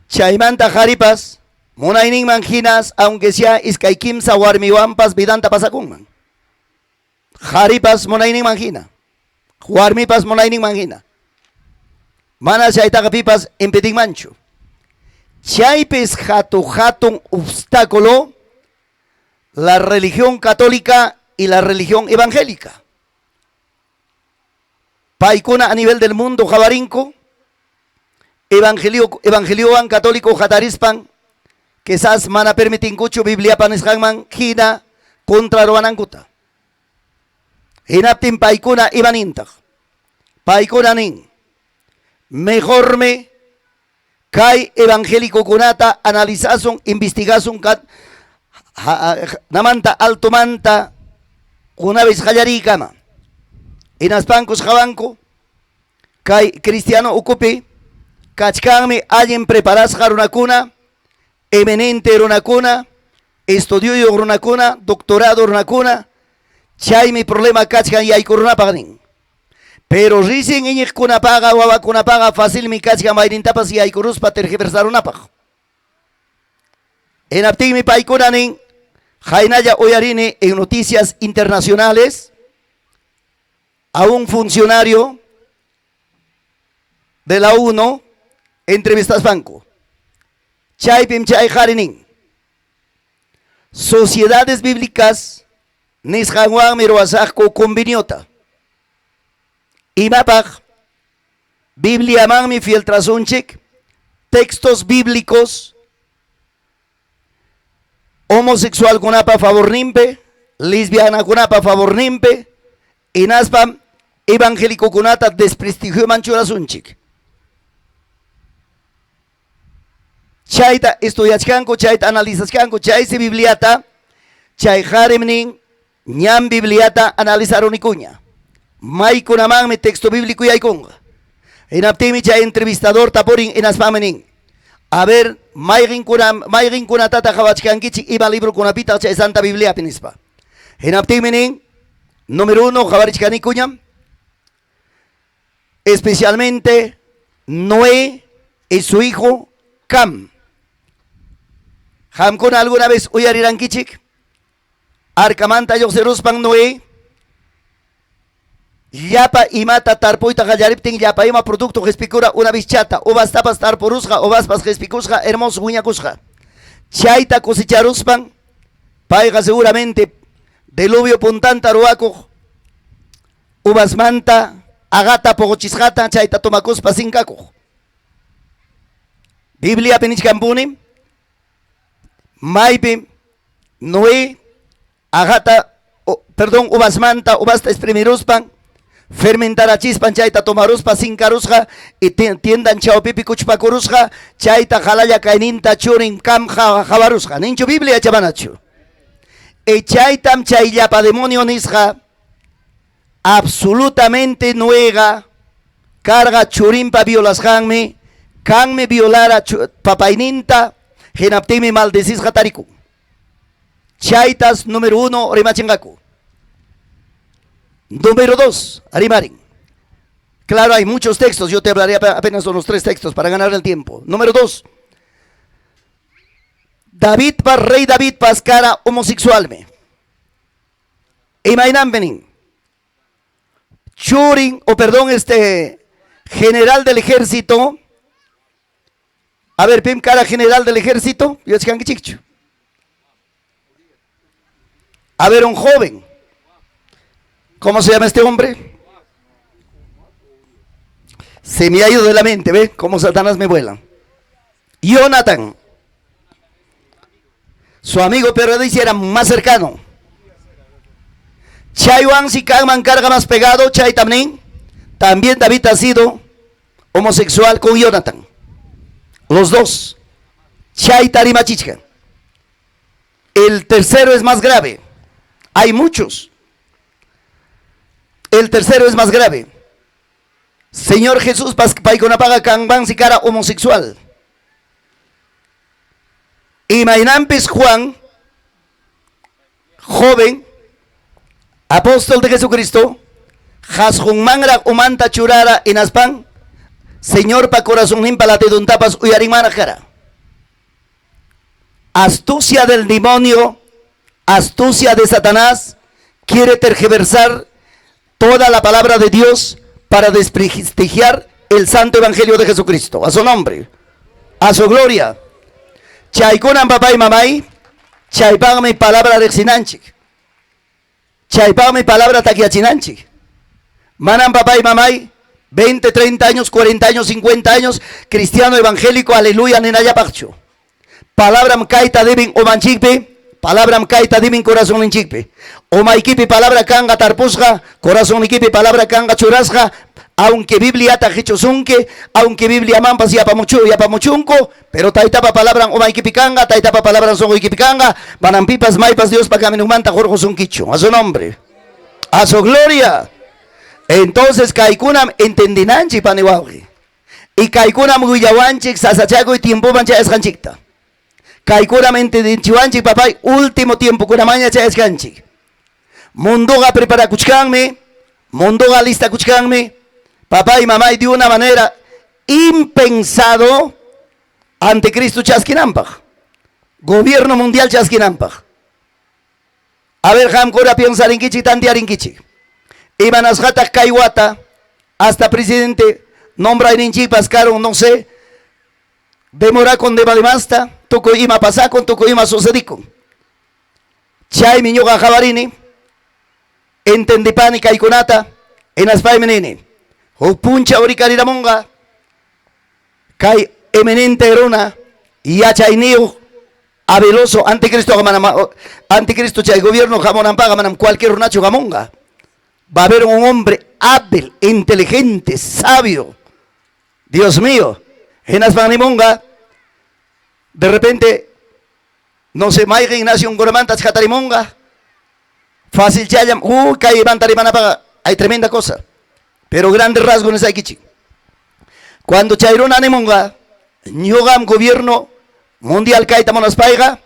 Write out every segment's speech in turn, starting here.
Chaymanta qharipas munayninman hinas aunque sea iskay kimsa warmiwanpas vidanta pasakunman. Qharipas munayninman hina, warmipas munayninman hina. Mana chaytaqa pipas impedinmanchu. Chaypis hatu hatun obstáculo la religión católica y la religión evangélica. Paykuna a nivel del mundo qawarinku evangelio evangeliowan católico hatarispan quizás mana permitinkuchu Bibliapa nisqanman hina contra ruwanankuta. Hinaptin paykuna imanintaq? Paykuna nin, mejormi kay evangélicokunata analizasun, investigasun namanta altomanta una vez qallariykama. Hinaspankus qawanku kay cristiano ukupi kachkanmi allin preparasqa runakuna, eminente runakuna, estudioyuq runakuna, doctorado runakuna, chaymi problema kachkan yaykurunapaq nin. Pero recién iñiqkunapaqa, wawakunapaqa facilmi kachkan maynintapas yaykuruspa tergiversarunapaq. Hinaptinmi paykuna nin, haynalla uyarini en noticias internacionales a un funcionario de la UNO entrevistaspanku. Chaypim chay qhari nin, sociedades bíblicas nisqanwanmi ruwasaqku conveniota. Imapaq? Bibliamanmi filtrasunchik textos bíblicos homosexualkunapa favorninpi, lesbianakunapa favorninpi, hinaspam evangélicokunata desprestigioman churasunchik. Chayta estudiachkanku, chayta analizachkanku, chaysi Bibliata, chay qarim nin, ñam Bibliata analizarunikuña. Maykunamanmi texto bíblico yaykunqa. Hinaptinmi chay entrevistador tapurin hinaspanmi nin, a ver, mayqinkuna mayqinkunatataq qhawachkankichik ima librokunapitaq chay Santa Bibliapi nispa. Hinaptinmi nin, número uno qhawarichkanikuñam, especialmente Noé y su hijo Cam. Qamkuna alguna vez uyarirankichik? Arcamanta lluqsiruspan Noé llapa imata tarpuyta qallariptin llapa ima producto qespikura una vez chata, uvastapas tarpurusqa, uvaspas qespikusqa, hermoso wiñakusqa. Chayta cosecharuspan payqa seguramente diluvio puntanta ruwakuq uvasmanta aqata puquchisqata chayta tomakuspa sinkakuq. Bibliapi nichkanpuni maypi Noé aqata, perdón, uvasmanta uvasta exprimiruspan fermentarachispan chayta tomaruspa sinkarusqa y tiendan chawpipi kuchpakurusqa chayta qalalla kayninta churin Cam qawarusqa. Ninchu Biblia chamanachu? E chaytam chay llapa demonio nisqa absolutamente Noega karqa churinpa violasqanmi, Cammi violara papayninta, hinaptinmi maldecisqa tarikun. Chaytas número uno rimachinqaku. Número dos, rimarin. Claro, hay muchos textos, yo te hablaré apenas unos tres textos para ganar el tiempo. Número dos, David pa rey David pas kara homosexualmi. Imaynanpi nin. Churin, o perdón, este general del ejército. A ver, pim kara general del ejército. Yachkankichikchu. A ver, un joven. ¿Cómo se llama este hombre? Se me ha ido de la mente, ¿ve? Cómo Satanás me vuela. Jonathan. Su amigo pero dice era más cercano. Chaywan si kanman karqa más pegado, chay también. También David ha sido homosexual con Jonathan. Los dos. Chayta rimachichka. El tercero es más grave. Hay muchos. El tercero es más grave. Señor Jesús paykunapaqa kanmansi kara homosexual. Imaynampis Juan, joven, apóstol de Jesucristo, qhasqunmanraq umanta churara hinaspan Señorpa corazonninpa latiduntapas uyarinmanraq kara. Astucia del demonio, astucia de Satanás, quiere tergiversar toda la palabra de Dios para desprestigiar el santo evangelio de Jesucristo. A su nombre, a su gloria. Chaykunam papay mamay, chaypaqmi palabra riqsinanchik. Chaypaqmi palabra takyachinanchik. Manam papay mamay 20, 30 años, 40 años, 50 años, cristiano evangélico, aleluya, ninallapaqchu. Palabram kayta deben umanchikpi, palabram kayta deben corazonninchikpi. Umaykipi palabra kanqa tarpusqa, corazonnikipi palabra kanqa churasqa, aunque Bibliata qichusunki, aunque Bibliamanpas yapamuchu, yapamuchunku, pero taytapa palabran umaykipi kanqa, taytapa palabran sunquykipi kanqa, manam pipas maypas Diospa caminonmanta hurqusunkichu. A su nombre. A su gloria. Entonces kaykunam entendinanchik pani wawqi. Y kaykunam willawanchik sasachakuy tiempoman chayasqanchikta. Kaykunam entendinchiwanchik papay último tiempokunamaña chayasqanchik. Mundoqa preparakuchkanmi, mundoqa listakuchkanmi, papay mamay de una manera impensado anticristo chaskinanpaq, gobierno mundial chaskinanpaq. A ver, qamkuna piensarinkichik, tantearinkichik. Imanasqataq kay wata hasta presidente nombrayninchikpas karun, no sé, demorakun demademasta, tukuy ima pasakun, tukuy ima sucedikun. Chaymi ñuqa qawarini, entendipani kaykunata, hinaspaymi nini, huk punchaw rikariramunqa kay eminente runa yachayniyuq habiloso anticristo manam anticristo chay gobierno hamunanpaqa manam cualquier runachu hamunqa. Va a haber un hombre hábil, inteligente, sabio. Dios mío. Hinaspan nimunqa de repente no sé mayqin nacionkunamanta hatarimunqa. Fácil challam, kay manta rimanapaqa hay tremenda cosa. Pero grandes rasgos nisaykichik. Cuando chay runa nimunqa, ñuqam gobierno mundial kayta munaspayqa,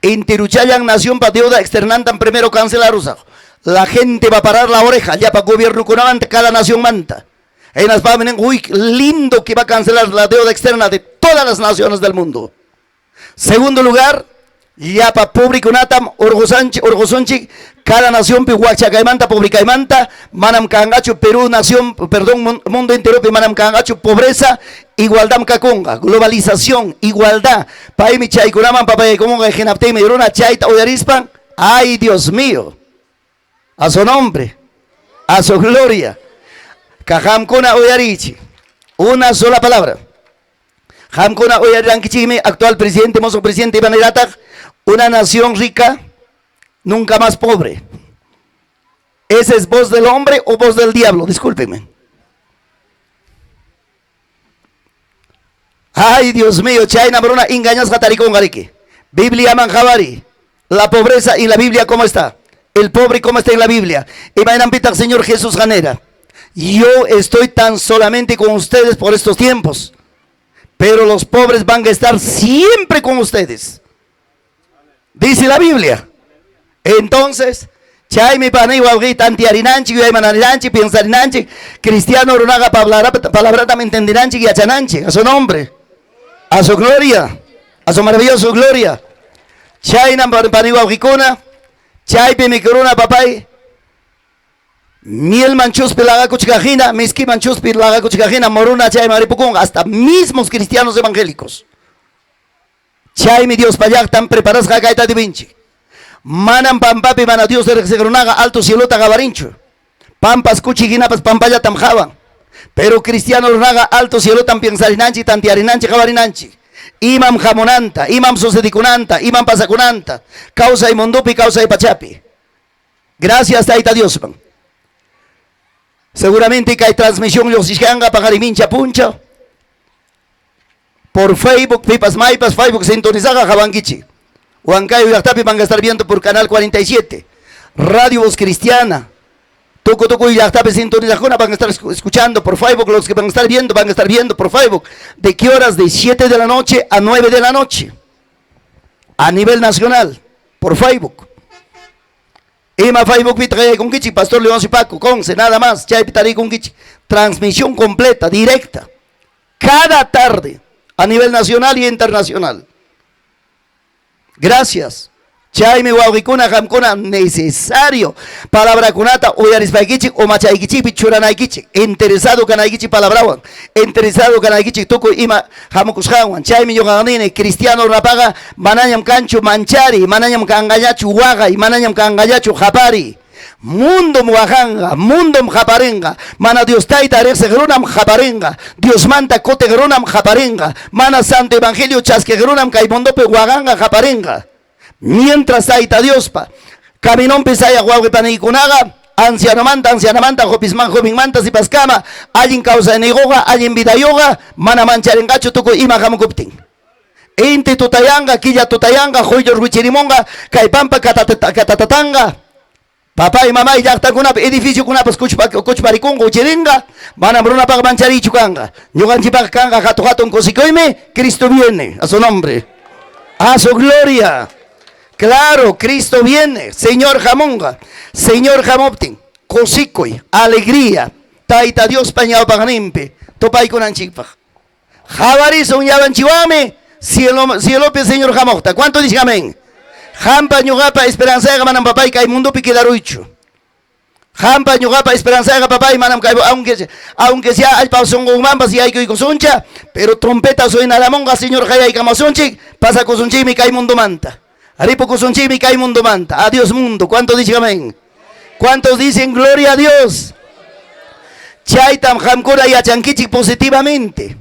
intiruchallan nacionpa deuda externantam primero cancelarusaq. La gente va a parar la oreja, llapa gobiernokunamanta, cada nación manta. Hinaspami nin, uy, lindo que va a cancelar la deuda externa de todas las naciones del mundo. Segundo lugar, llapa pobrekunatam hurqusunchik, cada nacionpi wakchakaymanta, pobrekaymanta, manam kanqachu Perú nación, perdón, mundo enteropi manam kanqachu pobreza, igualdad kakunqa, globalización, igualdad. Paymi chaykunaman papayaykumunqa hinaptinmi runa chayta uyarispan, ay Dios mío, a su nombre, a su gloria. Qamkuna uyarichik, una sola palabra. Qamkuna uyarirankichikmi actual presidente, mozo presidente imanayrataq, una nación rica, nunca más pobre. ¿Esa es voz del hombre o voz del diablo? Discúlpenme. Ay, Dios mío, chayna runa engañasqa tarikunqa riki. Biblia man qawari. La pobreza y la Biblia, ¿cómo está? El pobre, ¿cómo está en la Biblia? Imaynanpitaq Señor Jesús ganera. Yo estoy tan solamente con ustedes por estos tiempos, pero los pobres van a estar siempre con ustedes. Dice la Biblia. Entonces, chaymi pani wawqi tantiarinanchik, yuyaymanananchik, piensarinanchik, cristiano runaqa palabratam entendinanchik, yachananchik, a su nombre, a su gloria, a su maravilloso gloria. Chaynam pani wawqikuna, chaypimi runa papay, mielman chuspi laqakuchkaqhina, miskiman chuspi laqakuchkaqhina, moruna chayman ripukunqa, hasta mismos cristianos evangélicos. Chaymi Diospa llaqtan preparasqa kayta dibinchik. Manam pampapi mana Dios riqsiq runaqa alto cielota qawarinchu. Pampas kuchi hinapas pampallatam qawan. Pero cristiano runaqa alto cielotam piensarinanchik, tantearinanchik, qawarinanchik. Imam hamunanta, imam sucedikunanta, imam pasakunanta, kawsay mundopi, kawsay pachapi. Gracias Tayta Diosman. Seguramente kay transmisión lluqsishkanqa paqarimincha puncha. Por Facebook, pipas maypas, Facebook sintonizaqa qawankichik. Huancayo llaqtapi van a estar viendo por Canal 47. Radio Voz Cristiana. Tuku tukuy llaqtapi sintonizaqkuna van a estar escuchando por Facebook. Los que van a estar viendo, van a estar viendo por Facebook. ¿De qué horas? De 7 de la noche a 9 de la noche. A nivel nacional, por Facebook. Ima Facebook pitaqayaykunkichik, Pastor León Paco, Conce, nada más. Chaypi tarikunkichik. Transmisión completa, directa. Cada tarde, a nivel nacional y internacional. Gracias. Chaymi wawqikuna qamkuna necesario palabrakunata uyarispaykichik umachaykichikpi churanaykichik, interesado kanaykichik palabrawan, interesado kanaykichik tukuy ima hamukusqanwan. Chaymi ñuqaqa nini, cristiano runapaqa manañam kanchu manchariy, manañam kanqañachu waqay, manañam kanqañachu qapariy. Mundom waqanqa, mundom qaparinqa, mana Dios Tayta riqsiq runam qaparinqa, Diosmanta kutiq runam qaparinqa, mana Santo Evangelio chaskiq runam kay mundopi waqanqa, qaparinqa. Mientras Tayta Diospa caminonpi sayaq wawqi paniykunaqa, ancianomanta, ancianamanta, jopisman, jovenmanta, sipaskama, allin kawsayniyuqqa, allin vidayuqqa, mana mancharinqachu tukuy ima hamukuptin. Inti tutayanqa, killa tutayanqa, quyllur wichirimunqa, kay pampa katatatanqa. Papay, mamay llaqtakunapi edificiokunapas kuchparikunqa, wichirinqa, manam runapaq manchariychu kanqa. Ñuqanchikpaq kanqa hatu hatun kusikuymi, Cristo viene, a su nombre, a su gloria. Claro, Cristo viene, Señor hamunqa. Señor hamuptin, kusikuy, alegría, Tayta Diospa ñawpaqninpi tupaykunanchikpaq. Qhawarisun llapanchikwanmi cielo, cielopi Señor hamuqta. ¿Cuánto dicen amén? Qampa ñuqapa esperanzayqa manam papay kay mundopi quedaruychu. Qampa ñuqapa esperanzayqa papay manam kay aunque sea allpa sunqunmanpas yaykuykusuncha, pero trompeta suenaramunqa Señor qayaykamusunchik, pasakusunchikmi kay mundomanta. Ripukusunchikmi kay mundomanta. Adiós mundo. ¿Cuántos dicen amén? ¿Cuántos dicen gloria a Dios? Chaytam qamkuna yachankichik positivamente.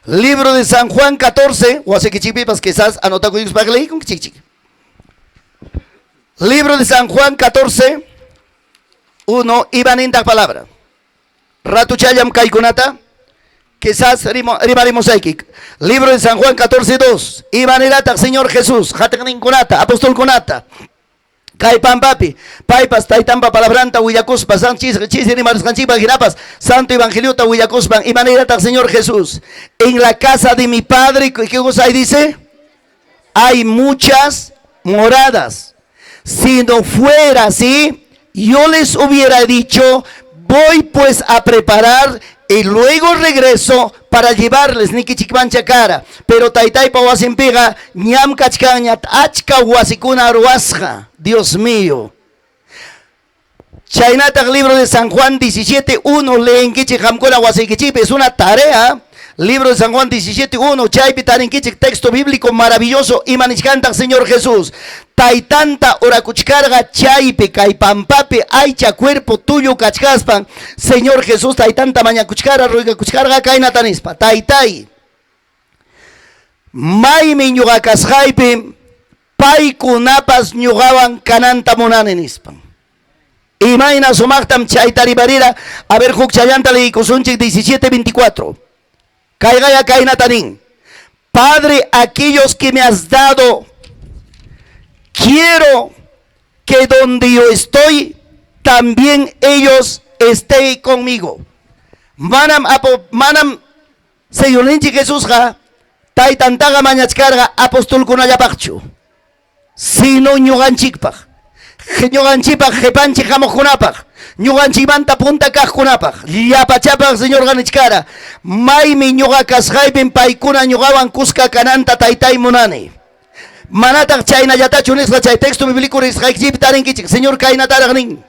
Libro de San Juan 14, wasikichikpipas quizás anotakuykuspaqa leyikunkichik. Libro de San Juan 14, 1, ima nintaq palabra. Ratuchallam kaykunata quizás rimarimusayki. Libro de San Juan 14, 2, ima nirataq Señor Jesús, qatiqninkunata, apostolkunata. Kay pampapi, paypas taytanpa palabranta willakuspa, chisi rimarisqanchikpa hinapas, Santo Evangeliota willakuspan, ima nirataq Señor Jesús? En la casa de mi Padre, ¿qué cosa ahí dice? Hay muchas moradas. Si no fuera así, yo les hubiera dicho, voy pues a preparar y luego regreso para llevarles nikichikmancha kara. Pero taytaypa wasinpiqa ñam kachkanña achka wasikuna ruwasqa. Dios mío. Chaynataq libro de San Juan 17.1 leenkichik qamkuna wasiykichikpi, es una tarea. Libro de San Juan 17.1, chaypi tarinkichik texto bíblico maravilloso, ima nichkantaq Señor Jesús. Taytanta orakuchkarqa chaypi kay pampapi aycha cuerpo tullu kachkaspan, Señor Jesús taytanta mañakuchkara, ruegakuchkarqa kaynata nispa, Taytay, maymi ñuqa kasqaypi paykunapas ñuqawan kananta munani nispan. Imayna sumaqtam chayta rimarira. A ver, huk chayanta leyikusunchik 17:24. Kayqaya kaynata nin. Padre, aquellos que me has dado, quiero que donde yo estoy, también ellos estén conmigo. Manam apo, manam Señorninchik Jesusqa taytantaqa mañachkarqa apostolkunallapaqchu, sino ñuqanchikpaq, ñuqanchikpaq qhipanchik hamuqkunapaq, ñuqanchikmanta punta kaqkunapaq, llapachapaq Señorqa nichkara, maymi ñuqa kasqaypim paykuna ñuqawan kuska kananta taytay munani. Manataq chaynallatachu nisqa chay texto bíblico risqaykichikpi tarinkichik. Señor kaynataraq nin,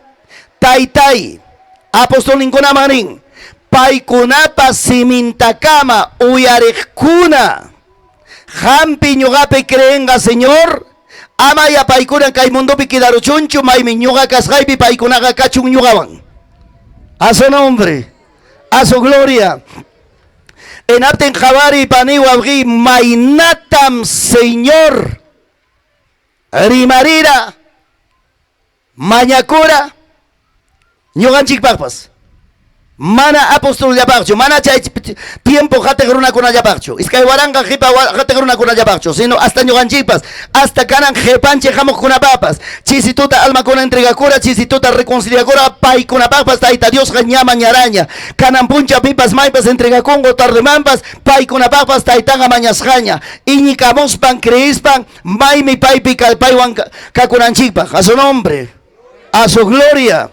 Taytay, apostolninkunaman nin, paykunapa simintakama uyariqkuna, qampi ñuqapi creenqa Señor, ama ya paykuna kay mundopi quedaruchunchu, maymi ñuqa kasqaypi paykunaqa kachun ñuqawan. A su nombre, a su gloria. Hinaptin qhawariy pani wawqiy maynatam Señor rimarira, mañakura ñuqanchikpaqpas. Mana apostolllapaqchu, mana chay tiempo qatiq runakunallapaqchu, 2000 qipa qatiq runakunallapaqchu, sino hasta ñuqanchikpas, hasta kanan qipanchik hamuqkunapaqpas, chisituta almakuna entregakura, chisituta reconciliakura, paykunapaqpas Tayta Diosqa ña mañaraña. Kanan puncha pipas maypas entregakunqa tardemanpas, paykunapaqpas Taytaqa mañasqaña. Iñikamuspan, creispan, maymi paypi paywan kakunanchikpaq. A su nombre, a su gloria.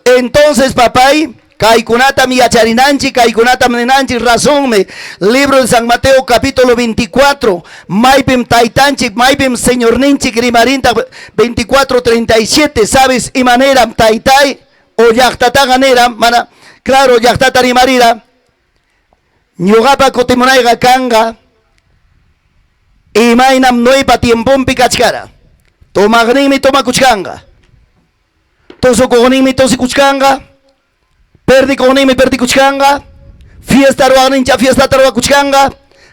Entonces, papay, Kaykunatam yacharinanchik, kaykunatam ninanchik, razonmi. Libro de San Mateo capítulo 24, maypim taytanchik, maypim Señorninchik rimarintaq 24:37, sabes imaniram taytay o llaqtataqa niram, mana claro llaqtata rimarira, ñuqapa kutimunayqa kanqa imaynam Noepa tiemponpi kachkara. Tomaqninmi tomakuchkanqa. Tusukuqninmi tusikuchkanqa. Perdikuqninmi perdikuchkanqa. Fiesta ruwaqnincha fiestata ruwakuchkanqa.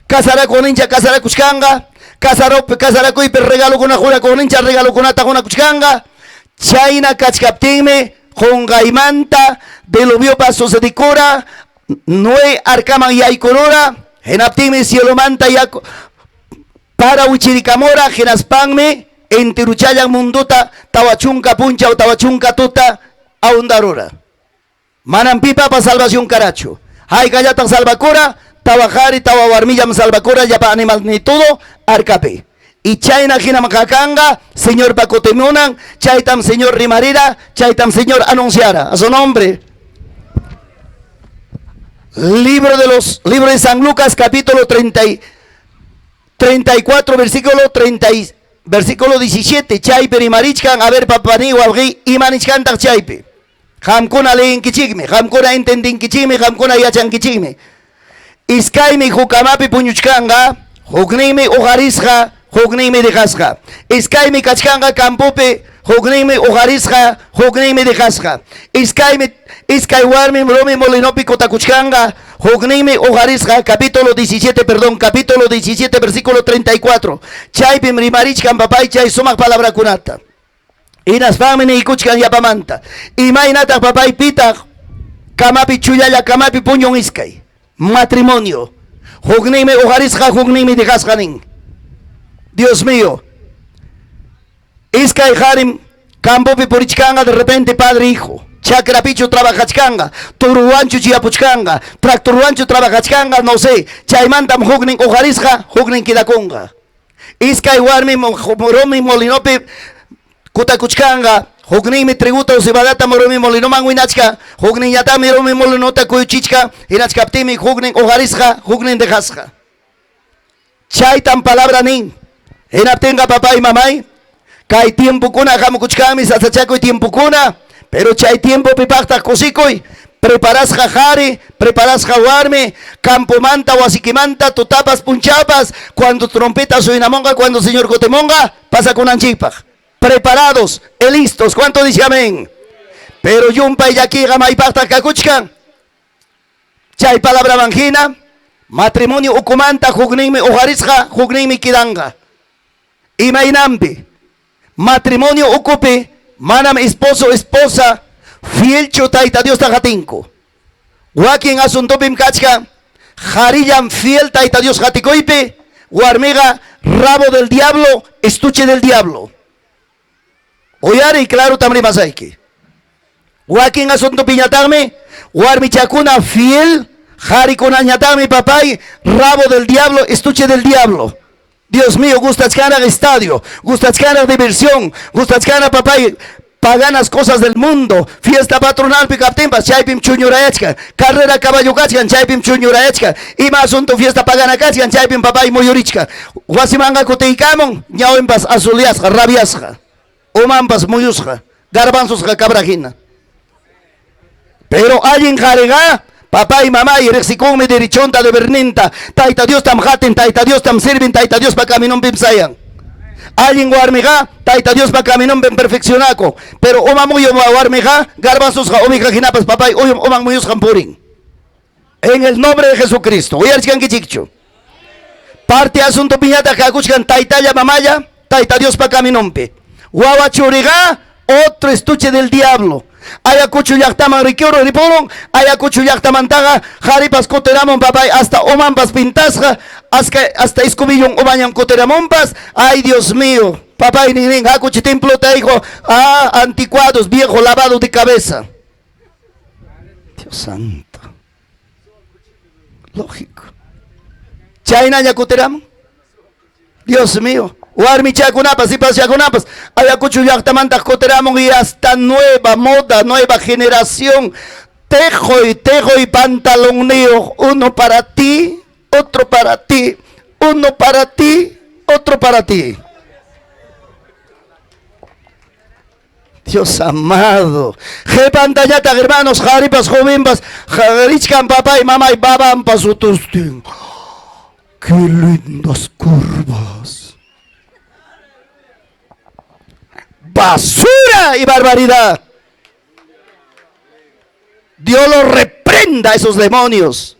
Casarakuqnincha casarakuchkanqa. Casarakuypi regalokuna qurakuqnincha regalokunata qunakuchkanqa. Chayna kachkaptinmi qunqaymanta diluviopas sucedikura, Noé arcaman yaykurura, hinaptinmi cielomanta yaku para wichirikamura, hinaspanmi enteruchallan mundota 40 punchaw 40 tuta ahundarura. Manam pipapas salvación karachu. Haykallataq salvakura, tawa qari, tawa warmillam salvakura, llapa animal ni todo arcapi. Y chayna hinam kakanqa, Señorpa kutimunan, chaytam Señor rimarira, chaytam Señor anunciara. A su nombre. Libro de los libro de San Lucas capítulo 30 y, 34 versículo 30 y, versículo 17 chaypi rimarichkan a ver papani wawqi imanichkantaq chaypi. Qamkuna leyinkichikmi, qamkuna entendinkichikmi, qamkuna yachankichikmi. Iskaymi huk camapi puñuchkanqa, hukninmi uqarisqa, hukninmi dejasqa. Iskaymi kachkanqa campopi, hukninmi uqarisqa, hukninmi dejasqa. Iskaymi iskay warmim rumi molinopi kutakuchkanqa, hukninmi uqarisqa, capítulo 17, perdón, capítulo 17, versículo 34. Chaypim rimarichkan papay chay sumaq palabrakunata. Hinaspanmi niykuchkan yapamanta. Imaynataq papay pitaq camapi chullalla camapi puñun iskay? Matrimonio. Hukninmi uqarisqa, hukninmi dejasqa nin. Dios mío. Iskay qarim campopi purichkanqa de repente padre hijo. Chakrapichu trabajachkanqa, turuwanchu chiyapuchkanqa, tractorwanchu trabajachkanqa, no sé. Chaymantam huknin uqarisqa, huknin quedakunqa. Iskay warmim rumi molinopi kutakuchkanqa, hukninmi trigota o cebadata rumi molinoman winachka, hukninñataqmi rumi molinota kuyuchichka, hinachkaptinmi huknin uqarisqa, huknin dejasqa. Chaytam palabra nin. Hinaptinqa papay, mamay, kay tiempokuna hamukuchkanmi sasachakuy tiempokuna, pero chay tiempopi paqtaq kusikuy, preparasqa qari, preparasqa warmi, campomanta, wasikimanta, tutapas, punchawpas, cuando trompeta suenamunqa, cuando Señor kutimunqa, pasakunanchikpaq. Preparados y listos. ¿Cuánto dice amén? Pero llumpay llakiqa maypaqtaq kakuchkan? Chay palabraman hina, matrimonio ukumanta hukninmi uqarisqa, hukninmi quedanqa. Imaynanpi? Matrimonio ukupi manam esposo esposa fielchu Tayta Diosta qatinku. Wakin asuntopim kachkan qarillam fiel Tayta Dios qatikuypi, warmiqa rabo del diablo, estuche del diablo. Uyariy, clarotam rimasayki. Wakin asuntopiñataqmi warmichakuna fiel, qarikunañataqmi papay rabo del diablo, estuche del diablo. Dios mío, gustachkanaq estadio, gustachkanaq diversión, gustachkanaq papay paganas cosas del mundo, fiesta patronalpi kaptinpas chaypim chuñurayachkan, carrera caballo kachkan chaypim chuñurayachkan, ima asunto fiesta pagana kachkan chaypim papay muyurichkan. Wasimanqa kutiykamun, ñawinpas azulyasqa, rabiasqa, umanpas muyusqa, garbanzosqa cabra hina. Pero allin qariqa papay, mamay riqsikunmi derechonta, deberninta, Tayta Diostam qatin, Tayta Diostam sirvin, Tayta Diospa caminonpim sayan. Allin warmiqa Tayta Diospa caminonpim perfeccionakun, pero uma muyu warmiqa garbanzosqa oveja hinapas papay uman muyusqan purin. En el nombre de Jesucristo. Uyarichkankichikchu? Parte asuntopiñataq kakuchkan taytalla, mamalla, Tayta Diospa caminonpi. Wawa churiqa otro estuche del diablo. Ayacucho llaqtaman rikuru ripurun, Ayacucho llaqtamantaqa qaripas kutiramun papay hasta umanpas pintasqa, hasta escobillon umañam kutiramunpas. Ay, Dios mío, papay nin nin, hakuchi templota hijo, ah, anticuados, viejo lavado de cabeza. Dios santo. Lógico. Chaynaña kutiramun. Dios mío. Warmichakunapas, sipaschakunapas, Ayacucho llaqtamantaq kutiramun y hasta nueva moda, nueva generación. Teqoy, teqoy pantalonniyuq, uno para ti, otro para ti, uno para ti, otro para ti. Dios amado. Qhipantallata hermanos, qharipas, jovenpas, richkan papay, mamay, babampas utustin. Qué lindas curvas. Basura y barbaridad. Dios los reprenda a esos demonios.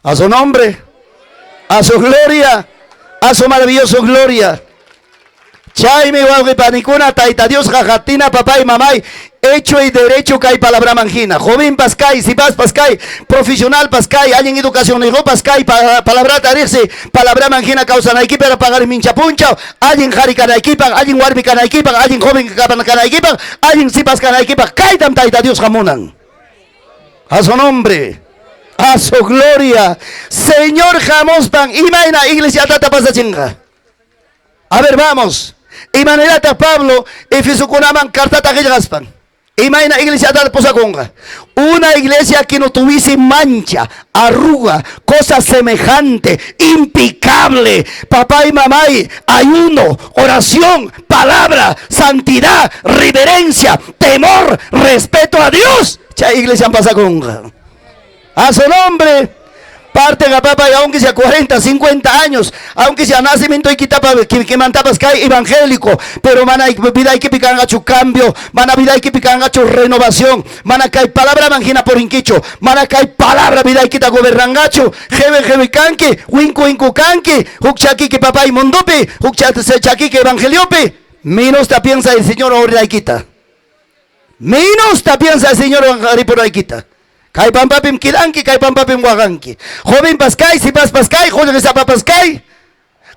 A su nombre, a su gloria, a su maravilloso gloria. Chaymi wawqi panikuna Tayta Diosqa qatina papay mamay hecho y derecho kay palabraman hina. Jovenpas kay, sipaspas kay, profesionalpas kay, allin educacionniyuqpas kay, palabrata riqsi, palabraman hina kawsanaykipaq paqarin mincha punchaw, allin qhari kanaykipaq, allin warmi kanaykipaq, allin joven kanaykipaq, allin sipas kanaykipaq, kaytam Tayta Diosqa munan. A su nombre, a su gloria. Señor hamuspan imayna iglesiatata pasachinqa. A ver, vamos. Imanaylataq Pablo Efesokunaman cartata qillqaspan? Imayna iglesiatata pusakunqa? Una iglesia que no tuviese mancha, arruga, cosa semejante, impecable. Papá y mamá, ayuno, oración, palabra, santidad, reverencia, temor, respeto a Dios. Chay iglesia pasakunqa. A su nombre. Parte papá, y aunque sea 40, 50 años, aunque sea nacimiento y quitapa, que mantapas kay evangélico, pero mana vidaykipi kanqachu cambio, mana vidaykipi kanqachu renovación, mana kay palabra manjina purinkichu, mana kay palabra vidaykita gobernanqachu, qewi qewi kanki, winku winku kanki, huk chakiki papay mundupi, huk chakiki evangeliopi, menos piensa el Señor orinaykita. Menos piensa el Señor ripunaykita. Kay pampapim kidanki, kay pampapim waqanki. Jovenpas kay, sipaspas kay, qullqisapapas kay,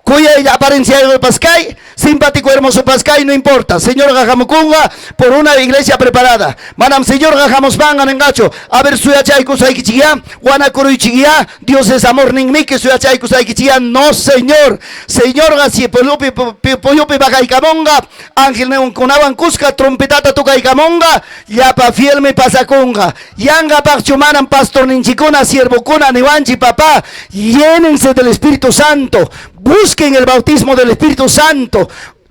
kuyay apariencia kay, simpático hermoso kay, no importa. Señor hamukunqa por una iglesia preparada. Manam Señor hamuspanqa ninqachu. A ver, suyachaykusaykichikya, wanakuruychikya, Dios es amor ninmiki suyachaykusaykichikya. No, Señor. Señor si puyupi puyupi bajaykamunqa, angelninkunawan kuska trompetata tukaykamunqa, llapa fielmi pasakunqa. Yanqapaqchu manam pastorninchikuna, siervokuna, niwanchik papá, llénense del Espíritu Santo, busquen el bautismo del Espíritu Santo,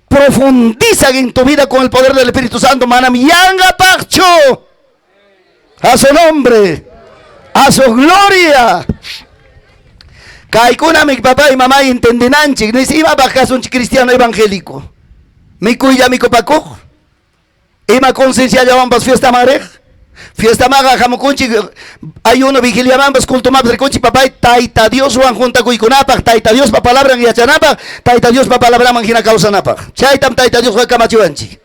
profundizan en tu vida con el poder del Espíritu Santo, manam yanqapaqchu. A su nombre, a su gloria. Kaykuna mi papá y mamá entendinanchik, nis imapaq kasunchik cristiano evangélico. Mikuylla mikupakuq, ima concienciallawanpas fiestaman riq. Fiestamanqa hamukunchik ayuno vigiliamanpas cultomanpas rikunchik papay Tayta Dioswan juntakuykunapaq, Tayta Diospa palabran yachanapaq, Tayta Diospa palabraman hina kawsanapaq. Chaytam Tayta Diosqa kamachiwanchik.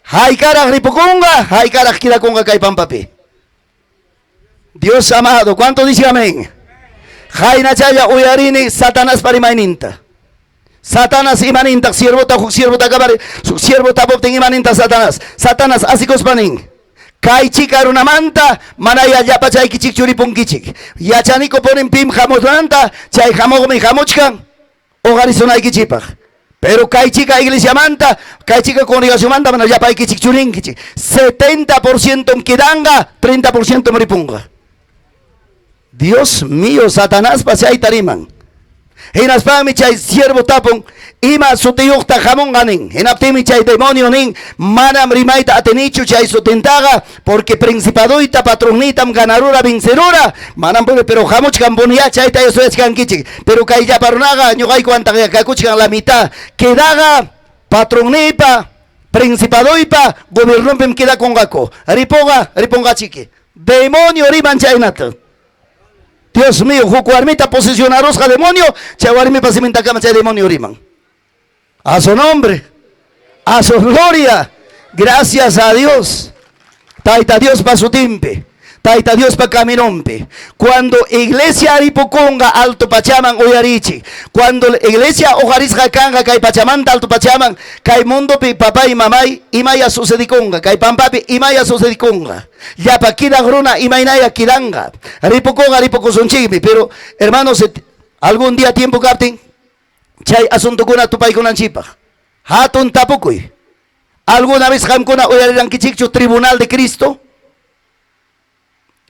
Haykaraq ripukunqa, haykaraq kidakunqa kay pampapi. Dios amado, ¿cuánto dice amén? Haynachalla uyarini Satanás rimayninta. Satanás imanintaq siervota huk siervota kabari, siervo tapuptin imaninta Satanás. Satanás asikuspanin. Kay chika runamanta manaya llapachaykichik churipunkichik. Yachaniko ponen pim hamusmanta, chay hamuqmi hamuchkan hoqarisunaykichikpaq. Pero kay chika iglesiamanta, kay chika congregacionmanta mana llapaykichik churinkichik. 70% quedanqa, 30% ripunqa. Dios mío, Satanás chayta riman. Hinaspanmi chay siervo tapun, ima sutiyuqta hamunqa nin. Hinaptinmi chay demonio nin, manam rimayta atinichu chay sutintaqa, porque principadoyta patronnitam ganarura vencerura, manam puede, pero hamuchkan puniya chayta yachkankichik. Pero kay llapa runaqa ñuqayku kakuchkan la mitad, quedaqa patronnipa, principadoypa, gobiernonpim quedakunqaku. Ripunqa, ripunqachiki. Demonio riman chaynata. Dios mío, huk warmita posesionarusqa demonio, chay warmipa simintakama chay demonio riman. A su nombre, a su gloria. Gracias a Dios. Tayta Diospa sutinpi. Tayta Diospa caminonpi. Cuando iglesia ripukunqa alto pachaman uyarichik. Cuando iglesia hoqarisqa kanqa kay pachamanta alto pachaman, kay mundopi papay mamay imaya sucedikunqa, kay pampapi imaya sucedikunqa. Llapa kidaq runa imaynaya kidanqa. Ripukunqa ripukusunchikmi, pero hermanos, algún día tiempo kaptin chay asuntokuna tupaykunanchikpaq. Hatun tapukuy. ¿Alguna vez qamkuna uyarirankichikchu Tribunal de Cristo?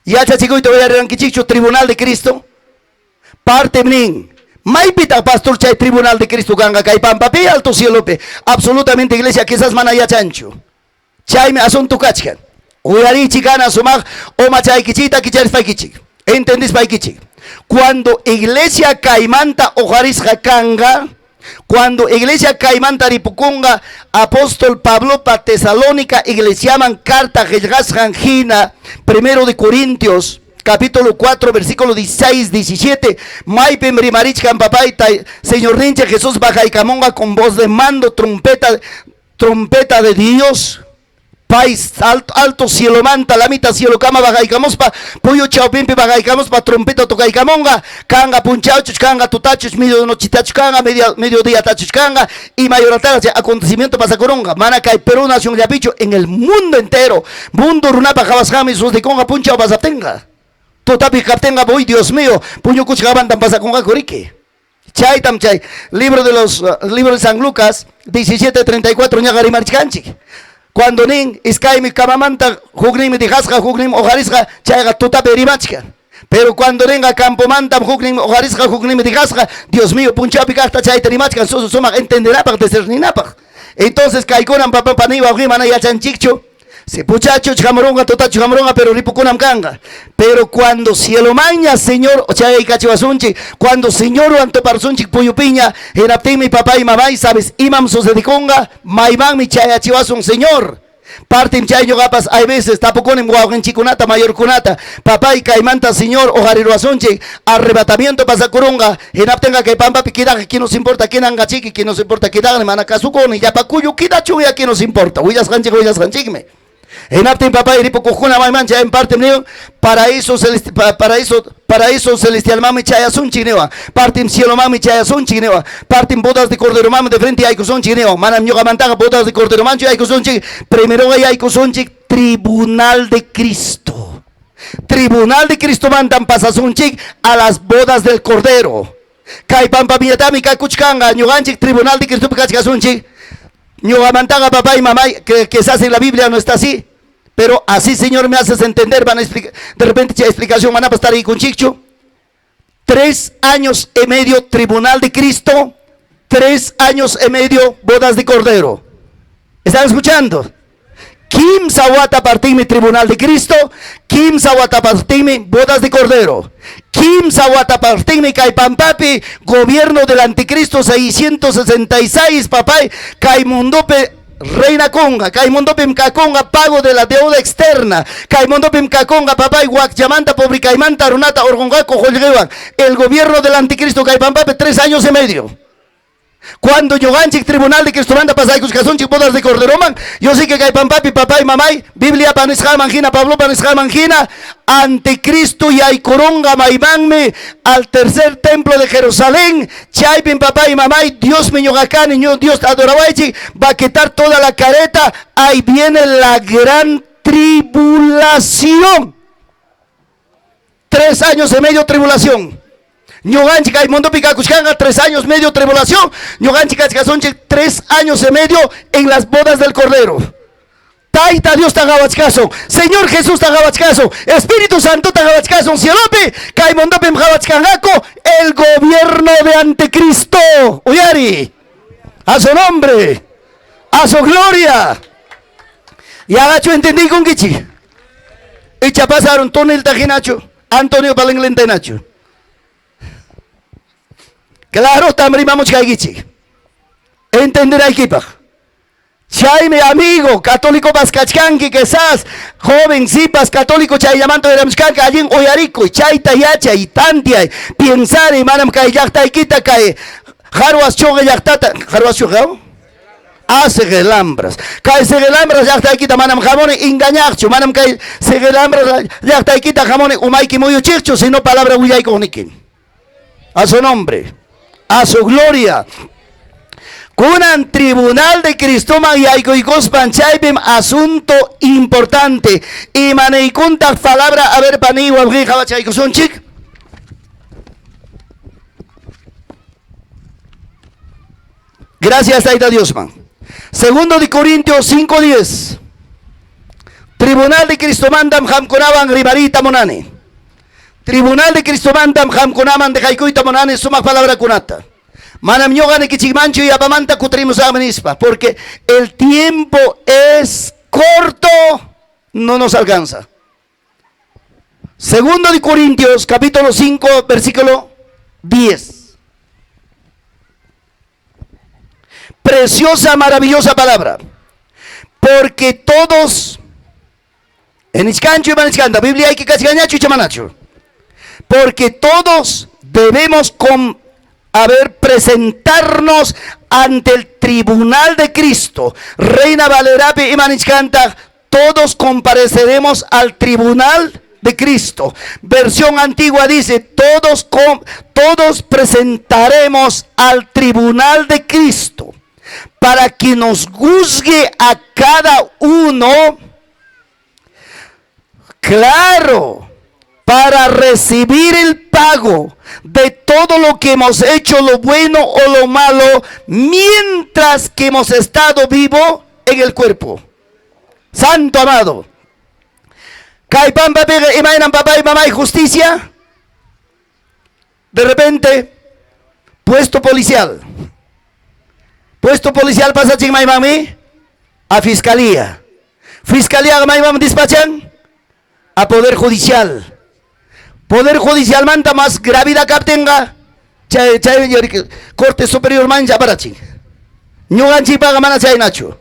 Yachachikuyta uyarirankichikchu Tribunal de Cristo? Partem nin, maypitaq pastor chay Tribunal de Cristo kanqa kay pampapi alto cielopi? Absolutamente iglesia quizás mana yachanchu. Chaymi asunto kachkan. Uyariychik kana sumaq umachaykichikta kicharispaykichik, entendispaykichik. Cuando iglesia kaymanta uqarisqa kanqa, cuando iglesia kaymanta ripukunqa, apóstol Pablopa Tesalónica iglesiaman carta qillqasqan hina, primero de Corintios, capítulo 4, versículo 16, 17, maypim rimarichkan papayta, Señorninchik Jesús bajaykamunqa con voz de mando, trompeta, trompeta de Dios, pay alto, alto cielomanta, lamita cielokama bajaykamuspa, puyu chawpinpi bajaykamuspa, trompeta tocaykamunqa, kanqa punchawchuch, kanqa tutachuch, medianochitachuch kanqa, mediodíatachuch kanqa, imay horatara chay acontecimiento pasakurunqa, mana kay Perú nacionllapichu, en el mundo entero, mundo runapa qawasqanmi sucedikunqa punchaw pasaptinqa. Tutapi kaptinqa, voy Dios mío, puñukuchqamantam pasakunqaku riki. Chaytam chay libro de los libro de San Lucas 17:34 ñaqa rimarichkanchik. Cuando nin iskaymi camamanta hukninmi dejasqa, hukninmi uqarisqa, chayqa tutapi rimachkan. Pero cuando ninqa campomantam hukninmi uqarisqa, hukninmi dejasqa, Dios mío, punchawpi kaqta chayta rimachkan sumaq entenderapaq, discerninapaq. Entonces kaykunam papá pani wawqi mana yachanchikchu. Si puchachu hamurunqa, tutachu hamurunqa, pero ripukunam kanqa. Pero cuando cielomanña, Señor, chayaykachiwasunchik, cuando Señorwan tuparsunchik puyupiña, hinaptinmi papá y mamay, sabes, imam sucedikunqa, maymanmi chayachiwasun, Señor. Partim chay ñuqapas hay veces tapukunim wawqinchikunata, mayorkunata, papay kaymanta Señor uqariruwasunchik, arrebatamiento pasakurunqa, hinaptinqa kay pampapi quedaqa, ¿qué nos importa? Quedanqachiki, ¿qué nos importa? Quedaqni mana kasukuni, llapa kullu quedachun ya, ¿qué nos importa? Willasqanchik, willasqanchikmi. Hinaptin papay ripukuqkuna mayman chay partim niwan, paraíso celesti-, paraíso, paraíso celestialmanmi chayasunchik niwan, partim cielomanmi chayasunchik niwan, partim bodas de corderomanmi de frente yaykusunchik niwan. Manam ñuqamantaqa bodas de corderomanchu yaykusunchik, primeroqa yaykusunchik tribunal de Cristo. Tribunal de Cristomantam pasasunchik a las bodas del Cordero. Kay pampapiñataqmi kakuchkanqa ñuqanchik tribunal de Cristopi kachkasunchik. Ñuqamantaqa papá y mamá, que quizás en la Biblia no está así, pero así Señor me haces entender, van a explicar, de repente chay explicación van a estar ahí con chicho. 3 años y medio tribunal de Cristo, 3 años y medio bodas de Cordero. ¿Están escuchando? Kimsa wata partinmi tribunal de Cristo, kimsa wata partinmi bodas de Cordero. Kimsa wata partinmi kay pampapi gobierno del anticristo 666, papay, kay mundope reina conga, kay mundopi mkakonga pago de la deuda externa, kay mundopi mkakonga papay wakchamanta pobre kaymanta runata orgongaku qullqiwan. El gobierno del anticristo kay pampapi 3 años y medio. Cuando ñuqanchik tribunal de Cristomanta pasaykuchkasunchik bodas de Corderoman, yo sé que kay pampapi papá y mamay, Biblia panisqaman hina, Pablo panisqaman hina, anticristo yaykurunqa maymanmi al tercer templo de Jerusalén, chaypim papá y mamay, Dios mi ñuqa kani, ñu Dios adorawaychik, va a quitar toda la careta, ahí viene la gran tribulación. 3 años y medio tribulación. Ñuqanchik kay mundopi kakuchkanqa 3 años medio tribulación, ñuqanchik kachkasunchik 3 años y medio en las bodas del Cordero. Tayta Dios qawachkasun, Señor Jesús qawachkasun, Espíritu Santo qawachkasun, cielopi, kay mundopi qawachkanqaku el gobierno de anticristo. Uyari, a su nombre, a su gloria. Y agachu entendí con kichi. Icha pasaron túnel tajinachu, Antonio Palenglentenachu. Claro, tamrimamos kaykichik. Entender aykipaq. Chaymi amigo, católico paskachkanki, quizás, joven, sipas, católico, chayllamanto eramchkanki, allin uyarikuy, chayta yachay, tantiay, pensar, manam kay llaqtaykita kay Jarwas chuqa llaqtata, Jarwas chuqa, ah, Segelambras. Kay Segelambras llaqtaykita manam hamuni engañaqchu, manam kay Segelambras llaqtaykita hamuni umayki muyuchiqchu, sino palabra willaykuqniki. A su nombre, a su gloria. Kunan tribunal de Cristoman yaykuykuspan chaypim asunto importante. Imanaykuntaq palabra, a ver, pani, wawqi, qawachaykusunchik. Gracias, Tayta Diosman. Segundo de Corintios 5:10. Tribunal de Cristomantam qamkunawan rimariyta munani. Tribunal de Cristomantam qamkunaman dejaykuyta munani sumaq palabrakunata. Manam ñuqa nikichikmanchu yapamanta kutirimusaqmi nispa, porque el tiempo es corto, no nos alcanza. Segundo de Corintios, capítulo 5, versículo 10. Preciosa, maravillosa palabra. Porque todos, en ichkanchu y manichkanta, Biblia hay que kachkañachu y chamanachu. Porque todos debemos con, a ver, presentarnos ante el tribunal de Cristo. Reina Valerapi y Manichkanta, todos compareceremos al tribunal de Cristo. Versión antigua dice, todos, todos presentaremos al tribunal de Cristo para que nos juzgue a cada uno. Claro, para recibir el pago de todo lo que hemos hecho, lo bueno o lo malo, mientras que hemos estado vivo en el cuerpo. Santo amado. Kay pampapiqa imaynam papay mamay justicia. De repente, puesto policial. Puesto policial pasachin maymanmi a fiscalía. Fiscalía mayman despachan a poder judicial. Poder judicial manta más gravidad kaptinqa chay chay corte superior man aparachin. Ñuqanchikpaqa mana chaynachu.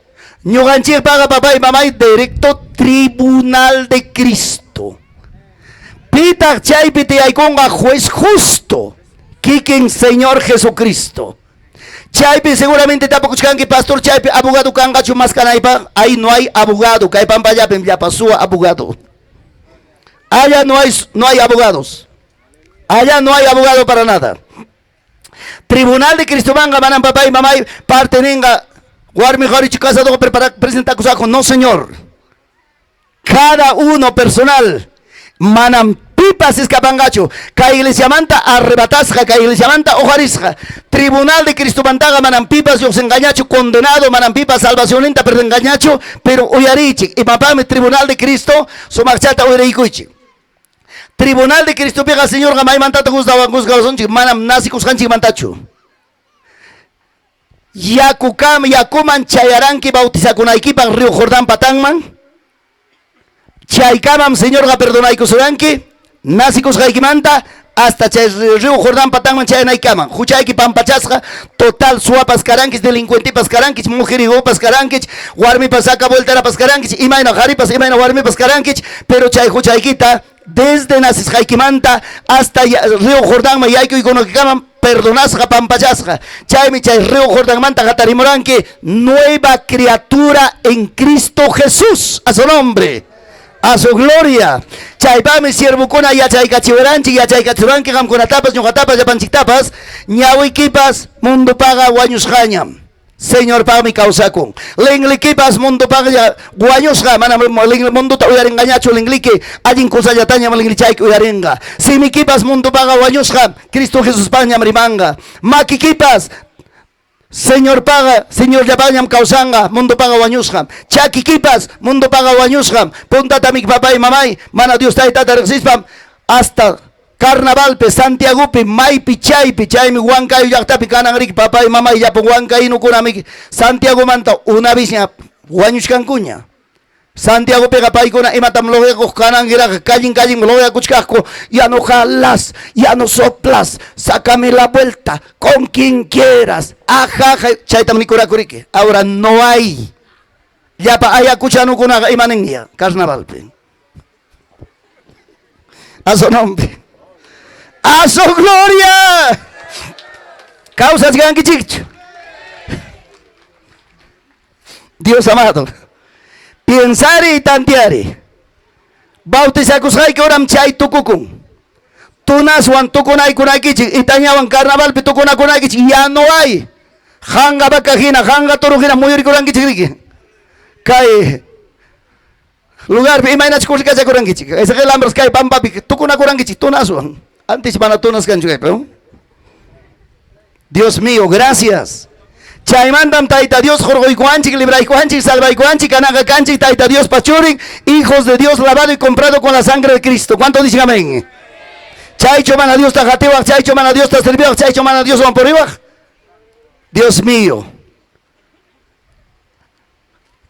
Ñuqanchikpaqa papay mamay directo tribunal de Cristo. Pitaq chaypi tiyaykunqa juez justo, kikin Señor Jesucristo. Chaypi seguramente tapukuchkanki pastor chaypi abogado kanqachu maskanaypaq. Ahí no hay abogado, kay pampallapim llapa suwa abogado. Allá no hay abogados. Allá no hay abogado para nada. Tribunal de Cristomanqa manam papay mamay parte ninqa warmi qharichu casado prepara presentakusaqku. No, señor. Cada uno personal manam pipas escapanqachu. Kay iglesiamanta arrebatasqa, kay iglesiamanta uqarisqa. Tribunal de Cristomantaqa manam pipas lluqsinqañachu condenado, manam pipas salvacionninta perdenqañachu, pero uyarichik. Imapaqmi Tribunal de Cristo sumaqchata uyariykuychik. Tribunal de Cristopiqa Señorqa maymantataq juzgawan juzgawasunchik, manam nacikusqanchikmantachu. Yakukam yakuman chayaranki bautizakunaykipaq Río Jordán patanman. Chaykamam Señorqa perdonaykusuranki nacikusqaykimanta hasta chay Río Jordán patanman chayanaykaman. Huchayki pampachasqa, total suwapas karankich, delincuentepas karankich, mujerigopas karankich, warmipas saca vueltarapas karankich, imayna qharipas, imayna warmipas karankich, pero chay huchaykita desde nacisqaykimanta hasta Río Jordánman yaykuykunaykikaman perdonasqa, pampachasqa. Chaymi chay Río Jordánmanta hatarimuranki nueva criatura en Cristo Jesús, a su nombre, a su gloria. Chaypaqmi siervokuna yachaykachiwaranchik, yachaykachiwanki qamkunatapas, ñuqatapas, llapanchiktapas, ñawikipas mundopaqa wañusqañam. Señorpaqmi kawsakun. Linlikipas mundopaqa wañusqa, manam mundota uyarinqañachu linliki, allin kusallatañam linlichayki uyarinqa. Simikipas mundopaqa wañusqa, Cristo Jesuspaqñam rimanqa. Makikipas Señorpaqa, Señorllapaqñam kawsanqa, mundopaqa wañusqa. Chakikipas mundopaqa wañusqa. Puntatami papay mamay, mana Dios taytata riqsispam hasta carnavalpi, Santiagopi, maypi chaypi, chaymi Huancayo llaqtapi kanan riki papay mamay llapan huancainokunami Santiagomanta una vez wañuchkankuña. Santiagopiqa paykuna imatam lograkuq kanankiraqa kallin kallin lograkuchkaqku, ya no jalas, ya no soplas, sácame la vuelta con quien quieras. Ajaja, chaytam nikurakuriki. Ahora no hay. Llapa ayacuchanukunaqa imaninña carnavalpi. A su nombre. A su gloria. Kawsachkankichikchu. Dios amado. Piensari y tanteari. Bautizakusqayki horam chay tukukun. Tunaswan tukunaykunaykichik, itañawan carnavalpi tukunakunaykichik, ya no hay. Hanqa vaca hina, hanqa toro hina muyurikurankichik riki. Kay lugarpi imaynachik kushikachakurankichik. Ezequiel Ambros kay pampapi tukunakurankichik tunaswan. Antes mana tunas kanchu kaypi. Dios mío, gracias. Chaymantam Tayta Dios hurquykuwanchik, libraykuwanchik, salvaykuwanchik, kananqa kanchik Tayta Diospa churin, hijos de Dios lavado y comprado con la sangre de Cristo. ¿Cuánto dicen amén? Chaychu mana Diosta qatiwaq, chaychu mana Diosta serviwaq, chaychu mana Dioswan puriwaq? Dios mío.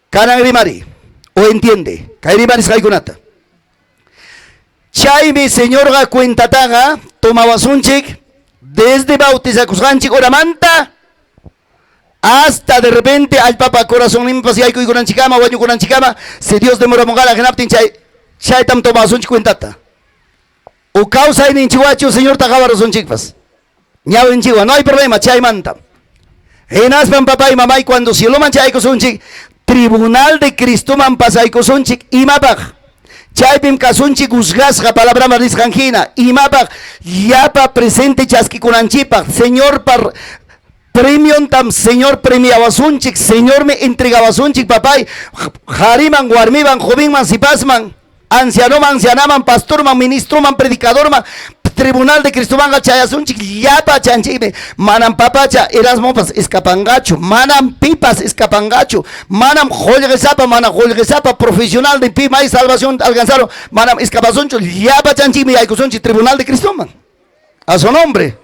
Kanan rimari o entiende kay rimarisqaykunata. Chaymi Señorqa cuentataqa tomawasunchik desde bautizakusqanchik horamanta hasta de repente allpapa corazonninpas yaykuykunanchikkama wañukunanchikkama si Dios demoramunqaraq hinaptin chay chaytam tomawasunchik cuentata. O kawsayninchikwachu Señorta qawarusunchikpas. Ñawinchikwan, no hay problema, chaymanta. Hinaspan papay mamay cuando cieloman chaykusunchik, tribunal de Cristoman pasaykusunchik, imapaq? Chaypim kasunchik juzgasqa palabraman nisqan hina, imapaq? Llapa presente chaskikunanchikpaq, Señorpa premiontam Señor premiawasunchik, Señormi entregawasunchik papay, qhariman, warmiman, jovenman, sipasman. Ancianoman, ancianaman, pastorman, ministroman, predicadorman, tribunal de Cristomanqa chayasunchik llapa chanchikmi. Manam papacha Erasmopas escapanqachu, manam pipas escapanqachu, manam qullqisapa, mana qullqisapa, profesional de pi may salvación alcanzaron, manam escapasunchu, llapa chanchikmi yaykusunchik tribunal de Cristoman. A su nombre,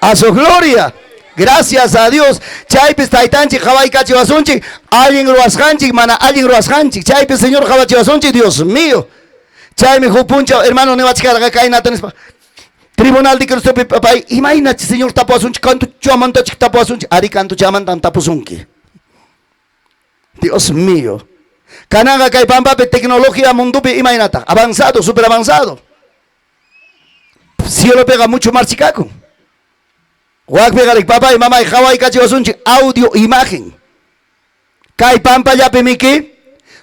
a su gloria. Gracias a Dios. Chaypis taytanchik qhawaykachiwasunchik, allin ruwasqanchik, mana allin ruwasqanchik. Chaypis Señor qhawachiwasunchik, Dios mío. Chaymi huk punchaw hermano niwachkarqa kaynata nispa. Tribunal de Cristopi papay, imayna Señor tapuwasunchik, kantuchamantachik tapuwasunchik. Ari kantuchamantan tapusunki. Dios mío. Kananqa kay pampapi tecnología mundopi imaynataq? Avanzado, super avanzado. Cielopiqa mucho marchikakun. Wakpiqa rik papay mamay qhawaykachiwasunchik audio imagen. Kay pampallapi miki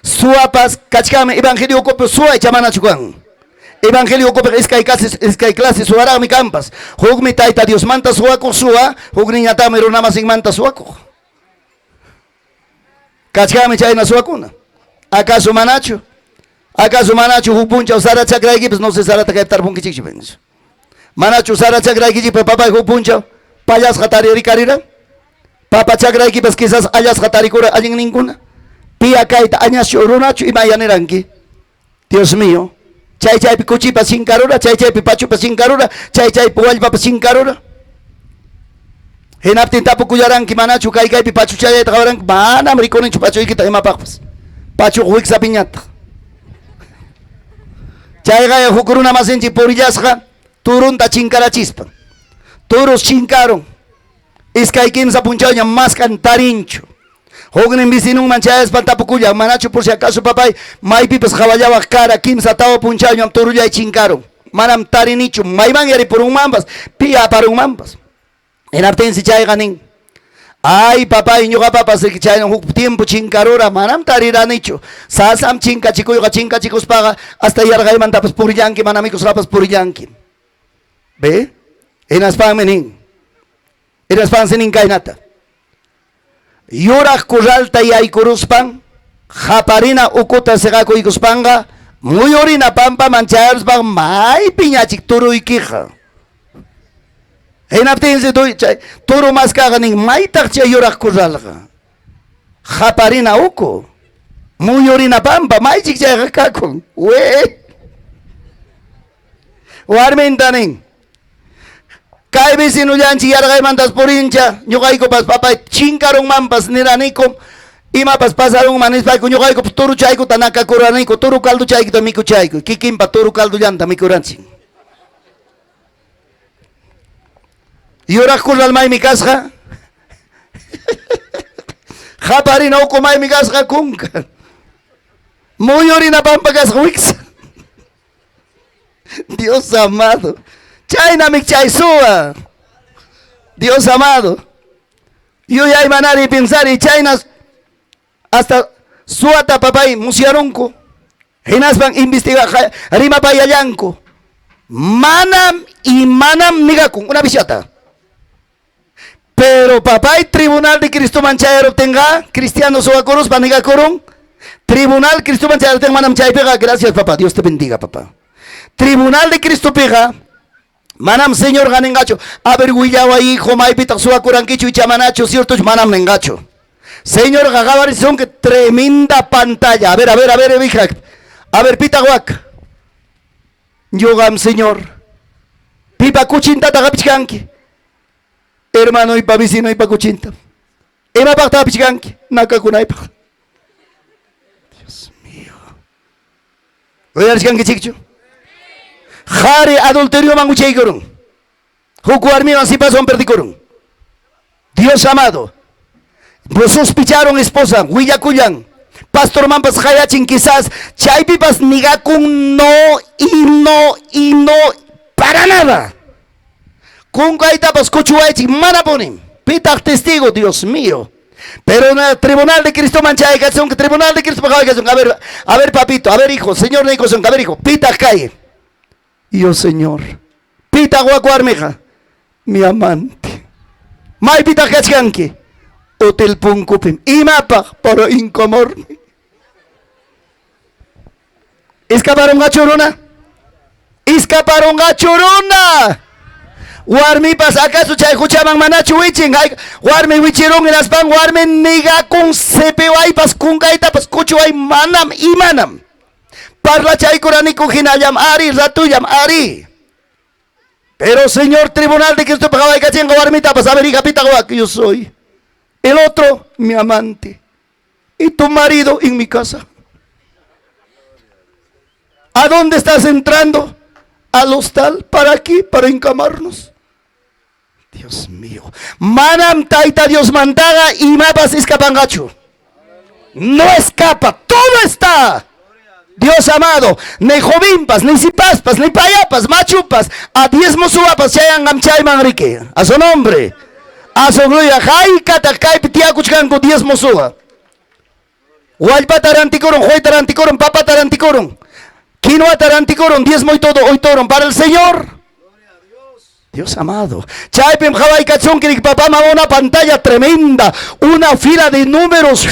suwapas kachkanmi evangelio ukupi suwa icha manachu kan. Evangelio ukupiqa iskay clases, iskay clase suwaraqmi kanpas. Hukmi Tayta Diosmanta suwakuq suwa, hukninñataqmi runamasinmanta suwakuq. Kachkanmi chayna suwakuna. Acaso manachu? Acaso manachu huk punchaw sara chakraykipas no sé sarata kaypi tarpunkichikchu Manachu sara chakraykichikpa papay huk punchaw pallasqa taririkarira? Papa chakraykipas quizás allasqa tarikura allinninkuna. Pia kayta añaschu runachu ima yaniranki? Dios mío. Chay chaypi kuchipas chinkarura, chay chaypi pachupas chinkarura, chay chaypi wallpapas chinkarura. Hinaptin tapukullaranki manachu kay kaypi pachuchallayta qawaranki, manam rikunichu pachuykita imapaqpas. Pachuq wiksapiñataq. Chayqa huk runa masinchik purillasqa turunta chinkarachispa. Turus chinkarun. Iskay kimsa punchawñam maskan tarinchu. Huknin vecinonman chayaspan tapukullan, manachu por si acaso papay maypipas qawallawaq kara kimsa tawa punchawñam turullay chinkarun. Manam tarinichu, mayman yaripurunmanpas, pi aparunmanpas. Hinaptinsi chayqa nin, ay papay ñuqapapas chayna huk tiempo chinkarura, manam tariranichu. Sasam chinkachikuyqa, chinkachikuspaqa hasta yarqaymantapas purillanki, mana mikusqapas purillanki. Ve? Hinaspanmi nin. Hinaspansi nin kaynata. Yuraq corralta yaykuruspan, qaparina ukuta siqakuykuspanqa, muyurina pampaman chayaruspan maypiñachik turuykiqa. Hinaptinsi chay turu maskaqa nin, maytaq chay yuraq corralqa? Qaparina uku, muyurina pampa, maychik chayqa kakun. We. Warminta nin, kay vecinollanchik yarqaymantas purincha, ñuqaykupas papay chinkarunmanpas niraniku, imapas pasarunman nispayku ñuqaykupas turuchaykuta nakakuraniku, turu calduchaykuta mikuchayku, kikinpa turu caldullanta mikuranchik. Yuraq corral maymi kasqa? Qaparina uku maymi kasqa kunka. Muyurina pampa kasqa wiksa. Dios amado. Chaynami chay suwa. Dios amado. Yuyaymanari pensari chayna hasta suwata papay musyarunku. Hinaspan investiga rimapayallanku. Manam y manam nigakun una bishata. Pero papay tribunal de Cristoman chayaruptinqa cristiano suwakuruspa negakurun. Tribunal Cristoman chayaruptinqa manam chaypiqa gracias papá, Dios te bendiga papá. Tribunal de Cristopiqa Manam Señorqa ninqachu, a ver willaway hijo, maypitaq suwakurankichu icha manachu, ciertochu, manam ninqachu. Señorqa qawarisunki tremenda pantalla. A ver, a ver, a ver, hija. A ver, pitaq wak. Ñuqam Señor. Pipa kuchintataq hapichkanki? Hermanoypa, vecinoypa kuchinta. Imapaqtaq hapichkanki? Nakakunaypaq. Dios mío. Uyarichkankichikchu? Qhari adulterioman wichaykurun. Huk warmiwan sipaswan perdikurun. Dios amado. Sospecharun esposan, willakullan. Pastormanpas qayachin quizás chaypipas nigakun no y no y no para nada. Kunkaytapas kuchuwaychik manapunim. Pitaq testigo, Dios mío. Pero en el tribunal de Cristo man chaykachunki, tribunal de Cristo qawaykasunki. A ver, a ver papito, a ver hijo, señor niykusunki, a ver hijo, pitaq kay. Yo señor. Pitaq wak warmiqa? Mi amante. Maypitaq kachkanki? Hotel punkupim. Imapaq? Para incamarme. Escaparunqachu runa? Escaparunqachu runa? Warmipas acaso chay huchaman manachu wichin? Warmi wichirun hinaspan warmi nigakun sipiwaypas kunkaytapas kuchuway manam imanam. Parlachaykuraniku hinallam ari, ratullam ari. Pero señor tribunal de Cristo qawaykachinqa warmitapas, a ver hija, pitaq wak, yo soy. El otro, mi amante. Y tu marido en mi casa. ¿A dónde estás entrando? Al hostal. ¿Para qué? Para encamarnos. Dios mío. Manam Tayta Diosmantaqa imapas escapanqachu. No escapa. Todo está. Dios amado, ni jovinpas, ni sipaspas, ni payapas, machupas, a diezmo suwapas chayanqam chayman riki. A su nombre. A su gloria. Haykataq kaypi tiyakuchkanku diezmo suwa. Wallpata rantikurun, quyta rantikurun, papata rantikurun, quinoata rantikurun, diezmo y todo oyturun para el Señor. Dios amado. Chaypim qawaykachunki papá mamá una pantalla tremenda, una fila de números.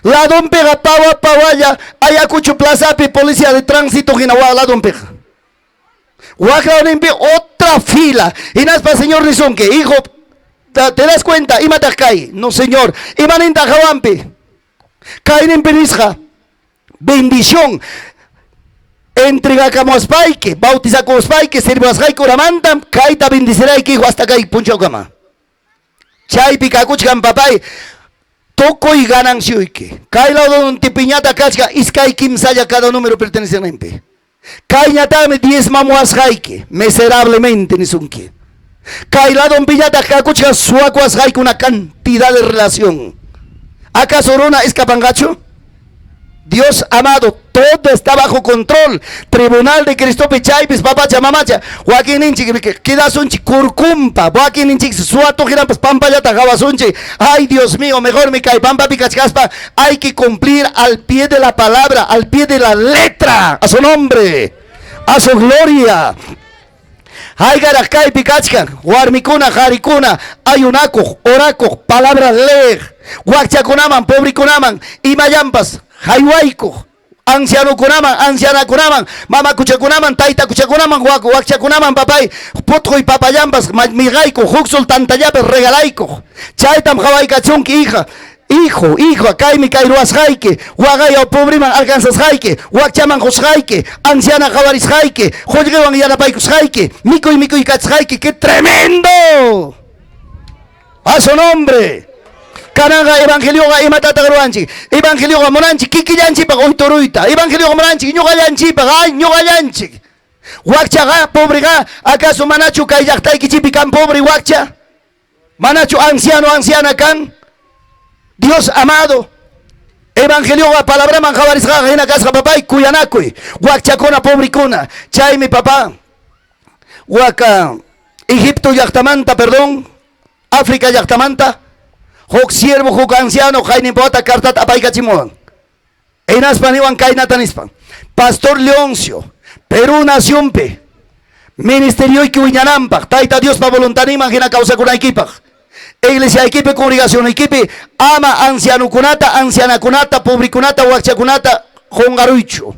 Ladonpiqa pawa pawalla Ayacucho plazapi policía de tránsito hina wa ladonpiqa. Waklawninpi otra fila. Hinaspa señor nisunki, hijo, ¿te das cuenta? Imataq kay? No señor. Imanintaq hawanpi? Kayninpi nisqa. Bendición. Entregakamuwaspayki, bautizakuwaspayki, sirviwasqayki horamantam kayta bendecirayki hijo hasta kay punchawkama. Chaypi kakuchkan papay tukuy ganancioyki. Kay ladontipiñataq kachkan iskay kimsalla cada número perteneciente. Kayñataqmi diezmamuwasqayki, miserablemente nisunki. Kay ladonpiñataq kakuchkan suwakuwasqayki una cantidad de relación. ¿Acaso runa escapanqachu? Dios amado, todo está bajo control. Tribunal de Cristopi chaypis papacha mamacha. Wakinninchik quedasunchik kurkumpa. Wakinninchik suwatuqhinampas pampallata qawasunchik. Ay, Dios mío, mejor me kay pampapi kachkaspa. Hay que cumplir al pie de la palabra, al pie de la letra. A su nombre, a su gloria. Haykaraq kaypi kachkan, warmikuna, qarikuna, ayunakuq, orakuq, palabra leeq, wakchakunaman, pobrekunaman, imallampas, haywaykuq, ancianokunaman, ancianakunaman, mamakuchakunaman, taytakuchakunaman, wakchakunaman, papay, putquy papallampas, miqaykuq, huk sol tantallapas regalaykuq. Chaytam qawaykachunki, hija. Hijo, hijo, kaymi kay ruwasqayki, waqayaw pobreman alcanzasqayki, wakchaman qusqayki, anciana qawarisqayki, qullqiwan yanapaykusqayki, mikuy mikuykachsqayki, ¡qué tremendo! A su nombre. Kananqa evangelioqa imatataq ruwanchik? Evangelioqa munanchik kikillanchikpaq uyturuyta. Evangelioqa munanchik ñuqallanchikpaq, ay ñuqallanchik. Wakchaqa, pobreqa, acaso manachu kay llaqtaykichikpi kan pobre wakcha? Manachu anciano, anciana kan? Dios amado, evangelioqa palabraman qawarisqaqa hina kasqa papay kuyanakuy, wakchakuna, pobrekuna. Chaymi papá, waka Egipto llaqtamanta, perdón, África llaqtamanta, huk siervo, huk anciano, qayninpawata cartata apaykachimuwan. Hinaspa niwan kaynata nispa, Pastor Leoncio, Perú nacionpi, ministerioyki wiñananpaq, Tayta Diospa voluntadninman hina kawsakunaykipaq, iglesiaykipi, congregacionaykipi, ama ancianokunata, ancianakunata, pobrekunata, wakchakunata qunqaruychu.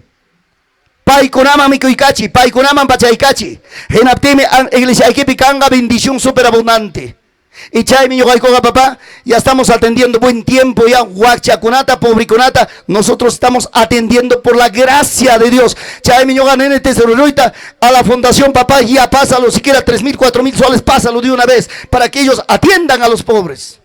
Paykunaman mikuykachiy, paykunaman pachaykachiy. Hinaptinmi iglesiaykipi kanqa bendición superabundante. Y chaymi ñuqaykuqa, papá, ya estamos atendiendo buen tiempo ya wakchakunata, pobrekunata, nosotros estamos atendiendo por la gracia de Dios. Chaymi ñuqa nini tesoreruyta a la fundación, papá, ya pásalo, siquiera 3.000, 4.000 soles, pásalo de una vez, para que ellos atiendan a los pobres.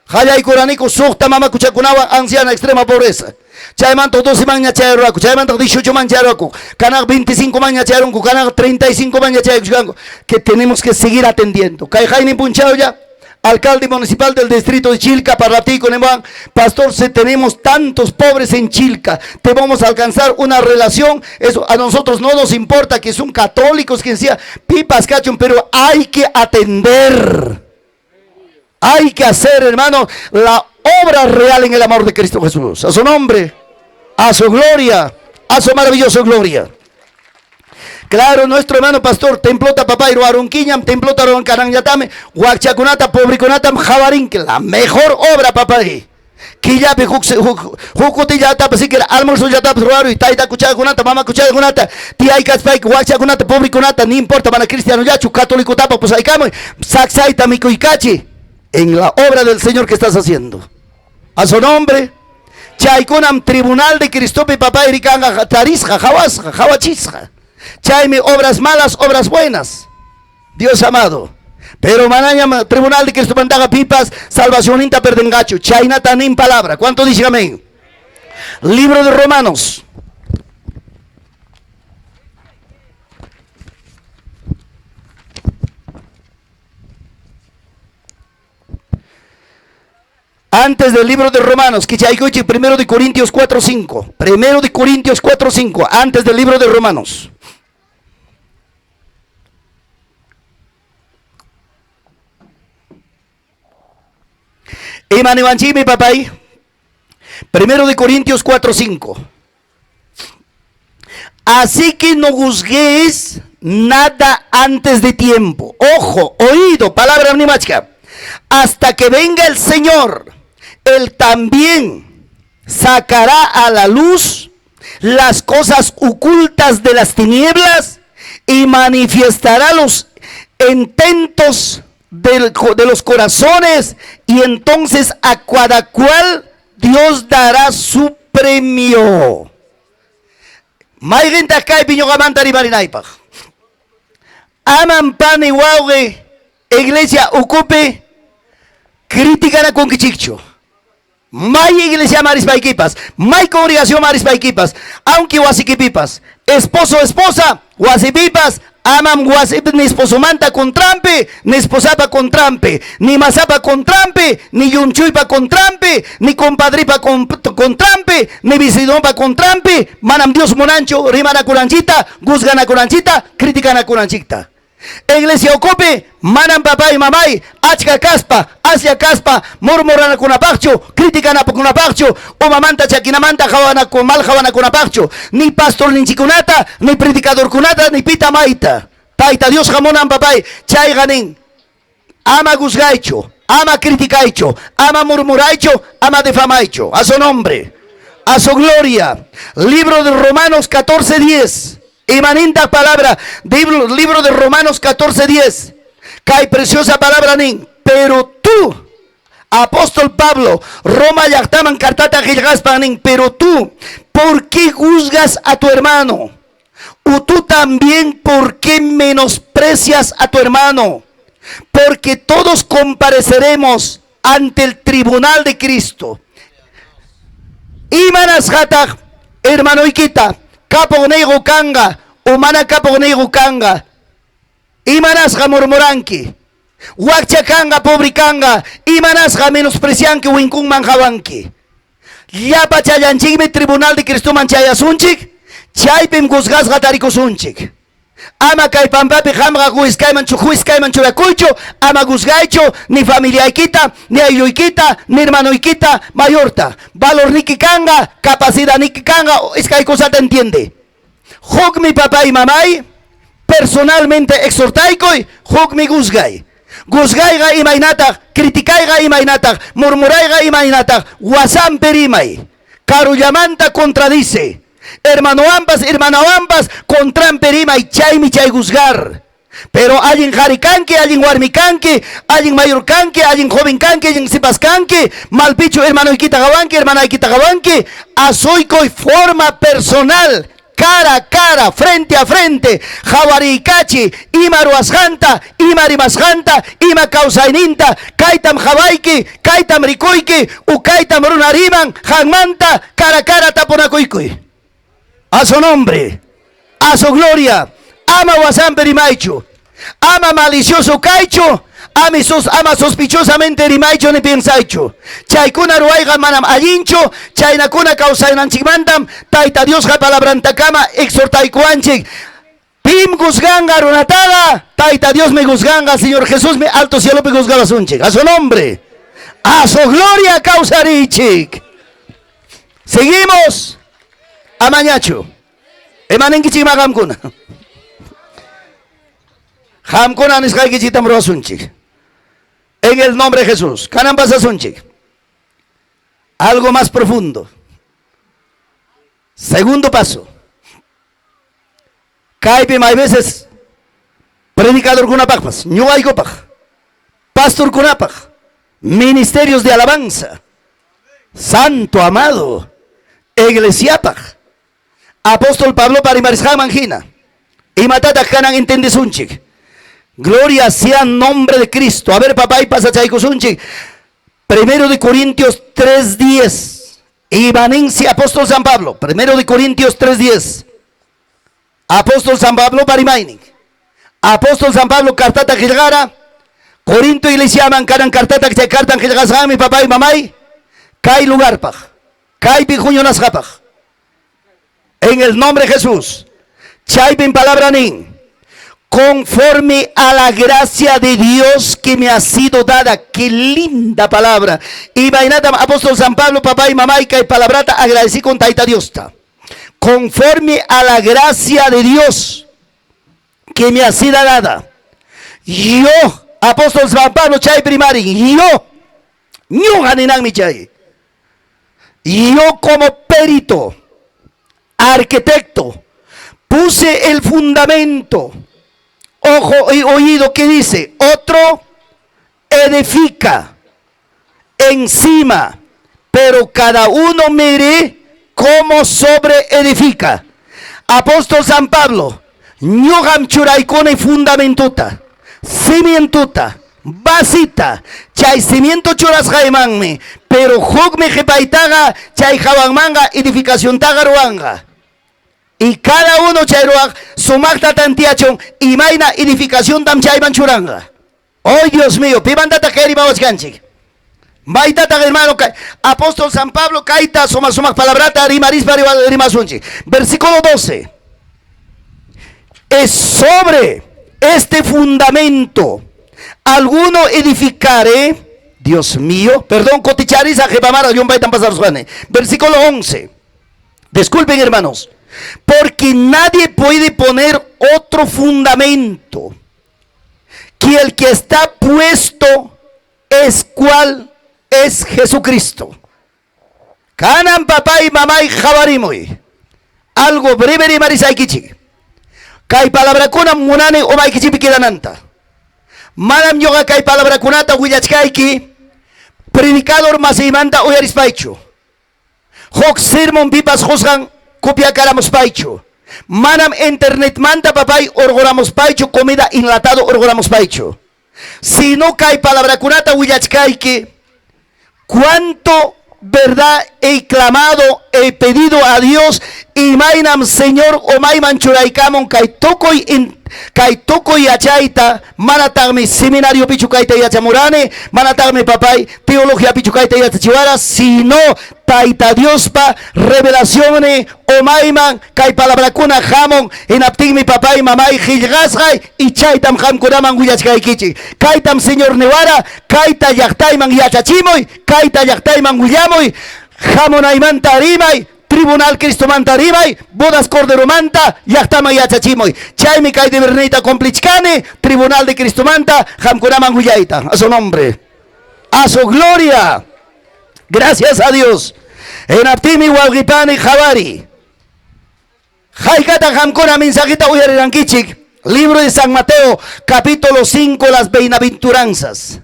Qallaykuraniku suqta mamakuchakunawan anciana extrema pobreza. Chaymanta 12 manña chayaruraku, chaymanta 18 man chayaruraku, kanaq 25 manña chayarunku, kanaq 35 manña chayarunku, que tenemos que seguir atendiendo. Kay haynin punchawlla, alcalde municipal del distrito de Chilca, parlaptiyku nimuwan, pastor, si tenemos tantos pobres en Chilca, te vamos a alcanzar una relación, eso a nosotros no nos importa que son católicos, quien sea, pipas cachun, pero hay que atender. Hay que hacer, hermano, la obra real en el amor de Cristo Jesús. A su nombre, a su gloria, a su maravillosa gloria. Claro, nuestro hermano pastor, templota papá, ruarunquiñam, templota ruancaranñatame, wakchakunata, pobrekunata, jawarinque, la mejor obra, papá. Killapi huk kutillatapas siquiera almuerzollatapas ruwaruy, tayta kuchakunata, mama kuchakunata, tiyaykaspayki wakchakunata, pobrekunata, ni importa, mana cristianollachu, católicotapa, pusaykamuy, saksayta mikuykachi en la obra del Señor que estás haciendo. A su nombre. Chaykunam tribunal de Cristopi papá rikanqa tarisqa, hawasqa, hawachisqa. Chaymi obras malas, obras buenas. Dios amado. Pero manañam tribunal de Cristo mandaga pipas salvacioninta perdengachu. Chaynata nin palabra. ¿Cuánto dice amén? Libro de Romanos. Antes del libro de Romanos, kichaykuchi, primero de Corintios 4.5. Primero de Corintios 4.5, antes del libro de Romanos. Imaniwanchimi, papay. Primero de Corintios 4.5. Así que no juzguéis nada antes de tiempo. Ojo, oído, palabra omnimachka. Hasta que venga el Señor, Él también sacará a la luz las cosas ocultas de las tinieblas y manifestará los intentos de los corazones, y entonces a cada cual Dios dará su premio. Mayqintaq kaypi ñuqamanta rimarinaypaq. Amam pani wawqi iglesia ukupi criticanakunkichikchu. May iglesia marispaykipas, may congregación marispaykipas, aunque wasikipipas, esposo esposa, wasipipas, amam wasipi ni esposomanta contrampi, ni esposapa contrampi, ni masapa contrampi, ni yunchuypa contrampi, ni compadripa contrampi, ni vecinopa contrampi, manam Dios munanchu, rimanakunanchita, juzganakunanchita, criticanakunanchita. Iglesia ukupi, manam papá y mamay, achka kaspa, asya kaspa, murmuranakunapaqchu, criticanakunapaqchu, umamanta chakinamanta hawanaku, mal hawanakunapaqchu, ni pastor ninchikunata, ni predicadorkunata, ni pita mayta. Tayta Dios hamunan papay, chayqa nin, ama juzgaychu, ama criticaychu, ama murmuraychu, ama difamaychu. A su nombre, a su gloria. Libro de Romanos 14:10. Imaninta palabra, libro de Romanos 14:10. Kay preciosa palabra nin, pero tú, apóstol Pablo, Roma llaqtaman cartata qillqaspa nin, pero tú, ¿por qué juzgas a tu hermano? O tú también, ¿por qué menosprecias a tu hermano? Porque todos compareceremos ante el tribunal de Cristo. Imanasqataq hermanoykita kapuqniyqu kanqa o mana kapuqniyqu kanqa? Imanasqa murmuranki? Wakcha kanqa, pobre kanqa, imanasqa menosprecianki, winkunman hawanki? Llapa challanchikmi tribunal de Cristoman chayasunchik, chaypim juzgasqa tarikusunchik. Ama kay pampapi qamqa juez kayman churakuychu, ama juzgaychu ni familiaykita, ni aylluykita, ni hermanoykita mayorta. Valorniki kanqa, capacidadniki kanqa, iskay cosata entiende. Hukmi papá y mamay, personalmente exhortaykuy, hukmi juzgay. Juzgayqa imaynataq, criticayqa imaynataq, murmurayqa imaynataq, wasampi rimay. Karullamanta contradice. Hermanowanpas, hermanawanpas contranpi rimay, chaymi chay juzgar. Pero allin qari kanki, allin warmi kanki, allin mayor kanki, allin joven kanki, allin sipas kanki, malpichu hermanoykita qawanki, hermanaykita qawanki, asuykuy forma personal, cara a cara, frente a frente, qawariykachi ima ruwasqanta, ima rimasqanta, ima kawsayninta, kaytam qawayki, kaytam rikuyki, u kaytam runa riman, qanmanta cara a cara tapunakuykuy. A su nombre, a su gloria, ama wasanpi rimaychu, ama malicioso kaychu, ama, sus, ama sospechosamente rimaychu ni piensaychu. Chaykuna ruwayqa manam allinchu, chaynakuna kawsaynanchikmantam Tayta Diosqa palabrantakama exhortaykuwanchik. Pim juzganqa runataqa, Tayta Diosmi juzganqa, Señor Jesusmi alto cielopi juzgawasunchik. A su nombre, a su gloria kawsariychik. Seguimos. Amañachu. Imaninkichikma qamkuna? Qamkuna nisqaykichiktam ruwasunchik. En el nombre de Jesús. Kanan pasasunchik. Algo más profundo. Segundo paso. Kaypim hay veces predicadorkunapaqpas, ñuqaykupaq, pastorkunapaq, ministerios de alabanza, santo amado, iglesiapaq, apóstol Pablopa rimarisqanman hina, imatataq kanan entendesunchik? Gloria sea nombre de Cristo. A ver, papá, y pasachaykusunchik. Primero de Corintios 3:10. Imaninsi apóstol San Pablo. Primero de Corintios 3:10. Apóstol San Pablo parimaynin. Apóstol San Pablo cartata qillqara. Corinto iglesiaman kanan cartata chay cartan qillqasqanmi papay mamay kay lugarpaq, kaypi huñunasqapaq. En el nombre de Jesús. Chaypim palabra nin. Conforme a la gracia de Dios que me ha sido dada. Qué linda palabra. Imaynatam apóstol San Pablo, papá y mamá, y kay palabrata agradecí con Tayta Diosta. Conforme a la gracia de Dios que me ha sido dada. Yo, apóstol San Pablo, chay primari, yo, ñuqa ninanmi chay. Yo como perito, arquitecto, puse el fundamento. Ojo y oído que dice, otro edifica encima, pero cada uno mire cómo sobre edifica. Apóstol San Pablo, ñuqam churaykuni fundamentuta, cimientuta, basita, chay cimiento churasqaymanmi, pero hukmi qhipaytaqa chay hawanmanqa edificaciontaqa ruwanqa. Y cada uno chay ruwaq sumaqta tantiachun imayna edificaciontam chayman churanqa. ¡Ay, Dios mío! Pimantataq kay rimawachkanchik? Maytataq hermano apóstol San Pablo kayta sumaq sumaq palabrata rimarispa rimasunchik. Versículo 12. Es sobre este fundamento alguno edificare, Dios mío, perdón, coticharisa jepamara llumpaytam pasarusqani. Versículo 11. Disculpen, hermanos, porque nadie puede poner otro fundamento que el que está puesto es cual es Jesucristo. Kanan papay mamay qawarimuy. Algo breve rimarisaykichik. Kay palabrakuna munani umaykichikpi quedananta. Manam ñuqa kay palabrakunata willachkayki predicador masiymanta uyarispaychu. Huk sermon pipas qusqan copiakaramuspaychu. Manam internetmanta papay urquramuspaychu comida enlatado urquramuspaychu. Sino kay palabrakunata willachkayki cuánto verdad he clamado, he pedido a Dios imaynam Señor umayman churaykamun kay tukuy kay tukuy yachayta manataqmi seminariopichu kayta yachamurani, manataqmi papay teologiapichu kayta yachachiwara, sino Tayta Diospa revelacionni umayman kay palabrakuna hamun hinaptinmi papay mamay qillqasqay y chaytam qamkunaman willachkaykichik. Kaytam Señor niwara, kayta llaqtayman yachachimuy, kayta llaqtayman willamuy, hamunaymanta rimay, Tribunal Cristomanta rimay, bodas Corderomanta llaqtaman yachachimuy. Chaymi kay deberniyta cumplichkani, Tribunal de Cristomanta qamkunaman willayta. A su nombre, a su gloria. Gracias a Dios. Hinaptinmi wawqipani qawari. Haykataq qamkuna mensajeta uyarirankichik? Libro de San Mateo, capítulo 5, las bienaventuranzas.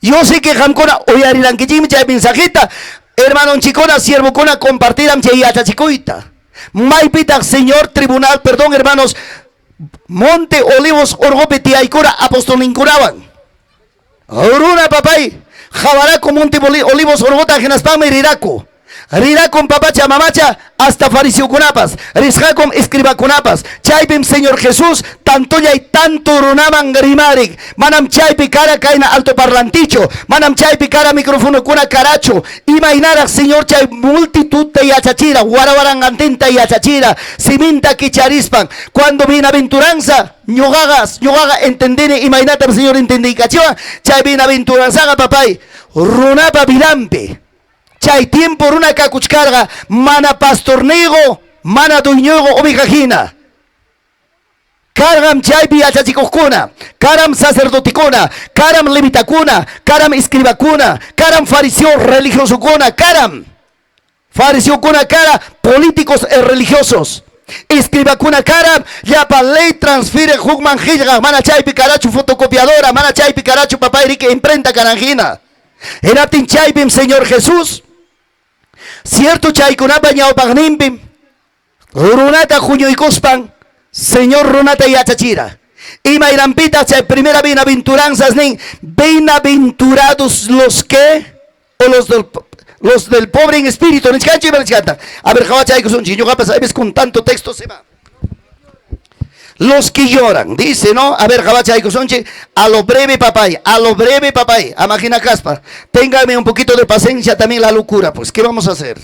Yo sé que qamkuna uyarirankichikmi chay mensajeta. Hermanonchikuna, siervokuna compartiran chay yachachikuyta. Maypitaq Señor tribunal, perdón hermanos, Monte Olivos orqopi tiyaykura apostolninkunawan. Runa papay, qawaraku Monte Olivos orqota hinaspanmi riraku. Rirakum papacha mamacha hasta fariseokunapas, risqakum escribakunapas. Chaypim Señor Jesús tantollay tanto runaman rimarik. Manam chaypi kara kayna altoparlantichu, manam chaypi kara microfonokuna karachu. Imaynaraq Señor chay multitudta yachachira, warawaranqantinta yachachira, siminta kicharispan. Cuando bienaventuranza, ñuqaqa, ñuqaqa entendini imaynatam Señor entendiykachiwan, chay bienaventuranzaqa papay, runapa vidanpi. Chay tiempo runa kakuchkarqa mana pastorniyqu, mana dueñoyqu oveja hina. Karqam chaypi yachachikuqkuna, karam sacerdotekuna, karam levitakuna, karam escribakuna, karam fariseo religiosokuna, karam fariseokuna kara políticos e religiosos. Escribakuna karam llapa ley transfiere hukman qillqaq, mana chaypi karachu fotocopiadora, mana chaypi karachu papay riki imprenta karan hina. Hinaptin chaypim Señor Jesús, cierto chaykunapa ñawpaqninpim runata huñuykuspan Señor runata yachachira. Imaynampitaq chay primera bienaventuranzas nin, bienaventurados los que, o los del pobre en espíritu, nichkanchu ima nichkanta. A ver, qawachaykusunchik, ñuqapas a veces con tanto texto se va. Los que lloran, dice, ¿no? A ver, qawachaykusunchik, a lo breve, papay, a lo breve, papay. Amagina Caspa, téngame un poquito de paciencia también la locura, pues, ¿qué vamos a hacer?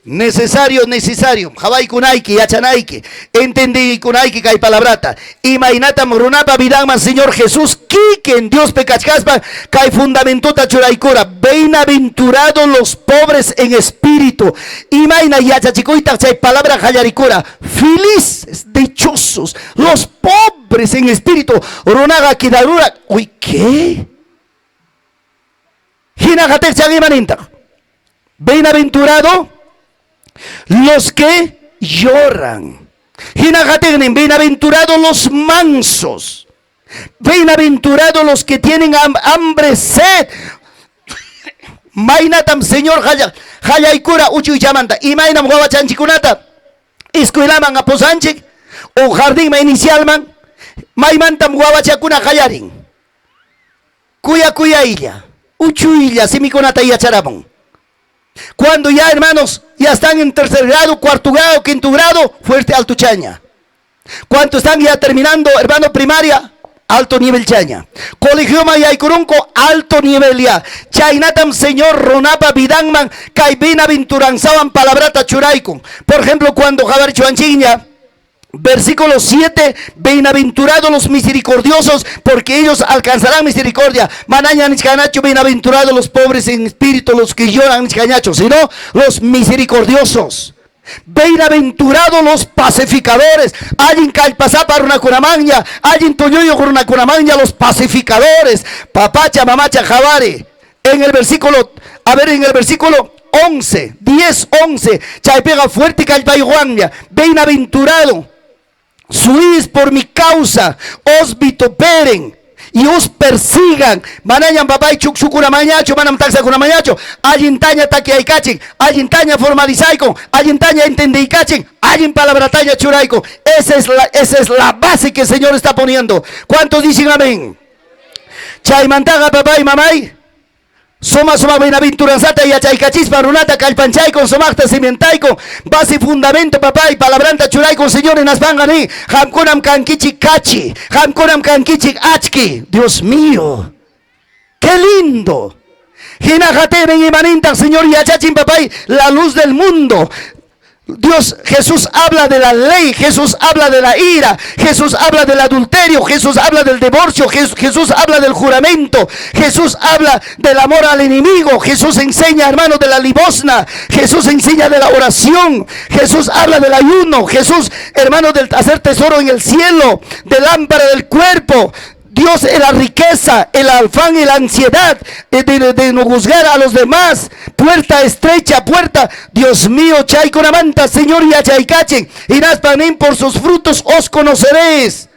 Necesario, necesario. Qawaykunayki, yachanayki, entendiykunayki kay palabrata. Imaynatam runapa vidanman Señor Jesús kikin Diospi kachkaspa kay fundamentota churaykura. Bienaventurados los pobres en espíritu. Imayna yachachikuytaq chay palabra qallarikura. Felices, dichosos, los pobres en espíritu. Runaqa quedarura. Uy, ¿qué? Hina qatiqchan imanintaq. Bienaventurado los que lloran. Hina qatiqnin, bienaventurados los mansos. Bienaventurados los que tienen hambre, sed. Maynatam Señor hallaykura uchuychamanta. Imaynam wawachanchikunata escuelaman apusanchik o jardinman inicialman maymantam wawachakuna qallarin. Kuya kuyaylla, uchuylla simikunata yacharamun. Cuando ya hermanos ya están en tercer grado, cuarto grado, quinto grado, fuerte alto chaña. Cuando están ya terminando, hermano, primaria, alto nivel chaña. Colegio yaykurunku, alto nivel ya. Chaynatam Señor runapa vidanman, kay bienaventuranzawan palabrata churaykun. Por ejemplo, cuando qawarichuanchikña, versículo 7, bienaventurados los misericordiosos, porque ellos alcanzarán misericordia. Manaña nichkanachu, bienaventurados los pobres en espíritu, los que lloran nichkanachu, sino los misericordiosos. Bienaventurados los pacificadores. Allin kallpasapa runakunamanña, allin tulluyuq runakunamanña, los pacificadores. Papacha, mamacha, qawari. En el versículo, a ver, en el versículo 11, 10, 11, chaypiqa fuerte kallpaywanña, bienaventurado sois por mi causa, os vituperen y os persigan. Manañam papay chukchukunamañachu, manam taksakunamañachu, allintaña takyaykachin, allintaña formalizaykun, allintaña entendiykachin, allin palabrataña churaykun. Esa es la base que el Señor está poniendo. ¿Cuántos dicen amén? Chaymantaqa papay, mamay, suma suma bienaventuranzata yachaykachispa runata kallpanchaykun, sumaqta cimentaykun, base fundamento papay, palabranta churaykun, Señor, hinaspanqa ni, qamkunam kankichik kachi, qamkunam kankichik achki. Dios mío, qué lindo. Hina qatiqnin imanintaq Señor yachachin papay, la luz del mundo. Dios, Jesús habla de la ley, Jesús habla de la ira, Jesús habla del adulterio, Jesús habla del divorcio, Jesús habla del juramento, Jesús habla del amor al enemigo, Jesús enseña, hermano, de la limosna, Jesús enseña de la oración, Jesús habla del ayuno, Jesús, hermano, del hacer tesoro en el cielo, de lámpara del cuerpo. Dios es la riqueza, el afán y la ansiedad de no juzgar a los demás. Puerta estrecha, puerta. Dios mío, chaykunamanta, Señor yachaykachin. Hinaspan nin, por sus frutos os conoceréis.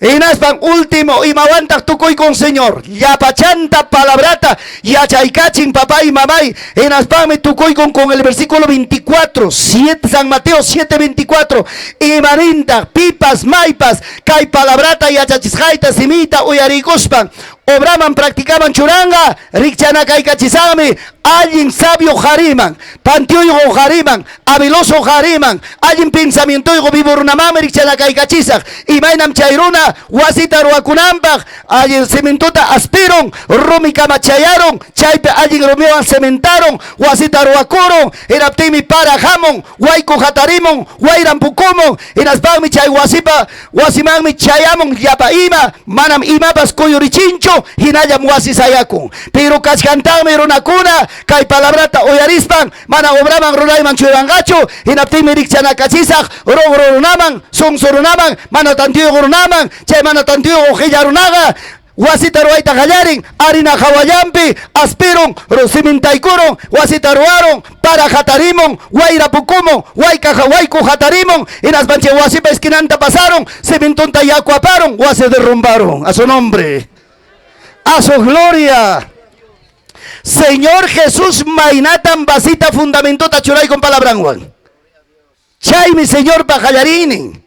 Hinaspan último, imawantaq tukuykun Señor. Llapachanta palabrata yachaykachin papá y mamay. Hinaspanmi tukuykun con el versículo 24, 7, San Mateo 7, 24. Imanintaq, pipas, maypas, kay palabrata yachachisqayta simiyta uyariykuspan obraman practicaman churanqa, rikchanakaykachisaqmi allin sabio qariman, tantiyuq qariman, habiloso qariman, allin pensamientoyuq vivo runamanmi rikchanakaykachisaq. Imaynam chay runa wasita ruwakunanpaq allin cementota aspirun, rumikama chayarun, chaypi allin rumiwan cementaron, wasita ruwakurun, hinaptinmi para hamun, wayku hatarimun, wayran pukumun, hinaspanmi chay wasipa wasimanmi chayamun llapa ima, manam imapas kuyurichinchu, hinallam wasi sayakun. Pero kachkantaqmi runakuna kay palabrata uyarispan mana obraman rurayman churanqachu, hinaptinmi rikchanakachisaq ruqru runaman, sunsu runaman, mana tantiyuq runaman, chay mana tantiyuq qilla runaqa wasita ruwayta qallarin, harina hawallanpi aspirun, cimintaykurun, wasita ruwarun, para hatarimun, wayra pukumun, wayka wayku hatarimun, hinaspan chay wasipa esquinanta pasaron, cementonta yaku aparun, wasi derrumbaron. A su nombre, a su gloria. Señor Jesús maynatam basita fundamentota churaykun palabranwan. Chaymi Señorpa qallariynin.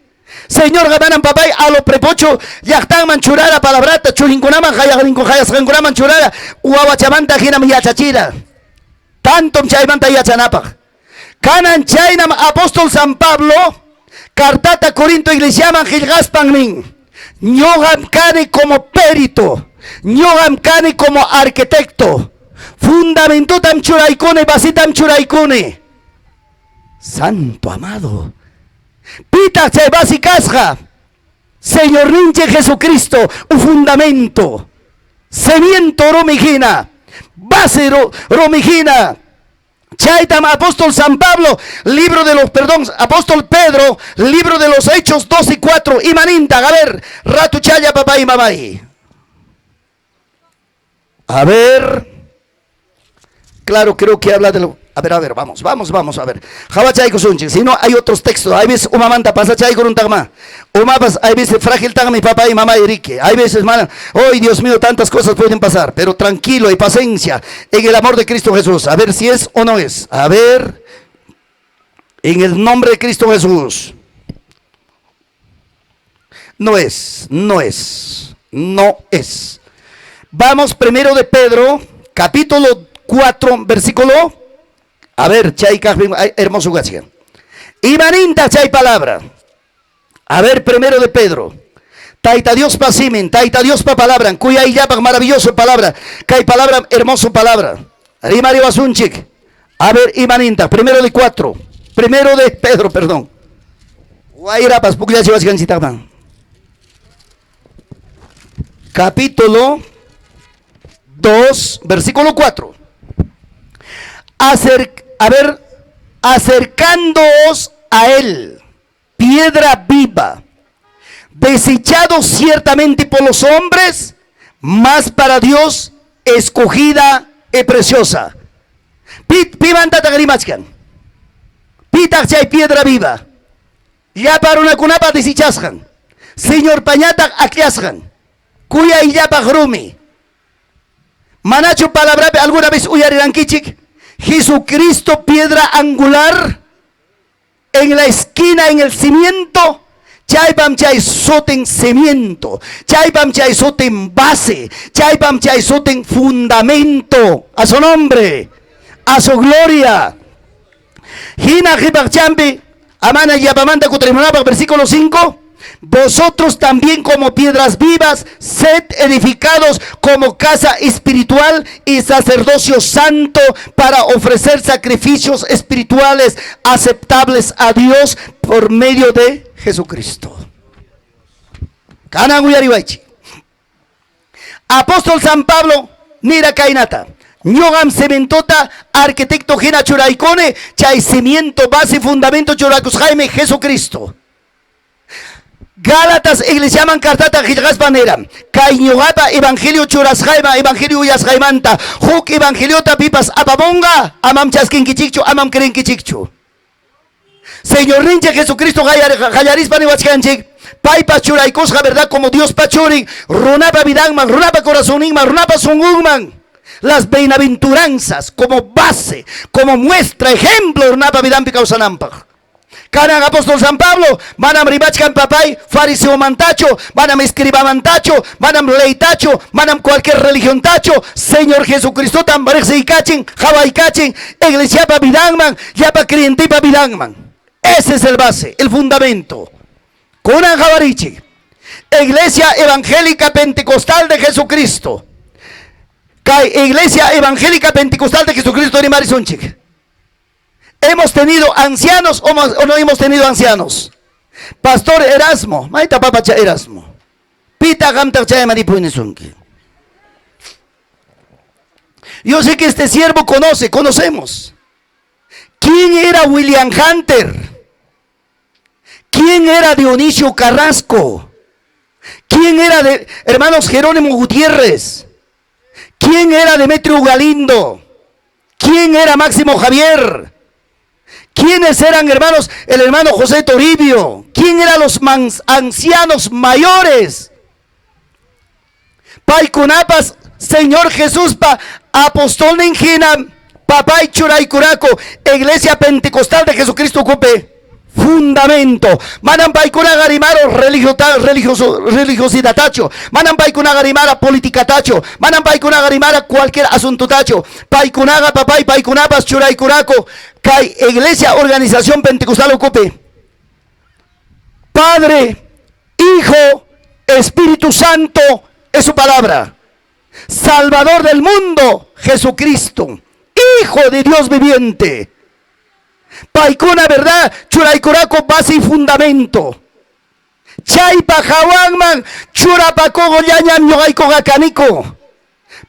Señor manam papay a lo prepocho llaqtanman churara palabrata, churinkunaman hayasqankunaman churara, wawachamanta hinam yachachira. Tantom chaymanta yachanapaq. Kanan chaynam apóstol San Pablo cartata Corinto iglesiaman qillqaspan nin, ñuqam kani como perito, ñuqam kani como arquitecto, fundamentotam churaykuni, basitam churaykuni. Santo amado. Pitaq chay basi kasqa? Señorninchik Jesucristo, un fundamento, cimiento rumihina, base rumihina. Chaytam apóstol San Pablo, libro de los, perdón, apóstol Pedro, libro de los Hechos 2 y 4, imaninta, a ver, ratuchalla papá y mamá. A ver, claro, creo que habla de lo, a ver, vamos, vamos, vamos, a ver. Hawachaykusunchik, si no hay otros textos, hay veces umamanta pasachaykuruntaqma, umapas, hay veces frágil mi papá y mamá Erique, hay veces, mana, hoy Dios mío, tantas cosas pueden pasar, pero tranquilo y paciencia en el amor de Cristo Jesús, a ver si es o no es, a ver, en el nombre de Cristo Jesús. No es, no es, no es. Vamos primero de Pedro, capítulo 4, versículo. A ver, chay hermoso gracia. Imaninta chay palabra. A ver, primero de Pedro. Taita Dios pa simin, taita Dios pa palabra, cuya illapaq maravilloso palabra, kay palabra hermoso palabra. Rimari wasunchik. A ver, imaninta, primero de 4. Primero de Pedro, perdón. Guayrapas, pukllachiwachkanchitaqman. Capítulo 2, versículo 4. A ver, acercándoos a él, piedra viva, desechado ciertamente por los hombres, mas para Dios escogida y preciosa. Pimanta rimachkan. Pitaq chay piedra viva. Llapa runakunapa desechasqan. Señor pañataq akllasqan. Kuyayllapaq rumi. Manachu palabrapi alguna vez uyarirankichik? Jesucristo piedra angular en la esquina, en el cimiento. Chaypam chay sutin cimiento, chaypam chay sutin base, chaypam chay sutin fundamento. A su nombre, a su gloria. Hina qhipaqchampi, amana yapamanta kutirimunapaq, versículo 5. Vosotros también como piedras vivas, sed edificados como casa espiritual y sacerdocio santo para ofrecer sacrificios espirituales aceptables a Dios por medio de Jesucristo. Kanan uyariwaychik. Apóstol San Pablo, nira kaynata. Ñuqam cementota arquitecto hina churaykuni, chay cimiento, base, fundamento churakusqaymi Jesucristo. Gálatas iglesiaman cartata qillqaspa nira, Kay ñuqapa evangelio churasqayman, evangelio uyasqaymanta, huk evangeliota pipas apamunqa, amam chaskinkichikchu, amam creenkichikchu. Señorninchik Jesucristo qallarispa niwachkanchik, paypas churaykusqa, verdad, como Diospa churin, runapa vidanman, runapa corazonninman, runapa sunqunman, las bienaventuranzas como base, como muestra, ejemplo runapa vidanpi kawsananpaq. Kanan apóstol San Pablo manam rimachkan papay fariseomantachu, manam escribamantachu, manam leytachu, manam cualquier religiontachu. Señor Jesucristotam riqsiykachin, qawaykachin iglesiapa vidanman, llapa creyentipa vidanman. Ese es el base, el fundamento. Kunan qawarichik. Iglesia Evangélica Pentecostal de Jesucristo. Kay Iglesia Evangélica Pentecostal de Jesucristo rimarisunchik. ¿Hemos tenido ancianos o no hemos tenido ancianos? Pastor Erasmo, mayta papacha Erasmo. Pita qamtaq chayman ripuynisunki. Yo sé que este siervo conoce, conocemos. ¿Quién era William Hunter? ¿Quién era Dionisio Carrasco? ¿Quién era de hermanos Jerónimo Gutiérrez? ¿Quién era Demetrio Galindo? ¿Quién era Máximo Javier? ¿Quiénes eran, hermanos? El hermano José Toribio. ¿Quién eran los ancianos mayores? Paykunapas, Señor Jesuspa apostolnin hina, papay churaykuraku, Iglesia Pentecostal de Jesucristo ukupi fundamento. Manam paykunaqa rimaru religiosidadtachu. Manam paykunaqa rimara politicatachu. Manam paykunaqa rimara cualquier asuntotachu. Paykunaqa papay paykunapas churaykuraku kay Iglesia Organización Pentecostal ukupi. Padre, Hijo, Espíritu Santo es su palabra. Salvador del mundo, Jesucristo, Hijo de Dios viviente. Paykuna, verdad, churaykuraku base y fundamento. Chaypa hawanman churapakuqllañam ñuqaykuqa kaniku.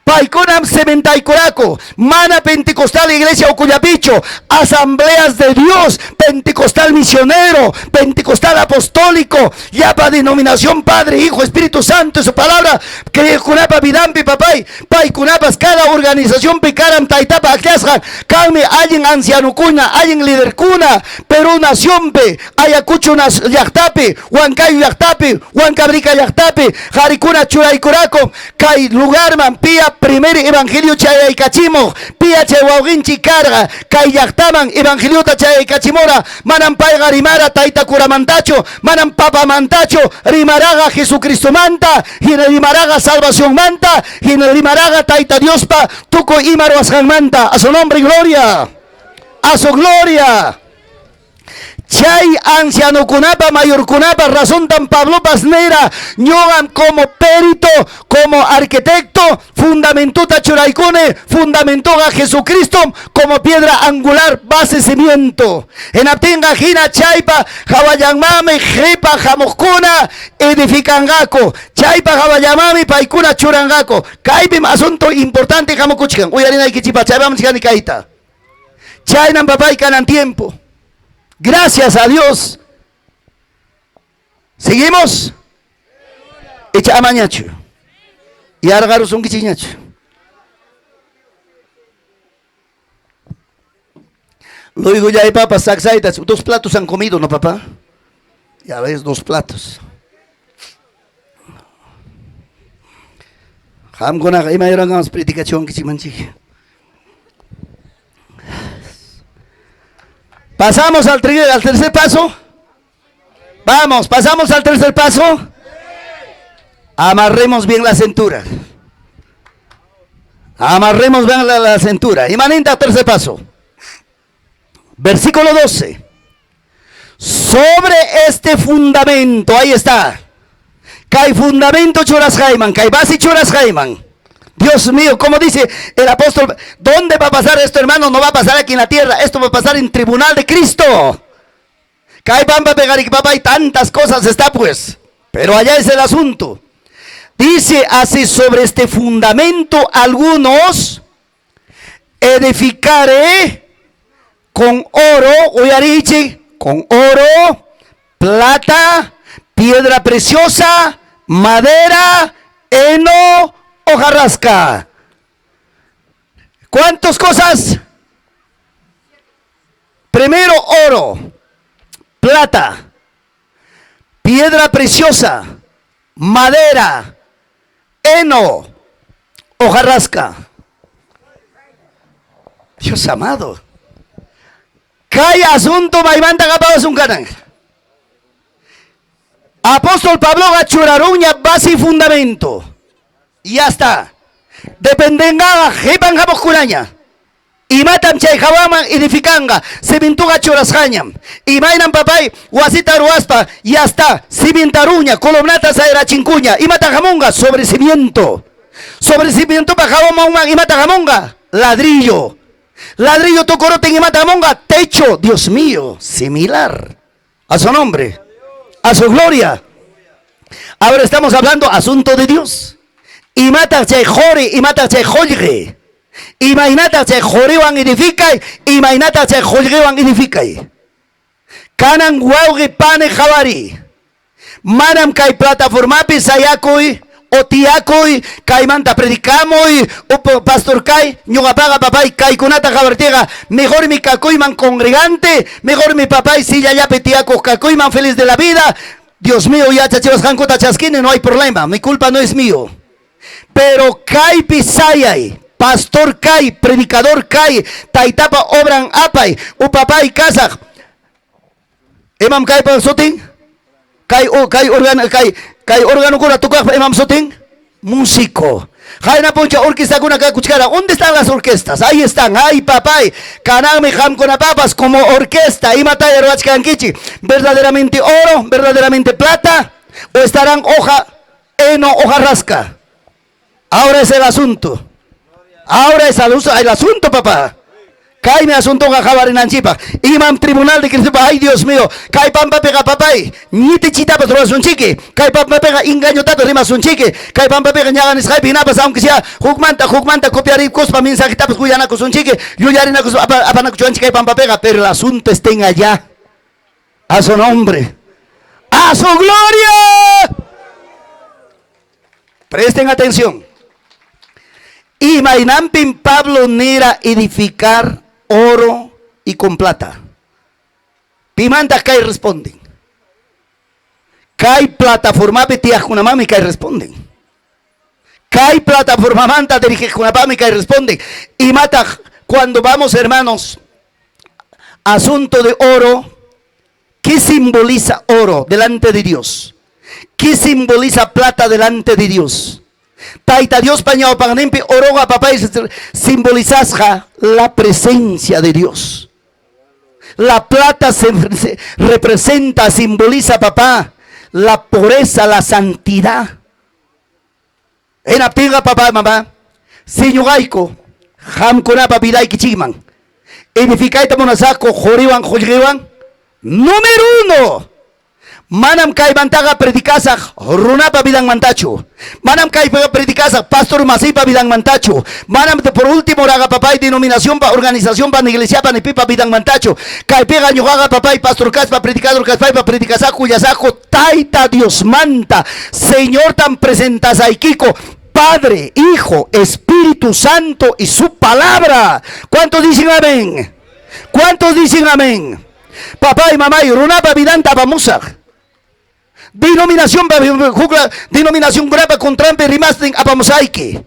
Paykunam cementaykuraku, mana Pentecostal iglesia ukullapichu, asambleas de Dios, Pentecostal misionero, Pentecostal apostólico, llapa denominación Padre, Hijo, Espíritu Santo, su palabra, creeqkunapa vidanpi papay, paykunapas cada organización karan taytapa akllasqan, kanmi allin ancianokuna, allin liderkuna, Perú nacionpi, Ayacucho llaqtapi, Huancayo llaqtapi, Huancabrica llaqtapi, qarikuna churaykuraku, kay lugarman pia primer evangelio chayaykachimuq, pia chay wawqinchik karqa, kay llaqtaman evangeliota chayaykachimura, manam payqa rimara tayta curamantachu, manam papamantachu, rimaraqa Jesucristomanta, hina rimaraqa salvacionmanta, hina rimaraqa tayta Diospa tukuy ima ruwasqanmanta. A su nombre gloria. A su gloria. Chay ancianokunapa, mayorkunapa razontam Pablopas nira, ñuqam como perito, como arquitecto, fundamentota churaykuni, fundamentoqa Jesucristo como piedra angular, base, cimiento. Hinaptinqa hina chaypa hawallanmanmi qipa hamuqkuna edificanqaku, chaypa hawallanmanmi paykuna churanqaku. Kaypim asunto importante hamukuchkan, uyarinaykichikpaq, chaypam chikani kayta. Chaynam papay kanan tiempo. Gracias a Dios. ¿Seguimos? Icha amañachu. Yarqarusunkichikñachu. Luego ya hay papas, sacsaitas, 2 platos han comido, ¿no, papá? Ya ves, 2 platos. Qamkunaqa ima yurankamas predicacionkichikmanchik. Pasamos al tercer paso. Vamos, pasamos al tercer paso. Amarremos bien la cintura. Amarremos bien la cintura. Y maninta, tercer paso. Versículo 12. Sobre este fundamento, ahí está. Kay fundamento churasqayman, kay base churasqayman. Dios mío, como dice el apóstol, ¿dónde va a pasar esto, hermano? No va a pasar aquí en la tierra, esto va a pasar en tribunal de Cristo. Kay pampa pegarik papá y tantas cosas está pues, pero allá es el asunto. Dice así, sobre este fundamento algunos edificaré con oro, uyarichi, con oro, plata, piedras. Piedra preciosa, madera, heno, hojarrasca. ¿Cuántas cosas? Primero oro, plata, piedra preciosa, madera, heno, hojarrasca. Dios amado. Kay asunto maymanta qapawasun kanan. Apóstol Pabloqa churarunña base y fundamento. Y ya está. Dependengaqa qipan hamuqkunaña. Imatam chay hawaman edificanqa, cimientoqa churasqañam. Imaynam papay wasita ruwaspa, ya está, cimientaruña, columnata sayrachinkuña. Imata hamunqa? Sobre cimiento. Sobre cimientopa hawaman imata hamunqa? Ladrillo. Ladrillo tukurutin imata hamunqa? Techo. Dios mío, similar. A su nombre, a su gloria. Ahora estamos hablando asunto de Dios. Imataq chay qori, imataq chay qullqi. Imaynataq chay qoriwan edificay, imaynataq chay qullqiwan edificay. Kanan wawqi pani qhawariy. Manam kay plataformapi sayakuy o tiyakuy, kaymanta predicamuy, o pastor kay, ñuqapaqa papay kaykunata qhawartiqa, mejormi kakuyman congregante, mejormi papay sillallapi tiyakuq kakuyman feliz de la vida. Dios mío, yachachiwasqankuta chaskini, no hay problema, mi culpa no es mío. Pero kaypi sayay, pastor kay, predicador kay, taytapa obran apay, u papay kasaq. Imam kaypa sutin? Kay kay organo kay kay organokuna tukaqpa imam sutin? Músico. Qayna puncha orquestakuna kakuchkara. ¿Dónde están las orquestas? Ahí están. Ay, papay. Kananmi qamkunapapas como orquesta. Imataya ruwachkankichik. Verdaderamente oro, verdaderamente plata, o estarán hoja, heno, hoja rasca. Ahora es el asunto. Ahora es el asunto, papá. Kaymi asuntoqa qawarinanchikpaq. Imam tribunal de Cristo, ay Dios mío, kay pampapiqa papay, ñitichitapas ruwasunchiki, kay pampapiqa engañotapas rimasunchiki, kay pampapiqa ñaqa nisqaypi hinapas aunque sea hukmanta hukmanta copiarikuspa mensajetapas willanakusunchiki, yuyarinakuspa apanakuchuanchik kay pampapiqa, pero el asunto estén allá. A su nombre. A su gloria. Presten atención. Imaynampim Pablo nira edificar oro y con plata. Pimanta kay responden. Kay plataformapi tiyaqkunamami kay responden. Kay plataformamanta dirigiqkunapami kay responden. Imataq cuando vamos hermanos, asunto de oro, ¿qué simboliza oro delante de Dios? ¿Qué simboliza plata delante de Dios? Tayta Diospa ñawpaqninpi oroqa papay simbolizasqa la presencia de Dios. La plata se representa, simboliza, papá, la pureza, la santidad. Hinaptinqa papá, mamá, si ñuqayku qamkunapa vidaykichikman edificayta munasaqku quriwan qullqiwan, número uno, manam kaymantaqa predicasaq runapa vidanmantachu. Manam kaypiqa predicasaq pastor masiypa vidanmantachu. Manam por último raqa papay denominacionpa, organizacionpa, ni iglesiapa, ni pipa vidanmantachu. Kaypiqa ñuqaqa papay pastor kaspa, predicador kaspaypa predicasaqku, willasaqku Tayta Diosmanta. Señortam presentasaykiku Padre, Hijo, Espíritu Santo y su palabra. ¿Cuántos dicen amén? ¿Cuántos dicen amén? Papá y mamá y runapa vidanta apamusaq. Denominación denominación grapa contranpi rimastin apamusayki.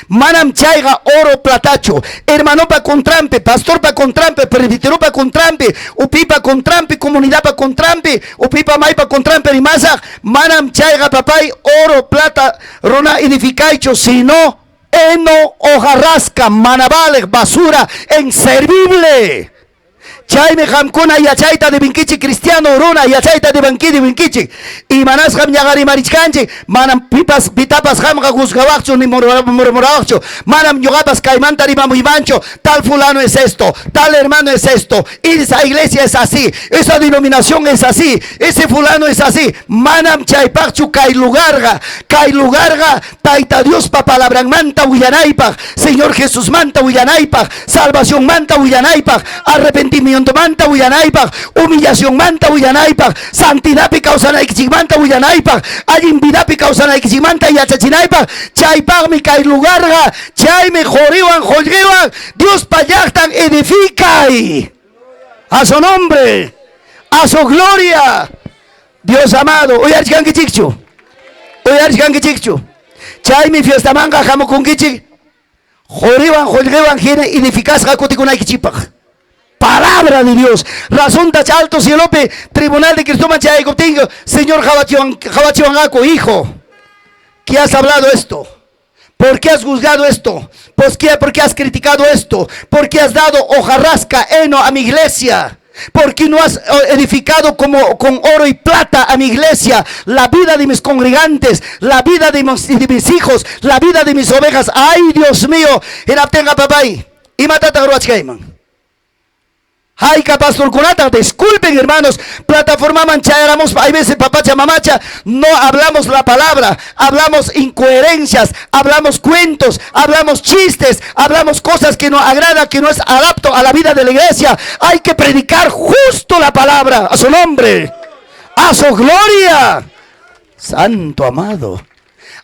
Manam chayqa oro platachu. Hermanopa contranpi, pastorpa contranpi, presbiteropa contranpi, upipa contranpi, comunidadpa contranpi, upipa maypa contranpi rimasaq. Manam chayqa papay oro plata runa edificaychu, sino heno, hojarrasca, mana valeq, basura, inservible. Chaymi qamkuna yachayta debinkichik cristiano runa yachayta debanki debinkichik. Imanasqam ñaqa rimarichkanchik, manam pipas pitapas qamqa juzgawaqchu ni murmurawaqchu. Manam ñuqapas kaymanta rimamuymanchu, tal fulano es esto, tal hermano es esto, esa iglesia es así, esa denominación es así, ese fulano es así. Manam chaypaqchu kay lugarqa, kay lugarqa Tayta Diospa palabranmanta willanaypaq, Señor Jesusmanta willanaypaq, salvacionmanta willanaypaq, arrepentimiento Arrepentimientomanta willanaypaq, humillacionmanta willanaypaq, santidapi kawsanaykichikmanta willanaypaq, allin vidapi kawsanaykichikmanta yachachinaypaq. Chaypaqmi kay lugarqa, chaymi qoriwan qollqewan Diospa llaqtan edificay. A su nombre, a su gloria. Dios amado, uyarichkankichikchu? Uyarichkankichikchu? Chaymi fiestamanqa hamukunkichik qoriwan qollqewan hina edificasqa kutikunaykichikpaq. Palabra de Dios. Razonta alto cielopi tribunal de Cristoman chayaykuptinku, Señor qawachiwanqaku, hijo, ¿qué has hablado esto? ¿Por qué has juzgado esto? ¿Por qué, ¿Por qué has criticado esto? ¿Por qué has dado hojarrasca, heno a mi iglesia? ¿Por qué no has edificado como con oro y plata a mi iglesia? La vida de mis congregantes, la vida de mis hijos, la vida de mis ovejas. ¡Ay, Dios mío! Hinaptinqa papay, imatataq ruwachkayman? Hayka pastorkunataq, disculpen hermanos, plataformaman chayaramuspa, hay veces papacha mamacha, no hablamos la palabra, hablamos incoherencias, hablamos cuentos, hablamos chistes, hablamos cosas que no agrada, que no es adapto a la vida de la iglesia. Hay que predicar justo la palabra, a su nombre, a su gloria. Santo amado.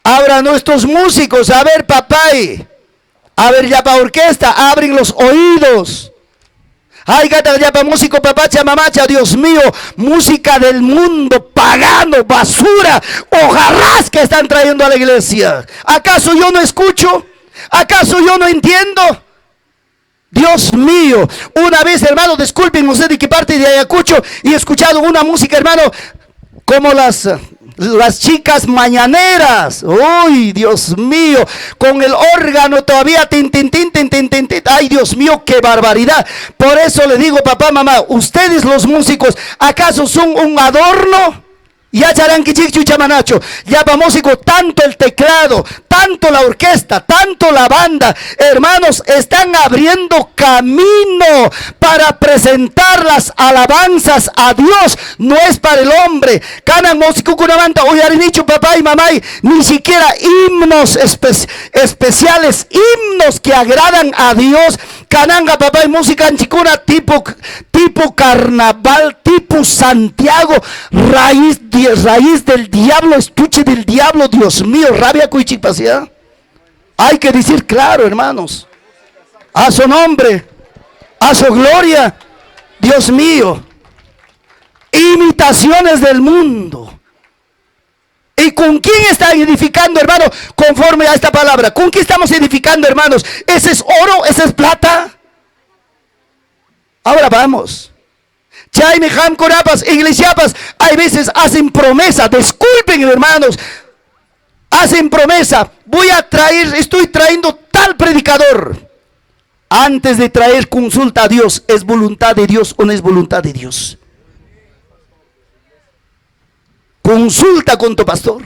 Ahora nuestros músicos, a ver papay, a ver ya pa orquesta, abren los oídos. Ay, gata, ya pa músico, papacha, mamacha, Dios mío, música del mundo, pagano, basura, hojarras que están trayendo a la iglesia. ¿Acaso yo no escucho? ¿Acaso yo no entiendo? Dios mío, una vez, hermano, disculpen, no sé de qué parte de Ayacucho, y he escuchado una música, hermano, como las chicas mañaneras. Uy, Dios mío, con el órgano todavía, tin, tin, tin, tin, tin, tin, tin. Ay, Dios mío, qué barbaridad. Por eso le digo, papá, mamá, ustedes los músicos, ¿acaso son un adorno? Yacharankichikchu chamanacho. Llapa músico, tanto el teclado, tanto la orquesta, tanto la banda, hermanos, están abriendo camino para presentar las alabanzas a Dios. No es para el hombre. Kanan musikukunamanta uyarinichu papá y mamá, ni siquiera himnos especiales, himnos que agradan a Dios. Kananqa papá y música anchikuna tipo carnaval, tipo Santiago, raíz del diablo, estuche del diablo, Dios mío, rabia kuychikpasya. Hay que decir claro, hermanos, a su nombre, a su gloria, Dios mío. Imitaciones del mundo. ¿Y con quién está edificando, hermano? Conforme a esta palabra. ¿Con qué estamos edificando, hermanos? ¿Ese es oro? ¿Ese es plata? Ahora vamos. Chaymi qamkunapas, iglesiapas, hay veces hacen promesa. Disculpen, hermanos. Hacen promesa. Voy a traer, estoy trayendo tal predicador. Antes de traer consulta a Dios, ¿es voluntad de Dios o no es voluntad de Dios? Consulta con tu pastor.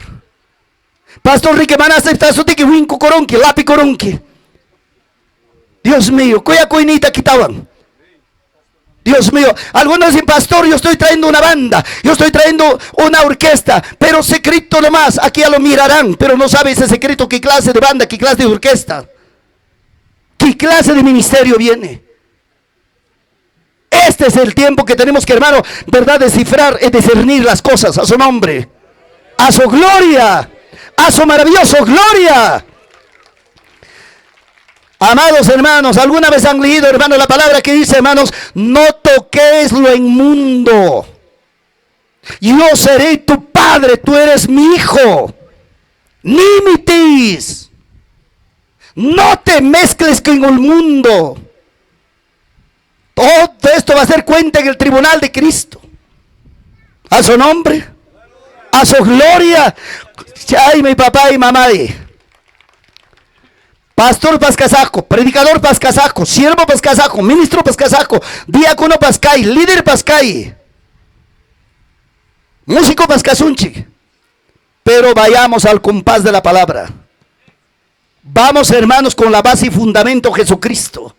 Pastor Rique van a aceptar su tiki winku koronki, lapi koronki. Dios mío, kuyakuyniyta quitawan. Dios mío, algunos dicen, pastor, yo estoy trayendo una banda, yo estoy trayendo una orquesta, pero secreto nomás, aquí ya lo mirarán, pero no sabe ese secreto qué clase de banda, qué clase de orquesta, qué clase de ministerio viene. Este es el tiempo que tenemos que, hermano, verdad, descifrar y discernir las cosas a su nombre, a su gloria, a su maravilloso gloria. Amados hermanos, ¿alguna vez han leído, hermano, la palabra que dice, hermanos, no toques lo inmundo? Yo seré tu padre, tú eres mi hijo. Ni imites. No te mezcles con el mundo. Todo esto va a ser cuenta en el tribunal de Cristo. A su nombre, a su gloria. Ay, mi papá y mamá. Pastor pascasaco, predicador pascasaco, siervo pascasaco, ministro pascasaco, diácono pascay, líder pascay, músico pascasunchi. Pero vayamos al compás de la palabra. Vamos, hermanos, con la base y fundamento Jesucristo.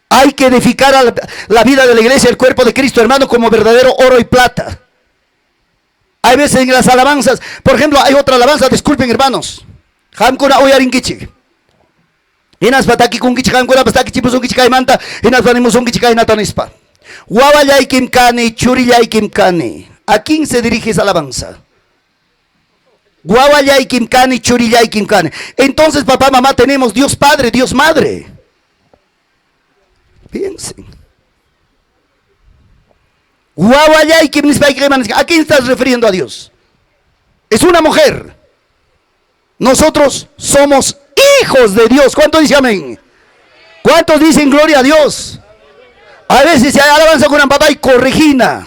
Hay que edificar a la vida de la iglesia, el cuerpo de Cristo, hermano, como verdadero oro y plata. Hay veces en las alabanzas, por ejemplo, hay otra alabanza, disculpen, hermanos. Qamkuna uyarinkichik. Hinaspa takikunkichik qamkunapas takichipusunkichik kaymanta, hinaspa nimusunkichik kaynata nispa. Wawallaykim kani, churillaykim kani. ¿A quién se dirige esa alabanza? Wawallaykim kani, churillaykim kani. Entonces, papá, mamá, tenemos Dios Padre, Dios Madre. Piensen. Wawallaykim nispayki, ¿a quién estás refiriendo a Dios? Es una mujer. Nosotros somos hijos de Dios. ¿Cuántos dicen amén? ¿Cuántos dicen gloria a Dios? A veces se alabanza con papá y corregina.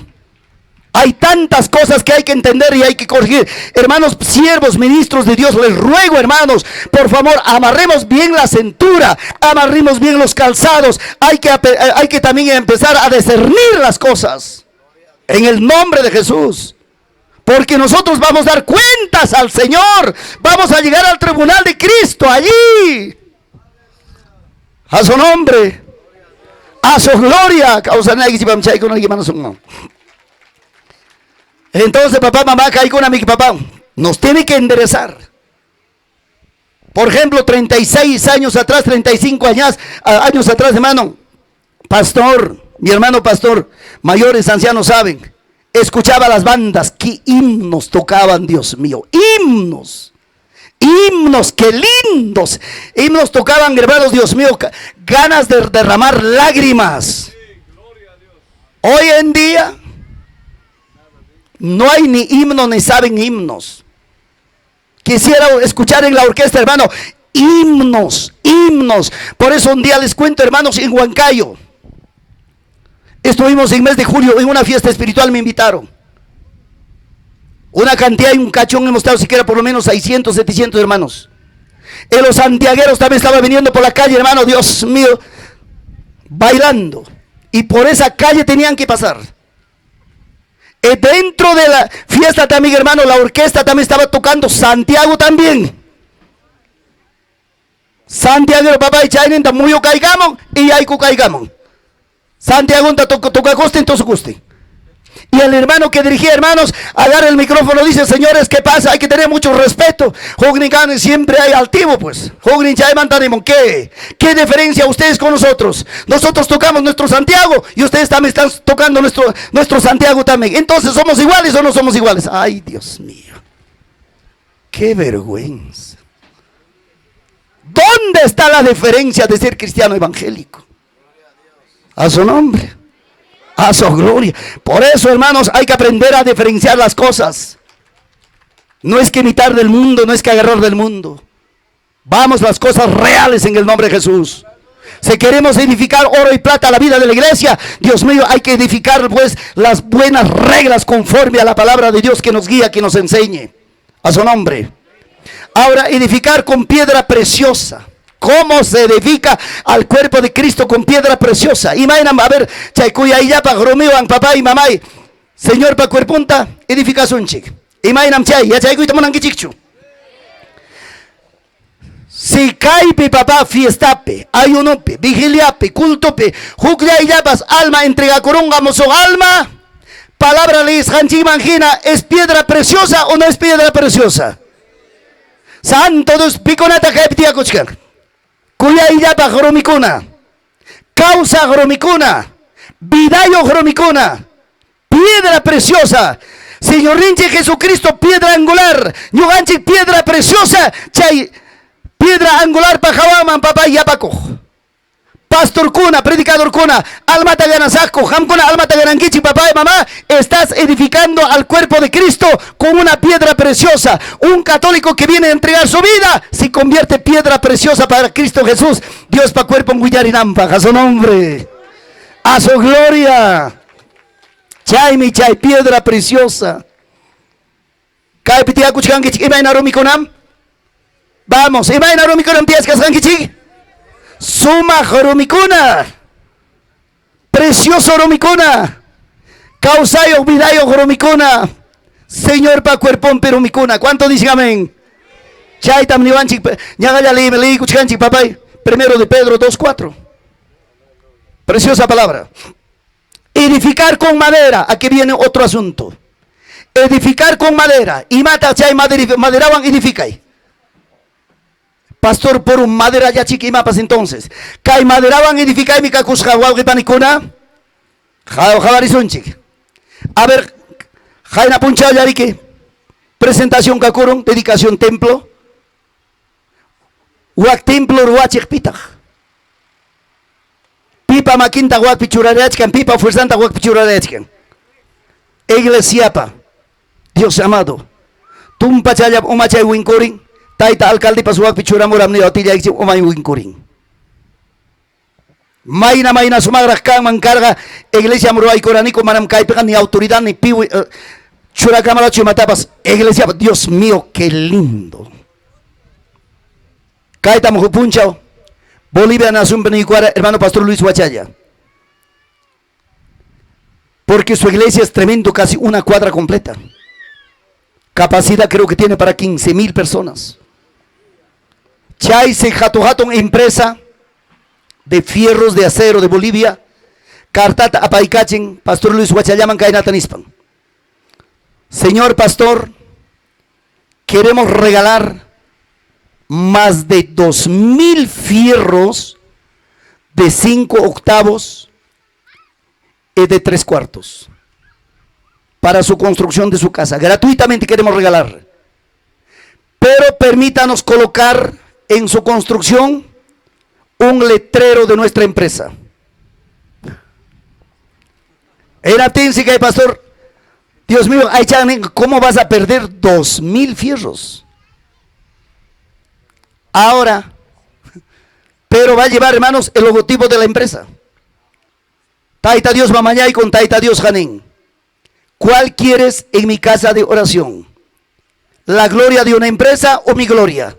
Hay tantas cosas que hay que entender y hay que corregir. Hermanos, siervos, ministros de Dios, les ruego, hermanos, por favor, amarremos bien la cintura, amarremos bien los calzados. Hay que también empezar a discernir las cosas. En el nombre de Jesús. Porque nosotros vamos a dar cuentas al Señor. Vamos a llegar al tribunal de Cristo allí. A su nombre. A su gloria. Entonces, papá, mamá, mi papá, nos tiene que enderezar. Por ejemplo, 36 años atrás, 35 años atrás, hermano, pastor, mi hermano pastor, mayores ancianos saben, escuchaba las bandas, qué himnos tocaban, Dios mío, himnos. Himnos, qué lindos. Himnos tocaban, hermanos, Dios mío, ganas de derramar lágrimas. Hoy en día no hay ni himno ni saben himnos. Quisiera escuchar en la orquesta, hermano, himnos, himnos. Por eso un día les cuento, hermanos, en Huancayo. Estuvimos en mes de julio en una fiesta espiritual, me invitaron. Una cantidad y un cachón hemos estado siquiera por lo menos 600, 700 hermanos. En los santiagueros también estaba viniendo por la calle, hermano, Dios mío, bailando. Y por esa calle tenían que pasar. Dentro de la fiesta también, hermano, la orquesta también estaba tocando Santiago también. Santiago, papá, y chayninta muyukaykamun y yaykukaykamun. Santiago toca entonces guste. Y el hermano que dirigía, hermanos, agarra el micrófono, dice, señores, ¿qué pasa? Hay que tener mucho respeto. Siempre hay altivo, pues. ¿Qué? ¿Qué diferencia ustedes con nosotros? Nosotros tocamos nuestro Santiago y ustedes también están tocando nuestro Santiago también. Entonces, ¿somos iguales o no somos iguales? Ay, Dios mío. Qué vergüenza. ¿Dónde está la diferencia de ser cristiano evangélico? A su nombre. A su gloria. Por eso, hermanos, hay que aprender a diferenciar las cosas. No es que imitar del mundo, no es que agarrar del mundo. Vamos las cosas reales en el nombre de Jesús. Si queremos edificar oro y plata a la vida de la iglesia, Dios mío, hay que edificar pues las buenas reglas conforme a la palabra de Dios que nos guía, que nos enseñe. A su nombre. Ahora, edificar con piedra preciosa. ¿Cómo se edifica al cuerpo de Cristo con piedra preciosa? Imaynam, a ver, chay kuyayllapaq rumiwan papá y mamá. Señorpa cuerponta edificasunchik. Imaynam chay, yachaykuyta munankichikchu. Si kaypi papá fiestapi, ayunopi, vigiliapi, cultopi, huklayllapas alma entregakurunqa musuq alma, palabra leesqanchikman hina, ¿es piedra preciosa o no es piedra preciosa? Santo Dios, pikunataq kaypi tiyakuchkan. Kuyayllapaq rumikuna, kawsaq rumikuna, vidayuq rumikuna, piedra preciosa. Señorninchik Jesucristo, piedra angular, ñuqanchik piedra preciosa, chay piedra angular pa hawaman papá yapakuq. Pastorkuna, predicadorkuna, almata ganasaqku, qamkuna almata ganankichik, papá y mamá, estás edificando al cuerpo de Cristo con una piedra preciosa. Un católico que viene a entregar su vida se convierte piedra preciosa para Cristo Jesús. Diospa cuerpon wiñarinanpaq, a su nombre, a su gloria. Chaymi chay piedra preciosa. Kaypi tiyakuchkankichik imayna rumikunam? Vamos, imayna rumikunam tiyachkasqankichik? Sumaq rumikuna. Precioso rumikuna. Kawsayuq vidayuq rumikuna. Señorpa cuerponpi rumikuna. ¿Cuánto dicen amén? Chaytam niwanchik ñaqalla liykuchkanchik papay. Primero de Pedro 2.4. Preciosa palabra. Edificar con madera. Aquí viene otro asunto. Edificar con madera. Imata chay maderawan edificay. Pastor, puro madera yachik imapas entonces. Kay maderawan edificaymi kakusqa wawqi panikuna. Qhawarisunchik. A ver, qayna punchawllariki presentación kakurun, dedicación templo. Wak templo ruwachiq pitaq. Pipa makinta wakpi churarachkan, pipa fuerzanta wakpi churarachkan. Iglesiapa, Dios amado. Tumpachalla umachay winkurin, tayta alcaldepas wakpi churamuram ni otillaykichik umay winkurin. Mayna mayna sumaraq kanman karqa iglesiam ruwaykuraniku manam kaypiqa ni autoridad ni piwi churakamarachu imatapas iglesiapa. Dios mío, qué lindo. Kaytam huk punchaw Bolivia nacionpi niykuara hermano pastor Luis Huachaya. Porque su iglesia es tremendo, casi una cuadra completa. Capacidad creo que tiene para 15,000 personas. Chaysi hatu hatun empresa de fierros de acero de Bolivia, cartata apaykachin, pastor Luis Huachallaman kaynata nispan. Señor pastor, queremos regalar más de 2,000 fierros de 5 octavos y de 3 cuartos para su construcción de su casa. Gratuitamente queremos regalar. Pero permítanos colocar en su construcción un letrero de nuestra empresa. Era que pastor, Dios mío, ¿cómo vas a perder 2,000 fierros? Ahora, pero va a llevar, hermanos, el logotipo de la empresa. Taita Dios Mamañay con Taita Dios Janín. ¿Cuál quieres en mi casa de oración? ¿La gloria de una empresa o mi gloria?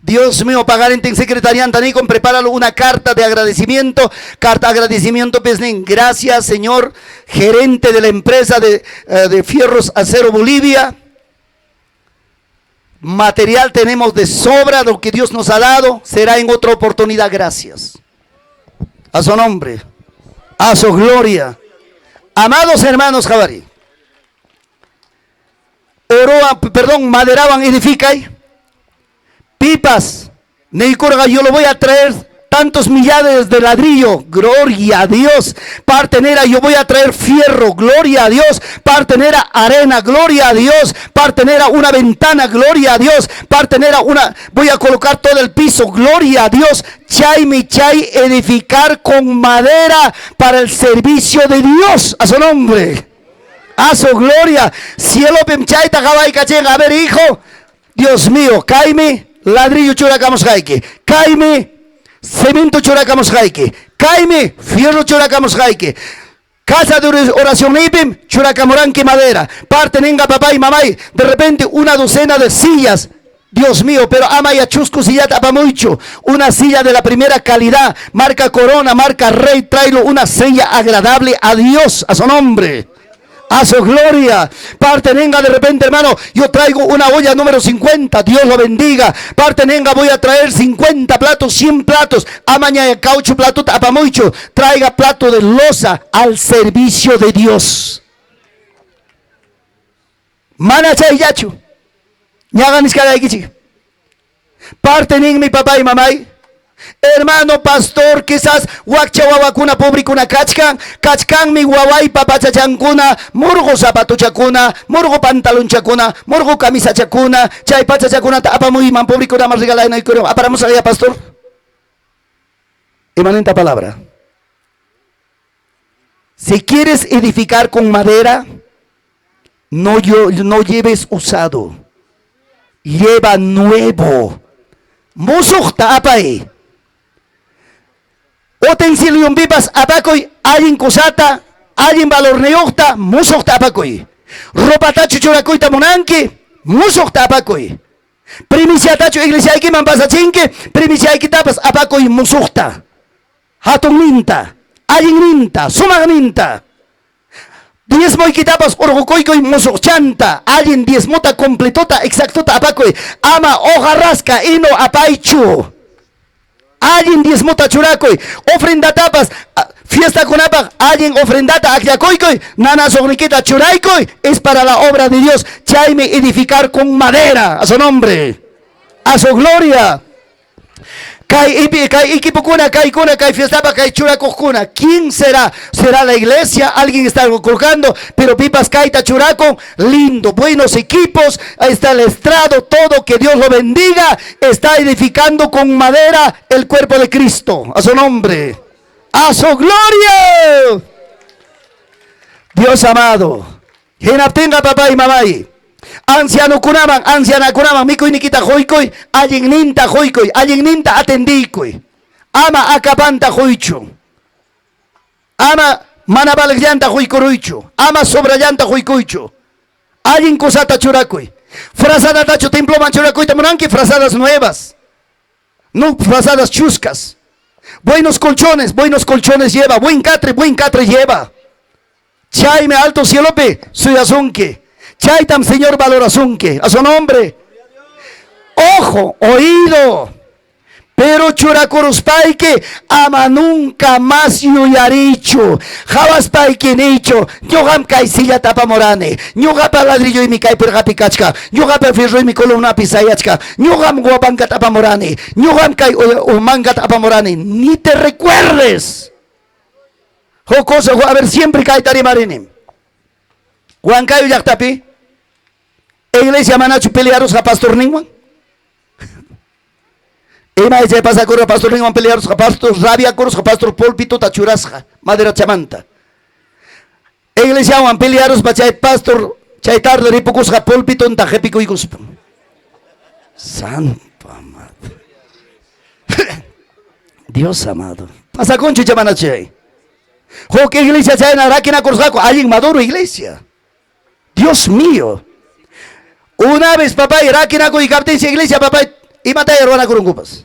Dios mío, pagar en secretaría Antanicon, prepáralo una carta de agradecimiento. Carta de agradecimiento, Pesnín. Gracias, señor gerente de la empresa de Fierros Acero Bolivia. Material tenemos de sobra, lo que Dios nos ha dado. Será en otra oportunidad, gracias. A su nombre, a su gloria. Amados hermanos Javari. Oroa, perdón, maderaban edificay. Pipas, Neikurga, yo lo voy a traer tantos millares de ladrillo, gloria a Dios. Partenera, yo voy a traer fierro, gloria a Dios. Partenera, arena, gloria a Dios. Partenera, una ventana, gloria a Dios. Partenera, una, voy a colocar todo el piso, gloria a Dios. Chay, mi chay, edificar con madera para el servicio de Dios, a su nombre, a su gloria. Cielo, pimchay, tajabay, cachén. A ver, hijo, Dios mío, caime, ladrillo churakamusqayki, kaymi cemento churakamusqayki, kaymi fierro churakamusqayki, casa de oración nipim churakamuranki madera, parte ninga papá y mamá, de repente una docena de sillas, Dios mío, pero ama y achusco sillata apamucho, una silla de la primera calidad, marca Corona, marca Rey, tráelo una silla agradable a Dios, a su nombre, a su gloria. Parte nenga, de repente, hermano, yo traigo una olla número 50, Dios lo bendiga. Parte nenga, voy a traer 50 platos, 100 platos. Amaña caucho plato, apamucho. Traiga plato de loza al servicio de Dios. Mana chay yachu. Ñaganiskadaykichik. Parte nin mi papá y mamá. Hermano pastor, quizás wakcha wawakuna pobrikuna kachkan, kachkanmi wawaypa pachachankuna, murgo zapatuchakuna, murgo pantalonchakuna, murgo camisachakuna, chay pachachakunata apamuyman pobrikuna más regalanaykunaman. Aparamos allá, pastor. Emanenta palabra. Si quieres edificar con madera, no lleves usado, lleva nuevo. Musuqta apay. Utensilion pipas apakuy, allin kusata, allin valorniyuqta, musuqta apakuy. Ropatachu churakuyta munanki, musuqta apakuy. Primiciatachu iglesiaykiman pasachinki, primiciaykitapas apakuy musuqta. Hatunninta, allinninta, sumaqninta. Diezmoykitapas urqukuykuy musuqchanta, allin diezmota completota, exactota apakuy. Ama hoja rasca, ino apaychu. Allin diezmota churakuy, ofrendatapas, fiestakunapaq allin ofrendata akllakuykuy, nana suqnikita churaykuy, es para la obra de Dios. Chaymi edificar con madera, a su nombre, A su gloria. Kay, kay equipokuna, kaykuna, kay fiestapaq kay churakuqkuna, ¿quién será? ¿Será la iglesia? Alguien está colocando, pero pipas kayta churakun, lindo, buenos equipos, ahí está el estrado, todo, que Dios lo bendiga, está edificando con madera el cuerpo de Cristo. A su nombre, a su gloria. Dios amado, hinaptinqa papay, mamay, ancianokunaman, ancianakunaman mikuynikita quykuy, allinninta quykuy, allinninta atendiykuy. Ama akapanta quychu. Ama mana valeqllanta quykuruychu. Ama sobrallanta quykuychu. Allin kusata churakuy. Frazadatachu temploman churakuyta munanki, frazadas nuevas. No frazadas chuscas. Buenos colchones, buenos colchones lleva. Buen catre lleva. Chaymi alto cielopi suyasunki. Chaytam Señor valorasunki. A su nombre. Ojo, oído. Pero churakuruspayki ama nunca más yuyarichu. Hawaspayki niychu. Ñuqam kay sillata apamurani. Ñuqapa ladrilloymi kay pirqapi kachkan. Ñuqapa fierroymi columnapi sayachkan. Ñuqam guapankata apamurani. Ñuqam kay mankata apamurani. Ni te recuerdes. Jocoso, a ver, siempre kayta rimarini. Huancayo llaqtapi iglesia manachu pelearusqa pastorninwan? Ima chay pasakurqa pastorninwan pelearusqa, pastor rabiakurusqa, pastor pulpituta churasqa maderachamanta. Iglesiawan pelearuspa chay pastor chay tarde ripukusqa pulpitunta qipikuykuspa. Santo amado. Dios amado. Pasakunchu chay mana chay. Huk iglesia chayna rakinakurusqaku allin maduro iglesia. Dios mío. Una vez papay rakinakuykaptinsi iglesia papay imataya ruwanakurunkupas.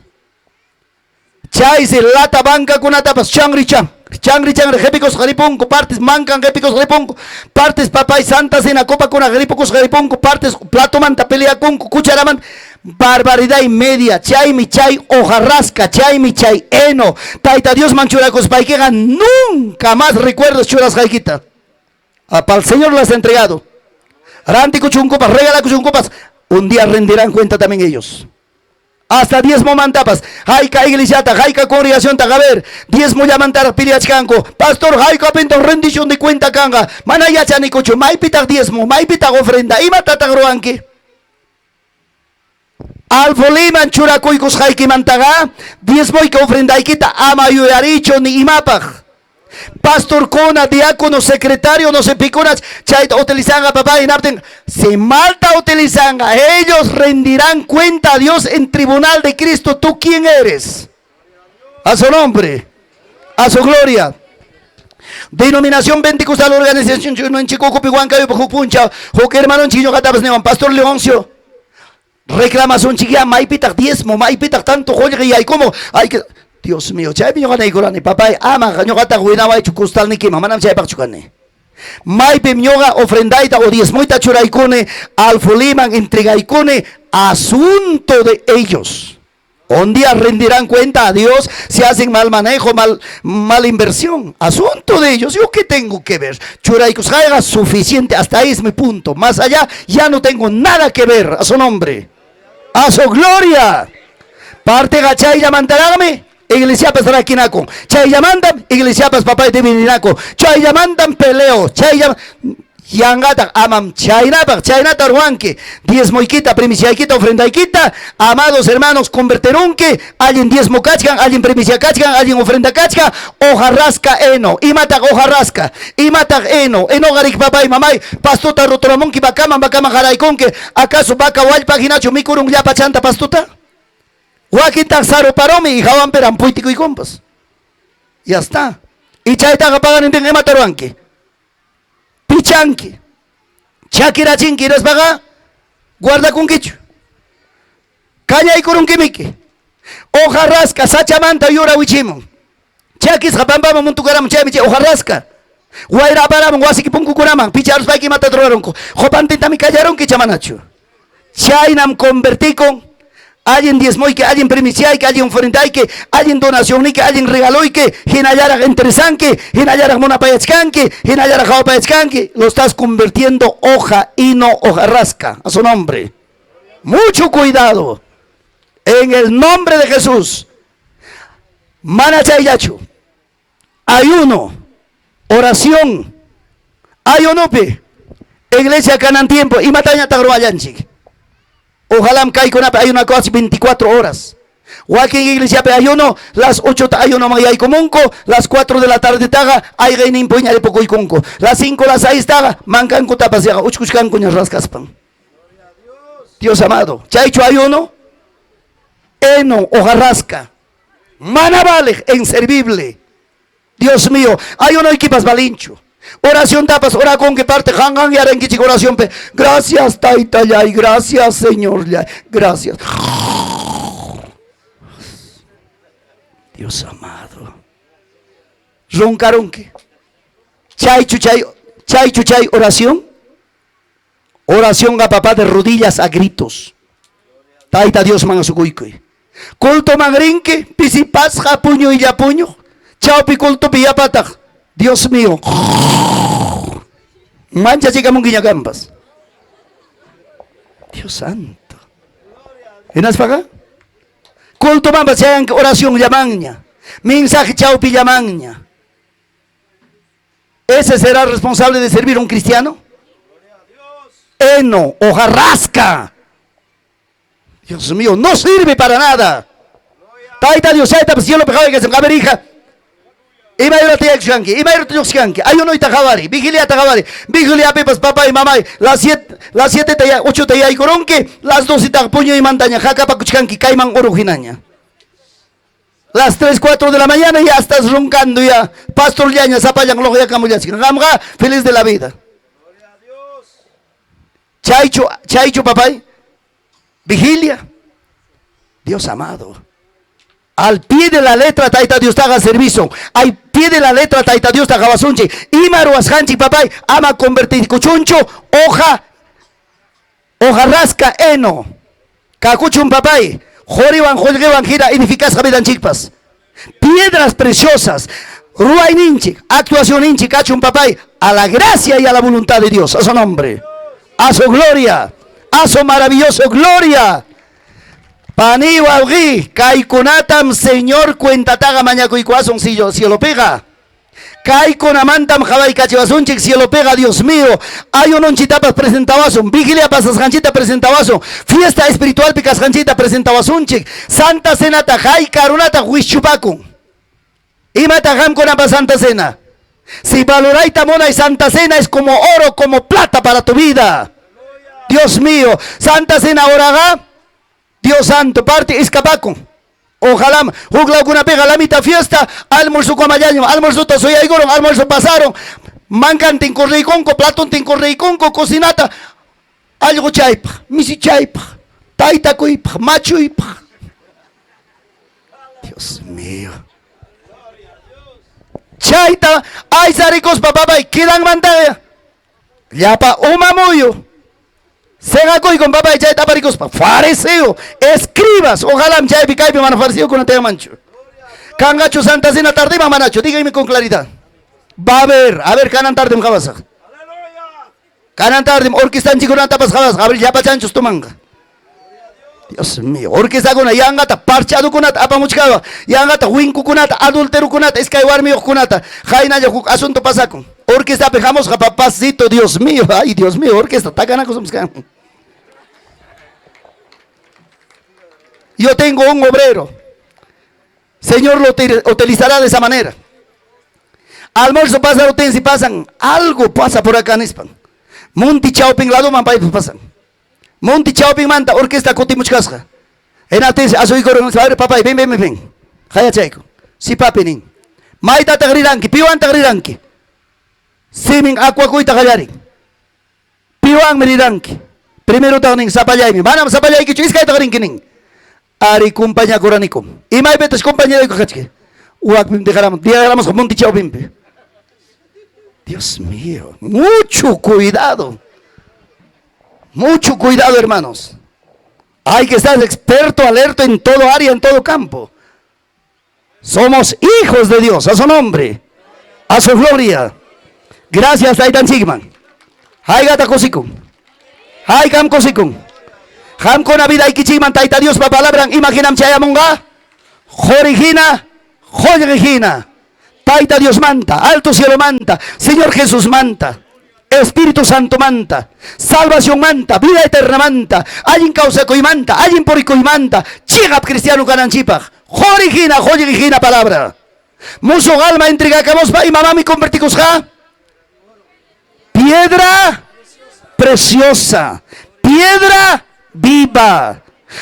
Chaysi lata bancakunatapas chanri chan. Chanri chanri qhipikusqa ripunku, partes mankan qhipikusqa ripunku, partes papay santa cena copakuna qhipikusqa ripunku, partes platomanta peleakunku, cucharamanta, barbaridad y media. Chaymi chay hojarrasca, chaymi chay heno. Tayta Diosman churakuspaykiqa nunca más recuerdos churasqaykita. Para el Señor lo has entregado. Rantikuchunkupas, regalakuchunkupas, un día rendirán cuenta también ellos. Hasta diezmo mantapas. Hayka iglesiata, hayka congregación a ver, diezmo llamantaraq peleachkanku. Pastor, haykapintaq rendición de cuenta kanqa. Mana yachanikuchu, maypitaq diezmo, maypitaq ofrenda, imatataq ruwanki? Alfoliman churakuykusqaykimantaqa diezmoyki ofrendaykita ama yuyarichu ni imapaq. Pastorkuna, diácono, secretario, no sé pikunas, chayta utilizanqa papá hinaptin, si malta utilizanqa, ellos rendirán cuenta a Dios en tribunal de Cristo. ¿Tú quién eres? A su nombre, a su gloria. Denominación Pentecostal Organización Chicocupi Huancayo huk punchaw, huk hermanonchik ñuqatapas niwan, Pastor Leoncio, reclamasunchik maypitaq diezmo, maypitaq tanto qullqi yaykumu, hay que Dios mío, chaypi ñuqa niykurani, papay, ama ñuqataq winawaychu kustalnikiman, manam chaypaqchu kani. Maypim ñuqa ofrendayta o diezmoyta churaykuni, alfoliman entregaykuni, asunto de ellos. Un día rendirán cuenta a Dios si hacen mal manejo, mal inversión. Asunto de ellos. ¿Yo qué tengo que ver? Churaykusqayqa suficiente. Hasta ahí es mi punto. Más allá ya no tengo nada que ver. A su nombre. A su gloria. Parte chayllamantaraqmi. Iglesiapas rakinakun. Chayllamantam iglesiapas papay dividinakun. Chayllamantam peleo. Chayllam yanqataq amam chaynapaq chaynata ruwanki. Diezmoykita, primiciaykita, ofrendaykita, amados hermanos, convertirunki, allin diezmo kachkan, allin primicia kachkan, allin ofrenda kachkan, hojarrasca heno. Imataq hojarrasca, imataq heno. Enoqarik papay, mamay, pastota ruturamunki vacaman, vacaman qaraykunki, acaso vaca wallpa hinachu mikurun llapa chanta pastuta? Wakintaq saruparumi y hawanpiran puytikuykunpas. Ya está. Y chaytaqa paqarintin imata ruwanki? Pichanki, chakirachinki, hinaspaqa guardakunkichu. Kañaykurunkimiki. Hojarrasca sachamanta yura wichimun. Chakisqa pampaman muntukaramun chaymi chay hojarrasca. Wayra aparamun wasiki punkukunaman picharuspayki imata rurarunku. Qupantintami kallarunki chamanachu. Chaynam convertikun allin diezmoyki, allin primiciayki, allin ofrendayki, allin donacionniki, allin regaloyki, hinallaraq interesanki, hinallaraq munapayachkanki, hinallaraq hawapayachkanki, lo estás convirtiendo hoja y no hojarrasca. A su nombre. Mucho cuidado. En el nombre de Jesús. Mana chayllachu. Ayuno, oración. Ayunopi. Iglesia kanan tiempo imatañataq ruwallanchik. Ojalá kaykunapi ayunakuwachik 24 horas. Wakin iglesiapi ayuno, las 8 ta ayunoman yaykumunku, las 4 de la tarde taqa ayqayninpi wiñaripukuykunku. Las 5, las 6 taqa mankankutapas yaqa uchkuchkankuña rascaspan. Dios amado, chaychu ayuno, heno, hojarrasca, mana valeq, inservible. Dios mío, ayunoykipas valinchu. Oraciontapas orakunki parte qan qan yarankichik oracionpi. Gracias taytallay, gracias Señorllay, gracias. Dios amado. Roncarunki. Chaychu chay chaychu chay oración? Oracionqa papá de rodillas a gritos. Tayta Diosman asukuykuy. Cultoman rinki, pisipasqa puñuylla puñuq. Chawpi cultopi yapataq. Dios mío. Manchachikamunkiña kanpas. Dios santo. Hinaspaqa cultomanpas chayanki oracionllamanña. Mensaje chawpillamanña. ¿Ese será responsable de servir a un cristiano? Heno, hojarrasca. Dios mío, no sirve para nada. Tayta Dios, chayta cielopi qhawaykasun. A ver, hija. Imayrata yachashanki, imayrata lluqshanki, ayunoyta qhawari, vigiliata qhawari, vigiliapipas papay, mamay, las 7, las 7 ta 8 ta yaykurunki, las 12 ta puñuymantaña hakapakuchkanki kayman uruq hinaña. Las 3, 4 de la mañana ya estás roncando ya. Pastorllaña, sapallan luqyakamullachkan. Qamqa feliz de la vida. Chaychu, chaychu papay. Vigilia. Dios amado. Al pie de la letra Tayta Diostaqa servisun. Al pie de la letra Tayta Diosta qawasunchik. Ima ruwasqanchik papay ama convertikuchunchu hoja hojarrasca heno. Kakuchun papay quriwan qullqiwan hina edificasqa vidanchikpas. Piedras preciosas. Ruwayninchik, actuacionninchik kachun papay a la gracia y a la voluntad de Dios. A su nombre. A su gloria. A su maravilloso gloria. Pani wawqi, kaykunatam Señor cuentataqa mañakuykuwasun cielopiqa. Kaykunamantam qhawaykachiwasunchik cielopiqa, Dios mío. Ayunonchitapas presentawasun, vigilia pasasqanchikta presentawasun, fiesta espiritualpi kasqanchikta presentawasunchik, Santa Cenata hayka runataq wischupakun. Imataq qamkunapa Santa Cena? Si valorayta munay Santa Cena es como oro, como plata para tu vida. Dios mío, Santa Cena oraqa Dios santo, parte escapakun. Ojalá huk lawkunapiqa la mitad fiesta, almuerzo kamallañam, almuerzota suyaykurun, almuerzo pasaron, mankantin corriykunku, platontin corriykunku, cocinata, allquchaypaq, misichaypaq, taytakuypaq, machuypaq. Dios mío. Chayta aysarikuspa papay quedanmantaqa llapa uma muyu. Seqakuykun papay chayta aparikuspa. Fariseo, escribas, ojalá chaypi kaypi mana fariseokuna tiyanmanchu. Kanqachu Santa Cena tardiman manachu? Díganme con claridad. Va a haber, a ver, kanan tardim qhawasaq. Kanan tardim orquestanchikkunatapas qhawasaq. A ver, llapachanchus tomanqa. Dios mío, orquestakuna yanqata parchadukunata apamuchkawa, yanqata winkukunata, adulterokunata, iskay warmiyuqkunata, qaynalla huk asunto pasakun. Orquestapi hamusqa papacito, Dios mío, ay Dios mío, orquesta takanakusumos kan. Yo tengo un obrero. Señor lo utilizará de esa manera. Almuerzo pasa, si pasan, algo pasa por acá nispan. Munti chawpin ladoman paypas pasan. Munti chawpinmanta orquesta kutimuchkasqa. Hinaptinsi asuykurun, a ver, papay, ven, ven, ven, ven. Qayachayku. Si papi nin. Maytataq riranki? Piwantaq riranki? Simin akwakuyta qallarin. Piwanmi riranki? Primerotaq nin, sapallaymi. Manam sapallaykichu, iskaytaq rinki nin. Ari kumpañakuranikum. Imaypitas compañerayku kachki? Wakpim dejaramos, dejaramos monte chawpinpi. Dios mío, mucho cuidado. Mucho cuidado, hermanos. Hay que estar experto, alerta en todo área, en todo campo. Somos hijos de Dios, a su nombre, a su gloria. Gracias, Taytanchikman. Haykata kusikun. Haykam kusikun. Qamkuna vidaykichikman Tayta Diospa palabran ima hinam chayamunqa? Qori hina, qollqe hina. Tayta Diosmanta, alto cielomanta, Señor Jesusmanta, Espíritu Santomanta, salvacionmanta, vida eternamanta, allin kawsakuymanta, allin purikuymanta, chiqap cristiano kananchikpaq. Qori hina, qollqe hina palabra. Musuq alma entregakamuspa imamanmi convertikusqa? Piedra preciosa, piedra viva.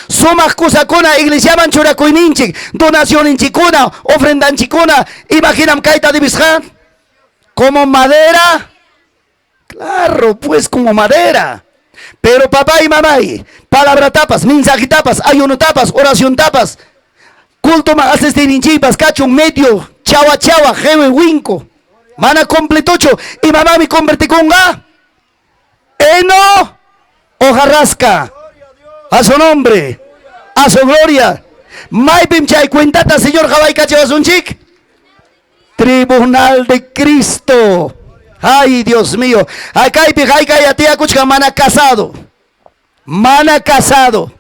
Sumaq kusakuna iglesiaman churakuyninchik, donacionninchikkuna, ofrendanchikkuna, imahinam kayta debisqa? Como madera. Claro, pues como madera. Pero papá y mamay, palabratapas, mensajetapas, ayunotapas, oraciontapas, cultoman asistiyninchikpas kachun medio, chawa chawa, jewe winko. Mana completochu, imamanmi convertikunqa? Heno, hojarrasca. A su nombre, a su gloria. Maypim chay cuentata Señor qawaykachiwasunchik? Tribunal de Cristo. Ay, Dios mío. Akaypi haykaya tiyakuchkan mana casado. Mana casado.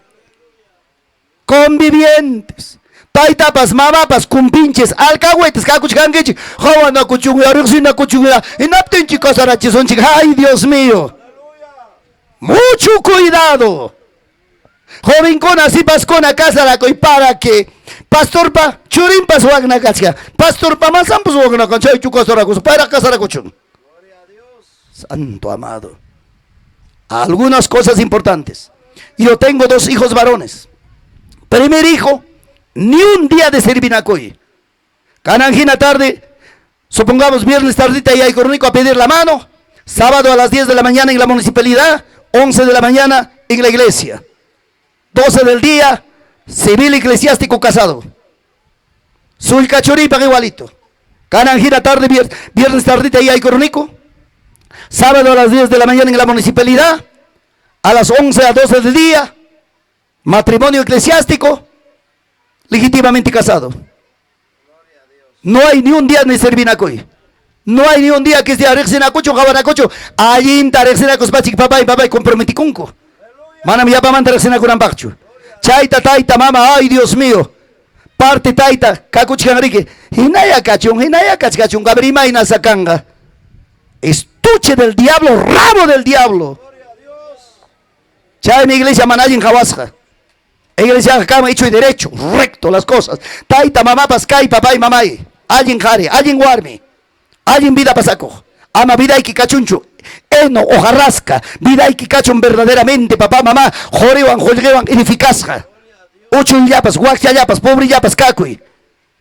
Convivientes. Taytapas, mamapas, kumpinchis, alcahuetes kakuchkankichik. Qawanakuchunya, riqsinakuchunya. Hinaptinchik casarachisunchik. Ay, Dios mío. Mucho cuidado. Jovenkuna, sipaskuna casarakuy para que pastorpa churinpas wakna kachkan. Pastorpa masanpas wakna kan chaychu casarakusun. Payraq casarakuchun. Santo amado. Algunas cosas importantes. Yo tengo 2 hijos varones. Primer hijo, ni un día de servinacuy. Kananjina tarde, supongamos viernes tardita y hay cornico a pedir la mano. Sábado a las 10 de la mañana en la municipalidad, 11 de la mañana en la iglesia. 12 del día, civil eclesiástico casado. Sulca churipa igualito. Kananjina tarde, viernes tardita y hay cornico. Sábado a las 10 de la mañana en la municipalidad, a las 11 a 12 del día, matrimonio eclesiástico, legítimamente casado. No hay ni un día ni servinacuy. No hay ni un día que sea riqsinakuchu, qawanakuchu, allinta riqsinakuspachik papay, papay comprometikunku. Manam yapamanta riqsinakunanpaqchu. Chayta tayta mama, ay Dios mío. Parte tayta kakuchkan riki. Hinaya kachun, hinaya kachkachun, gabriel imayna sakanqa. Estuche del diablo, rabo del diablo. Chaymi iglesia mana allin qawasqa. Iglesia kama hecho y derecho, recto las cosas. Tayta mamapas kay papay mamay, allin qhari, allin warmi, allin vida pasakuq. Ama vidayki kachunchu, heno, hojarrasca, vidayki kachun verdaderamente papá mamá, qoriwan qullqiwan edificasqa. Uchuyllapas, wakchallapas, pobrellapas kakuy.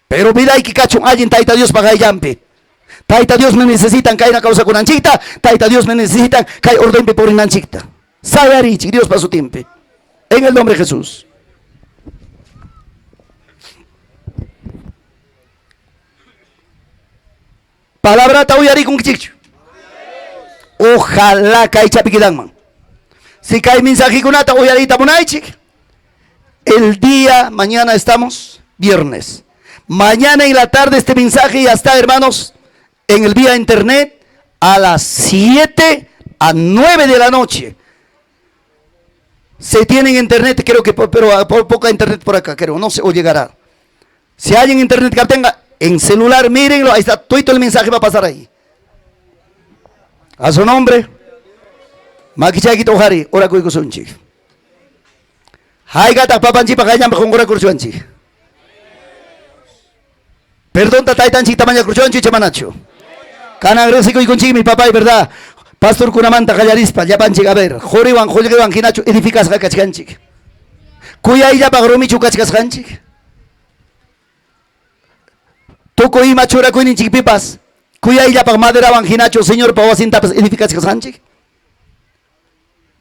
Pero vidayki kachun allin Tayta Diospa qayllanpi. Tayta Dios me necesitan kayna kawsakunanchikta, Tayta Dios me necesitan kay ordenpi purinanchikta. Sayarichik Diospa sutinpi. En el nombre de Jesús. Palabrata uyarikunkichikchu. Ojalá kay chapi quedanman. Si kay mensajikunata uyariyta munaychik, el día, mañana estamos, viernes. Mañana en la tarde este mensaje ya está, hermanos, en el vía internet a las 7 a 9 de la noche. Se tienen internet, creo que, pero poca internet por acá, creo, no sé, o llegará. Si hay en internet que tenga, en celular, mírenlo, ahí está, todo el mensaje va a pasar ahí. A su nombre, Makichakita ojari, orakuykusunchik. Haykataq papanchikpa qayllanpi qunqurakurchuwanchik. Perdonta taytanchikta mañakurchuwanchik icha manachu. Kanan riqsikuykunchikmi papay, ¿verdad? Pastorkunamanta qallarispa llapanchik, a ver, quriwan qullqiwan hinachu edificasqa kachkanchik. Kuyayllapaq rumichu kachkasqanchik. Tukuy ima churakuyninchikpipas kuyayllapaq maderawan hinachu Señorpa wasintapas edificachkasqanchik.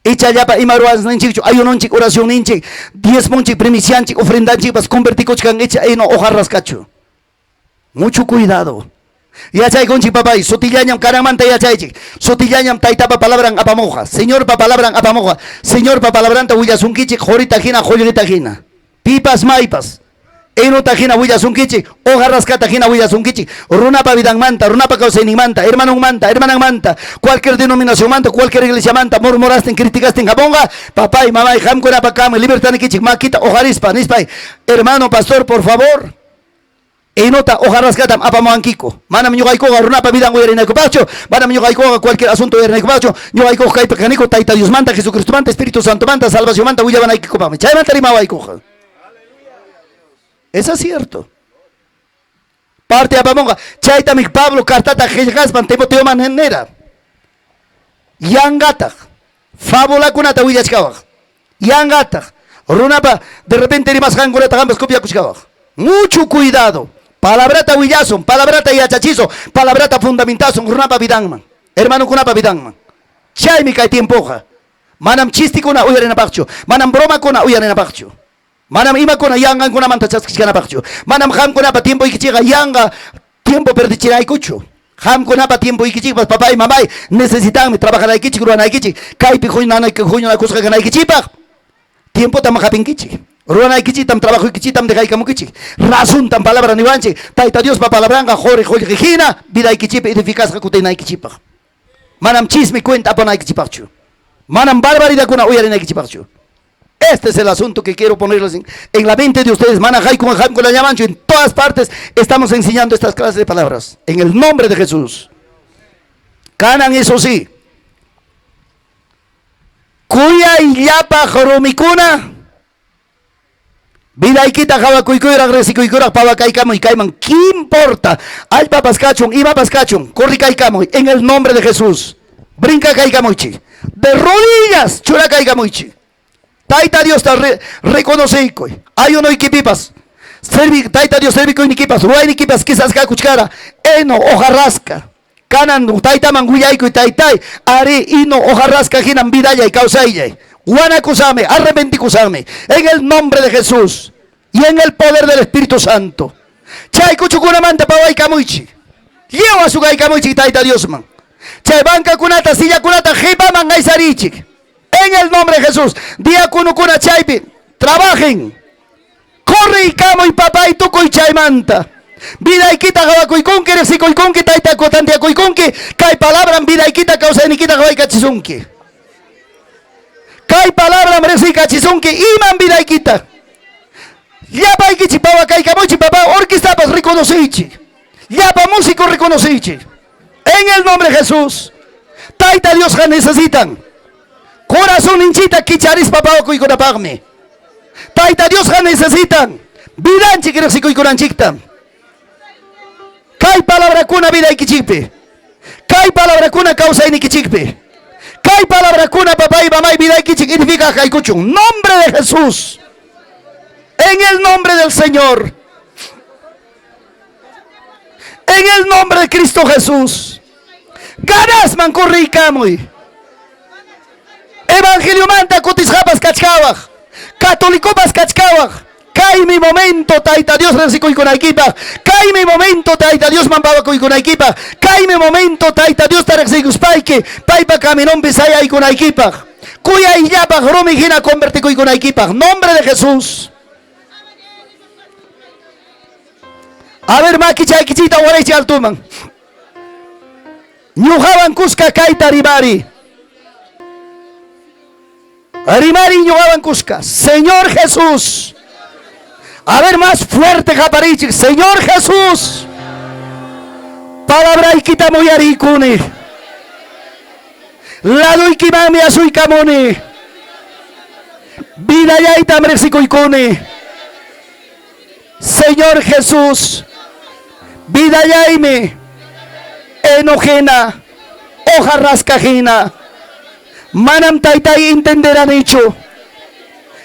Icha llapa ima ruwasninchikchu ayunonchik, oracionninchik, diezmonchik, primicianchik, ofrendanchikpas convertikuchkan icha heno hojarrasqachu. Mucho cuidado. Yachaykunchik papay, sutillañam kananmanta yachaychik. Sutillañam taytapa palabran apamuqa, Señorpa palabran apamuqa. Señorpa palabranta willasunkichik qurita hina, qullqita hina. Pipas maypas. Enota hina willasunkichik, hoja rascata hina willasunkichik, runapa vidanmanta, runapa kawsayninmanta, hermanonmanta, hermananmanta, cualquier denominacionmanta, cualquier iglesiamanta, murmurastin, criticastin hamunqa, papay, mamay, qamkunapa kanmi libertadnikichik makita hojarispa, nispay, hermano pastor, por favor, enota hoja rascatam apamuwankiku. Manam ñuqaykuqa runapa vidan uyarinaykupaqchu, manam ñuqaykuqa cualquier asunto uyarinaykupaqchu, ñuqaykuqa kaypi kaniku Tayta Diosmanta, Jesucristomanta, Espíritu Santomanta, salvacionmanta willawanaykikupaqmi. Chaymanta rimawaykuqa. Eso es cierto. Parte apamunqa. Chaytami Pablo cartata qillqaspan Timoteoman nira. Yanqataq fabulakunata willachkawaq. Yanqataq runapa de repente rimasqankunata qampas copiakuchkawaq. Mucho cuidado. Palabrata willasun, palabrata yachachisun, palabrata fundamentasun runapa vidanman, hermanokunapa vidanman. Chaymi kay tiempoqa. Manam chistikuna uyarinapaqchu, manam bromakuna uyarinapaqchu. Manam imakuna yanqankunamanta chaskichkanapaqchu. Manam qamkunapa tiempoykichikqa yanqa tiempo perdichinaykuchu. Qamkunapa tiempoykichikpas papay, mamay necesitanmi trabajanaykichik, ruwanaykichik, kaypi huñunakusqa kanaykichikpaq. Tiempotam hapinkichik. Ruwanaykichiktam, trabajoykichiktam dejaykamukichik. Razontam palabra niwanchik. Tayta Diospa palabranqa qori qullqi hina vidaykichikpi edificasqa kutinaykichikpaq. Manam chisme cuenta apanaykichikpaqchu. Manam barbaridadkuna uyarinaykichikpaqchu. Este es el asunto que quiero ponerles en la mente de ustedes. Mana en todas partes estamos enseñando estas clases de palabras. En el nombre de Jesús. Kanan, eso sí. Kuyayllapaq rumikuna. Vidaykita qawakuykuyraq riqsikuykuraq pawakaykamuy kayman. ¿Qué importa? Allpapas kachun, imapas kachun. Corrikaykamuy en el nombre de Jesús. Brincakaykamuychik. De rodillas churakaykamuychik. Tayta Diosta reconoceykuy. Ayunuykipipas. Servi, Tayta Dios servikuynikipas, ruwaynikipas quizás kakuchkara. Eno, hoja rasca. Kanan taytaman willaykuy taytay. Ari ino hoja rasca hinam vidallay kawsayllay. Wanakusaqmi, arrepentikusaqmi. En el nombre de Jesús y en el poder del Espíritu Santo. Chay kuchukunamanta pawaykamuychik. Lliw asukaykamuychik Tayta Diosman. Chay bancakunata, sillakunata qipaman aysarichik. En el nombre de Jesús. Diáconokuna chaypi trabajen. Corriykamuy papay tukuy chaymanta. Vidaykita qawakuykunki, riqsikuykunki, tayta tantiakuykunki, kay palabram vidaykita kawsaynikita qawaykachisunki. Kay palabram riqsiykachisunki iman vidaykita. Llapaykichik pawakaykamuychik papá, orquestapas reconociychik. Llapa músico reconociychik. En el nombre de Jesús. Tayta Diosqa necesitan. Corazonninchikta kicharispa pawakuykunapaqmi. Tayta Diosqa necesitan. Vidanchik riqsikuykunanchikta. Kay palabrakuna vidaykichikpi. Kay palabrakuna kawsaynikichikpi. Kay palabrakuna papay, mamay vidaykichik edificaq kaykuchun. Nombre de Jesús. En el nombre del Señor. En el nombre de Cristo Jesús. Ganasman corriykamuy. Evangeliomanta kutisqapas kachkawaq. Católicopas kachkawaq. Kaymi momento Tayta Dios riqsikuykunaykipaq. Kaymi momento Tayta Diosman pawakuykunaykipaq. Kaymi momento Tayta Diosta riqsiykuspayki paypa caminonpi sayaykunaykipaq. Kuyayllapaq rumi hina convertikuykunaykipaq. Nombre de Jesús. A ver, makichaykichikta waraychi altuman. Ñuqawan kuska kayta rimari. Rimari ñuqawan kuska. Señor Jesús. A ver, más fuerte qaparichik. Señor Jesús. Palabraykita uyariykuni. Laduykimanmi asuykamuni. Vidallaytam riqsikuykuni. Señor Jesús. Vidallaymi eno hina, hoja rasca hina. Manam taytay entenderanichu.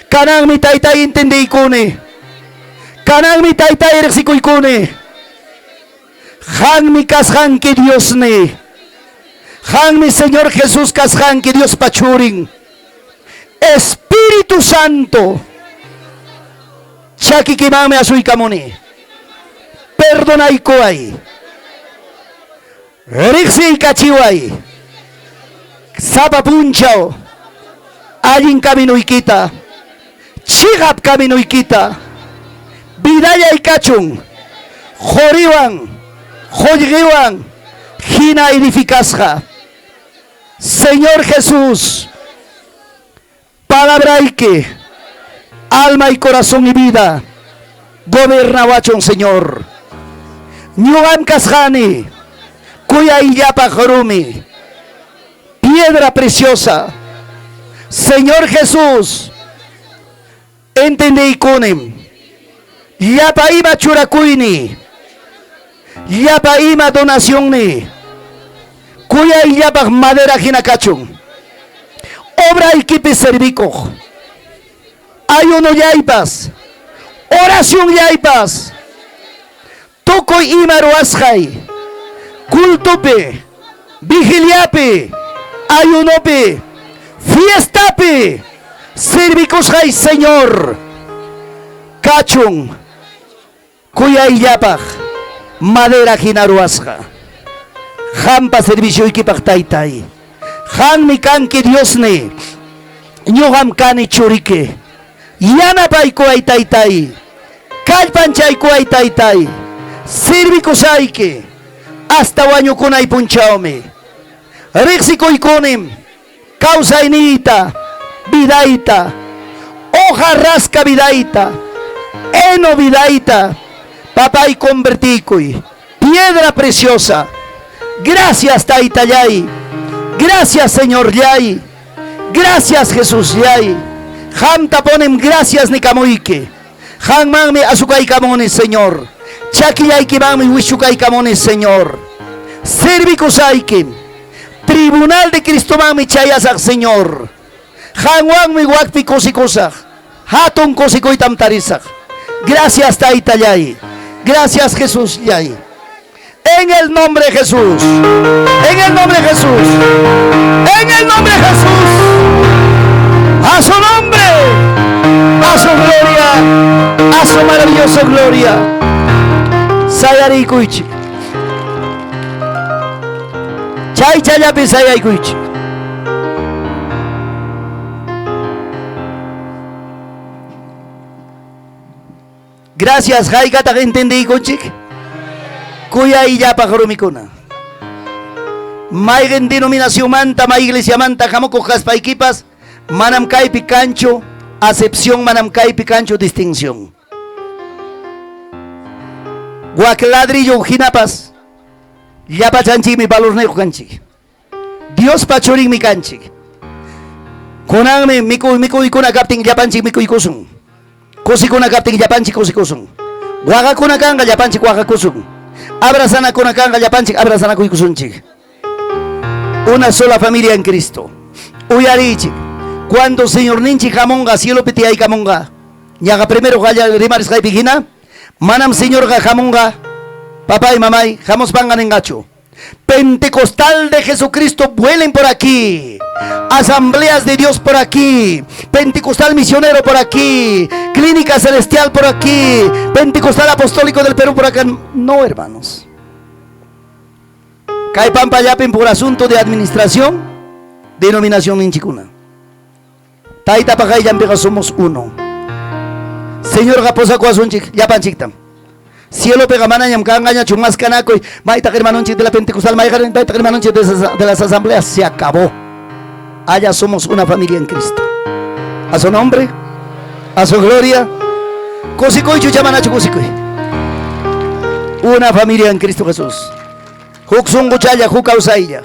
Kananmi taytay entendiykuni. Kananmi taytay riqsikuykuni. Qammi kasqanki Diosni. Qammi Señor Jesús kasqanki Diospa churin. Espíritu Santo. Chakikimanmi asuykamuni. Perdonaykuway. Riqsiykachiway. Sapa punchaw allin caminuykita. Chiqap caminuykita. Vida. Vidallay kachun qoriwan, qollqewan hina edificasqa. Señor Jesús, palabrayki alma y corazón y vida gobernawachun, Señor. Ñuqam kasqani kuyayllapaq rumi, piedra preciosa. Señor Jesús, entendeykunim llapa ima churakuyni, llapa ima donacionni kuyayllapaq madera hina kachun. Obraykipi servikuq, ayunollaypas, oracionllaypas, tukuy ima ruwasqay, cultopi, vigiliapi, ayunopi, fiestapi servikusqay, Señor, kachun kuyayllapaq madera hina ruwasqa. Qampa servicioykipaq, Taytay. Qammi kanki Diosni, ñuqam kani churiki. Yanapaykuway, Taytay. Kallpanchaykuway, Taytay. Servikusayki hasta wañukunay punchawmi. Riqsikuykunim kawsayniyta, vidayta, hoja rasca vidayta, heno vidayta, papay, convertiykuy. Piedra preciosa. Gracias, Taytallay. Gracias, Señorllay. Gracias, Jesusllay. Qamta ponem gracias nikamuyki. Qammanmi asukaykamuni, Señor. Chakillaykimanmi wischukaykamuni, Señor. Servikusaykim. Tribunal de Cristomanmi chayasaq, Señor. Qanwanmi wakpi kusikusaq. Hatun kusikuytam tarisaq. Gracias, Taytallay. Gracias, Jesusllay. En el nombre de Jesús. En el nombre de Jesús. En el nombre de Jesús. A su nombre. A su gloria. A su maravillosa gloria. Sayarikuychik. Chaychallapi sayaykuychik. Gracias, haykataq entendiykunchik? Kuyayllapaq rumikuna. Mayqin denominacionmanta, may iglesiamanta hamukuq kaspaykipas, manam kaypi kanchu acepción, manam kaypi kanchu distinción. Wak ladrillo hinapas, llapachanchikmi valorniyuq kanchik. Diospa churinmi kanchik. Kunanmi mikuykuna kaptin llapanchik mikuykusun. Kusikuna kaptin llapanchik kusikusun. Waqakuna kanqa llapanchik waqakusun. Abrazanakuna kanqa llapanchik abrazanakuykusunchik. Una sola familia en Cristo. Uyariychik. Cuando Señorninchik hamunqa, cielopi tiyaykamunqa, ñaqa primero rimarisqaypi hina, manam Señorqa hamunqa, papay, mamay, hamuspanqa ninqachu: "Pentecostal de Jesucristo, vuelen por aquí. Asambleas de Dios por aquí. Pentecostal misionero por aquí. Clínica Celestial por aquí. Pentecostal Apostólico del Perú por acá". No, hermanos. Kay pampallapim por asunto de administración, denominación ninchikuna. Taytapa qayllanpiqa somos uno. Señorqa pusakuwasunchik llapanchiktam. Cielopiqa manañam kanqañachu maskanakuy. Maytaq hermanonchik de la Pentecostal, maytaq hermanonchik de las asambleas? Se acabó. Allá somos una familia en Cristo. A su nombre, a su gloria. Kusikuychu manachu kusikuy? Una familia en Cristo Jesús. Huk sunquchalla, huk kawsaylla.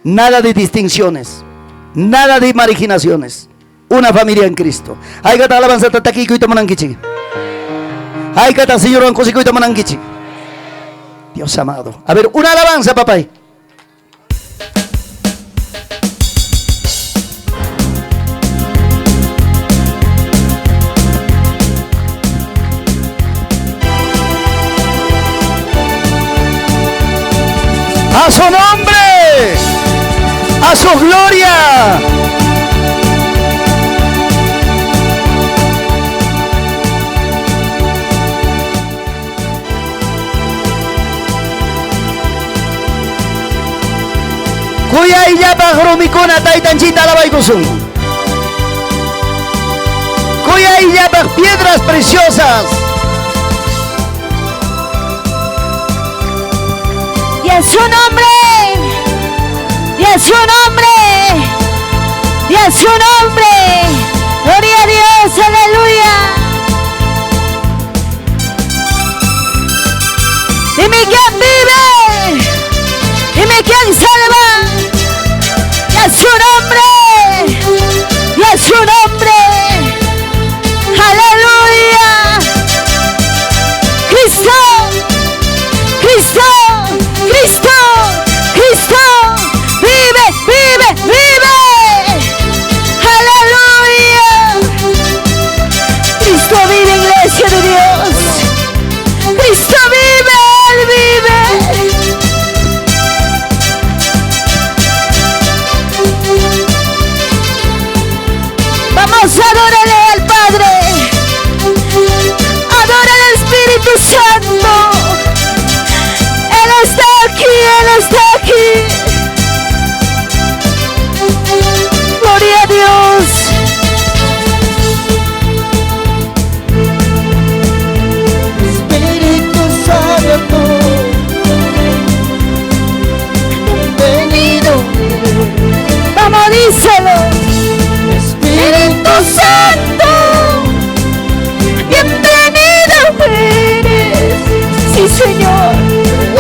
Nada de distinciones, nada de marginaciones. Una familia en Cristo. Haykata alabanza takikuyta munankichik? Haykata Señorwan kusikuyta munankichik? Dios amado. A ver, una alabanza, papay. A su nombre, a su gloria. Kuyayllapaq rumikuna, Taytanchikta alabaykusun. Kuyayllapaq piedras preciosas. Y a su nombre. Y a su nombre. Y a su nombre. Gloria a Dios, aleluya. Dime quién vive. Dime quién salva. Y a su nombre. Y a su nombre. Aleluya. Cristo. Cristo. Cristo. Cristo. Vive, vive, vive. Aleluya. Cristo vive, iglesia de Dios. Cristo vive, Él vive. Vamos a adorarle al Padre. Adora al Espíritu Santo. Él está aquí, Él está aquí. Gloria a Dios. Espíritu Santo, bienvenido. Vamos, díselo. Espíritu Santo, bienvenido eres. Sí, Señor.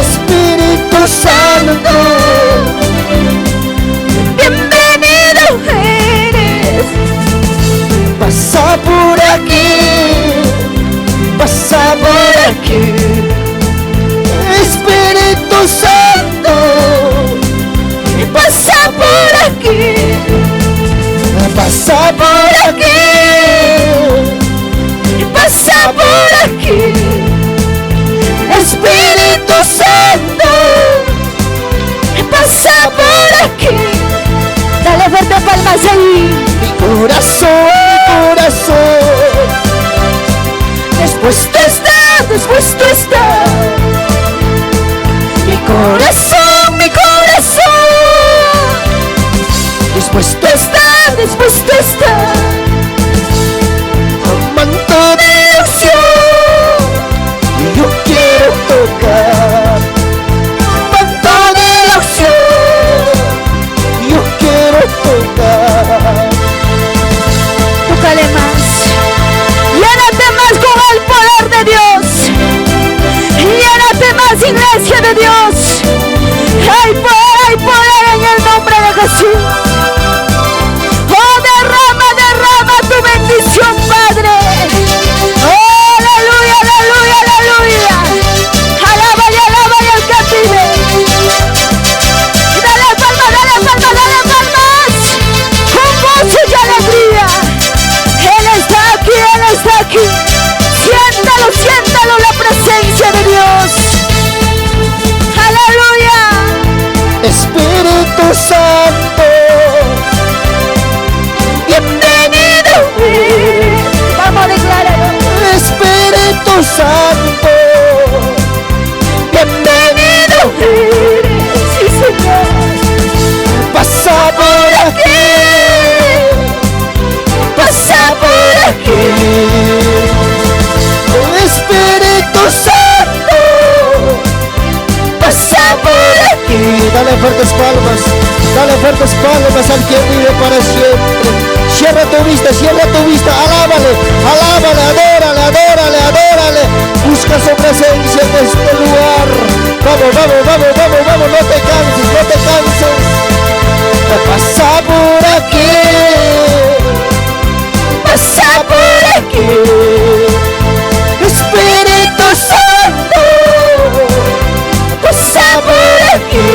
Espíritu Santo, bienvenido eres. Pasa por aquí, pasa por aquí. Espíritu Santo, pasa por aquí, pasa por aquí, pasa por aquí. Espíritu Santo, pasa por aquí. Dale fuerte palmas ahí. Mi corazón, dispuesto está, dispuesto está. Mi corazón, dispuesto está, dispuesto está. Un manto de unción, yo quiero tocar. Manto de unción, yo quiero tocar. Tócale más. Llénate más con el poder de Dios. Llénate más, iglesia de Dios. Hay poder en el nombre de Jesús. Oh, derrama, derrama tu bendición, Padre. Oh, aleluya, aleluya, aleluya. Alábale, alábale al que vive. Y dale palmas, dale palmas, dale palmas. Con gozo y alegría. Él está aquí, Él está aquí. Siéntalo, siéntalo la presencia de Dios. Aleluya. Espíritu Santo, bienvenido. Vamos a declararlo. Espíritu Santo, bienvenido. Sí, Señor. Pasa por aquí, pasa por aquí. Espíritu Santo, pasa por aquí. Dale fuertes palmas al quien vive para siempre. Cierra tu vista, alábale, alábale, adórale, adórale, adórale. Busca su presencia en este lugar. Vamos, vamos, vamos, vamos, vamos, no te canses, no te canses. Pasa por aquí, pasa por aquí. Espíritu Santo, pasa por aquí,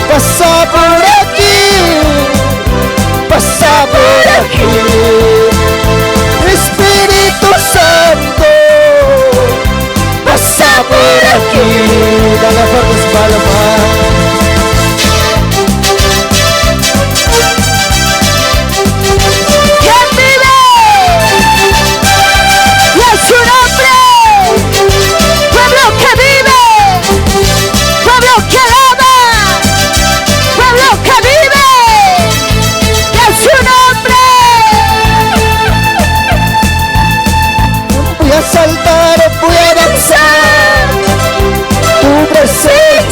pasa por aquí, pasa por aquí. Espíritu Santo, pasa por aquí. Dale fuertes palmas. ¿Quién vive? Y a su nombre. Pueblo que vive, pueblo que alaba, pueblo que vive, y a su nombre. Voy a saltar, voy a danzar, tu presencia.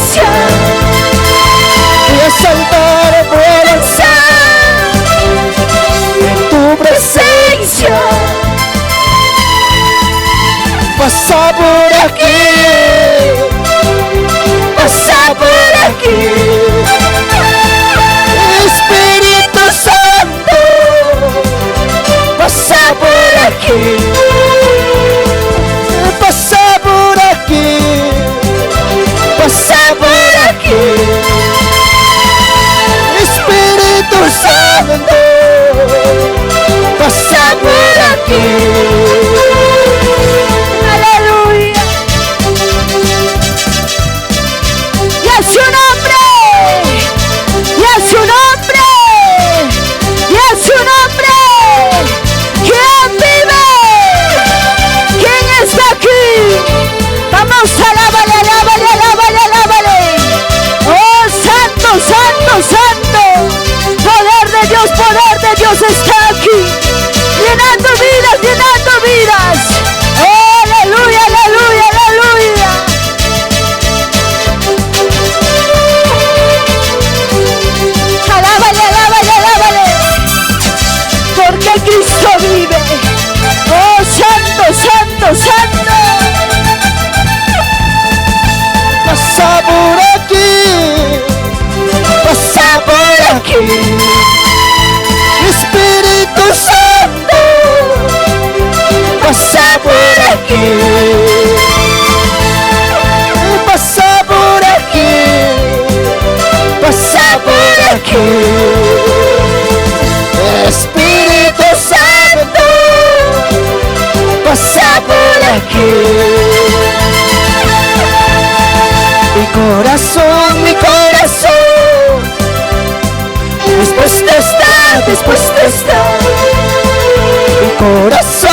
Pasa por aquí. Pasa por aquí. Espíritu Santo, pasa por aquí. Pasa por aquí. Pasa por aquí. Espíritu Santo, pasa por aquí. Aleluya. Y a su nombre. Y a su nombre. Y a su nombre. ¿Quién vive? ¿Quién está aquí? Vamos, alábale, alábale, alábale, alábale. Oh, santo, santo, santo. Poder de Dios, poder de Dios está aquí. Llenando vidas, llenando vidas. Oh, aleluya, aleluya, aleluya. Alábale, alábale, alábale. Porque Cristo vive. Oh, santo, santo, santo. Pasa por aquí, pasa por aquí. Espíritu Santo, pasa por aquí. Pasa por aquí, pasa por aquí. Espíritu Santo, pasa por aquí. Mi corazón, dispuesto está, dispuesto está. Mi corazón.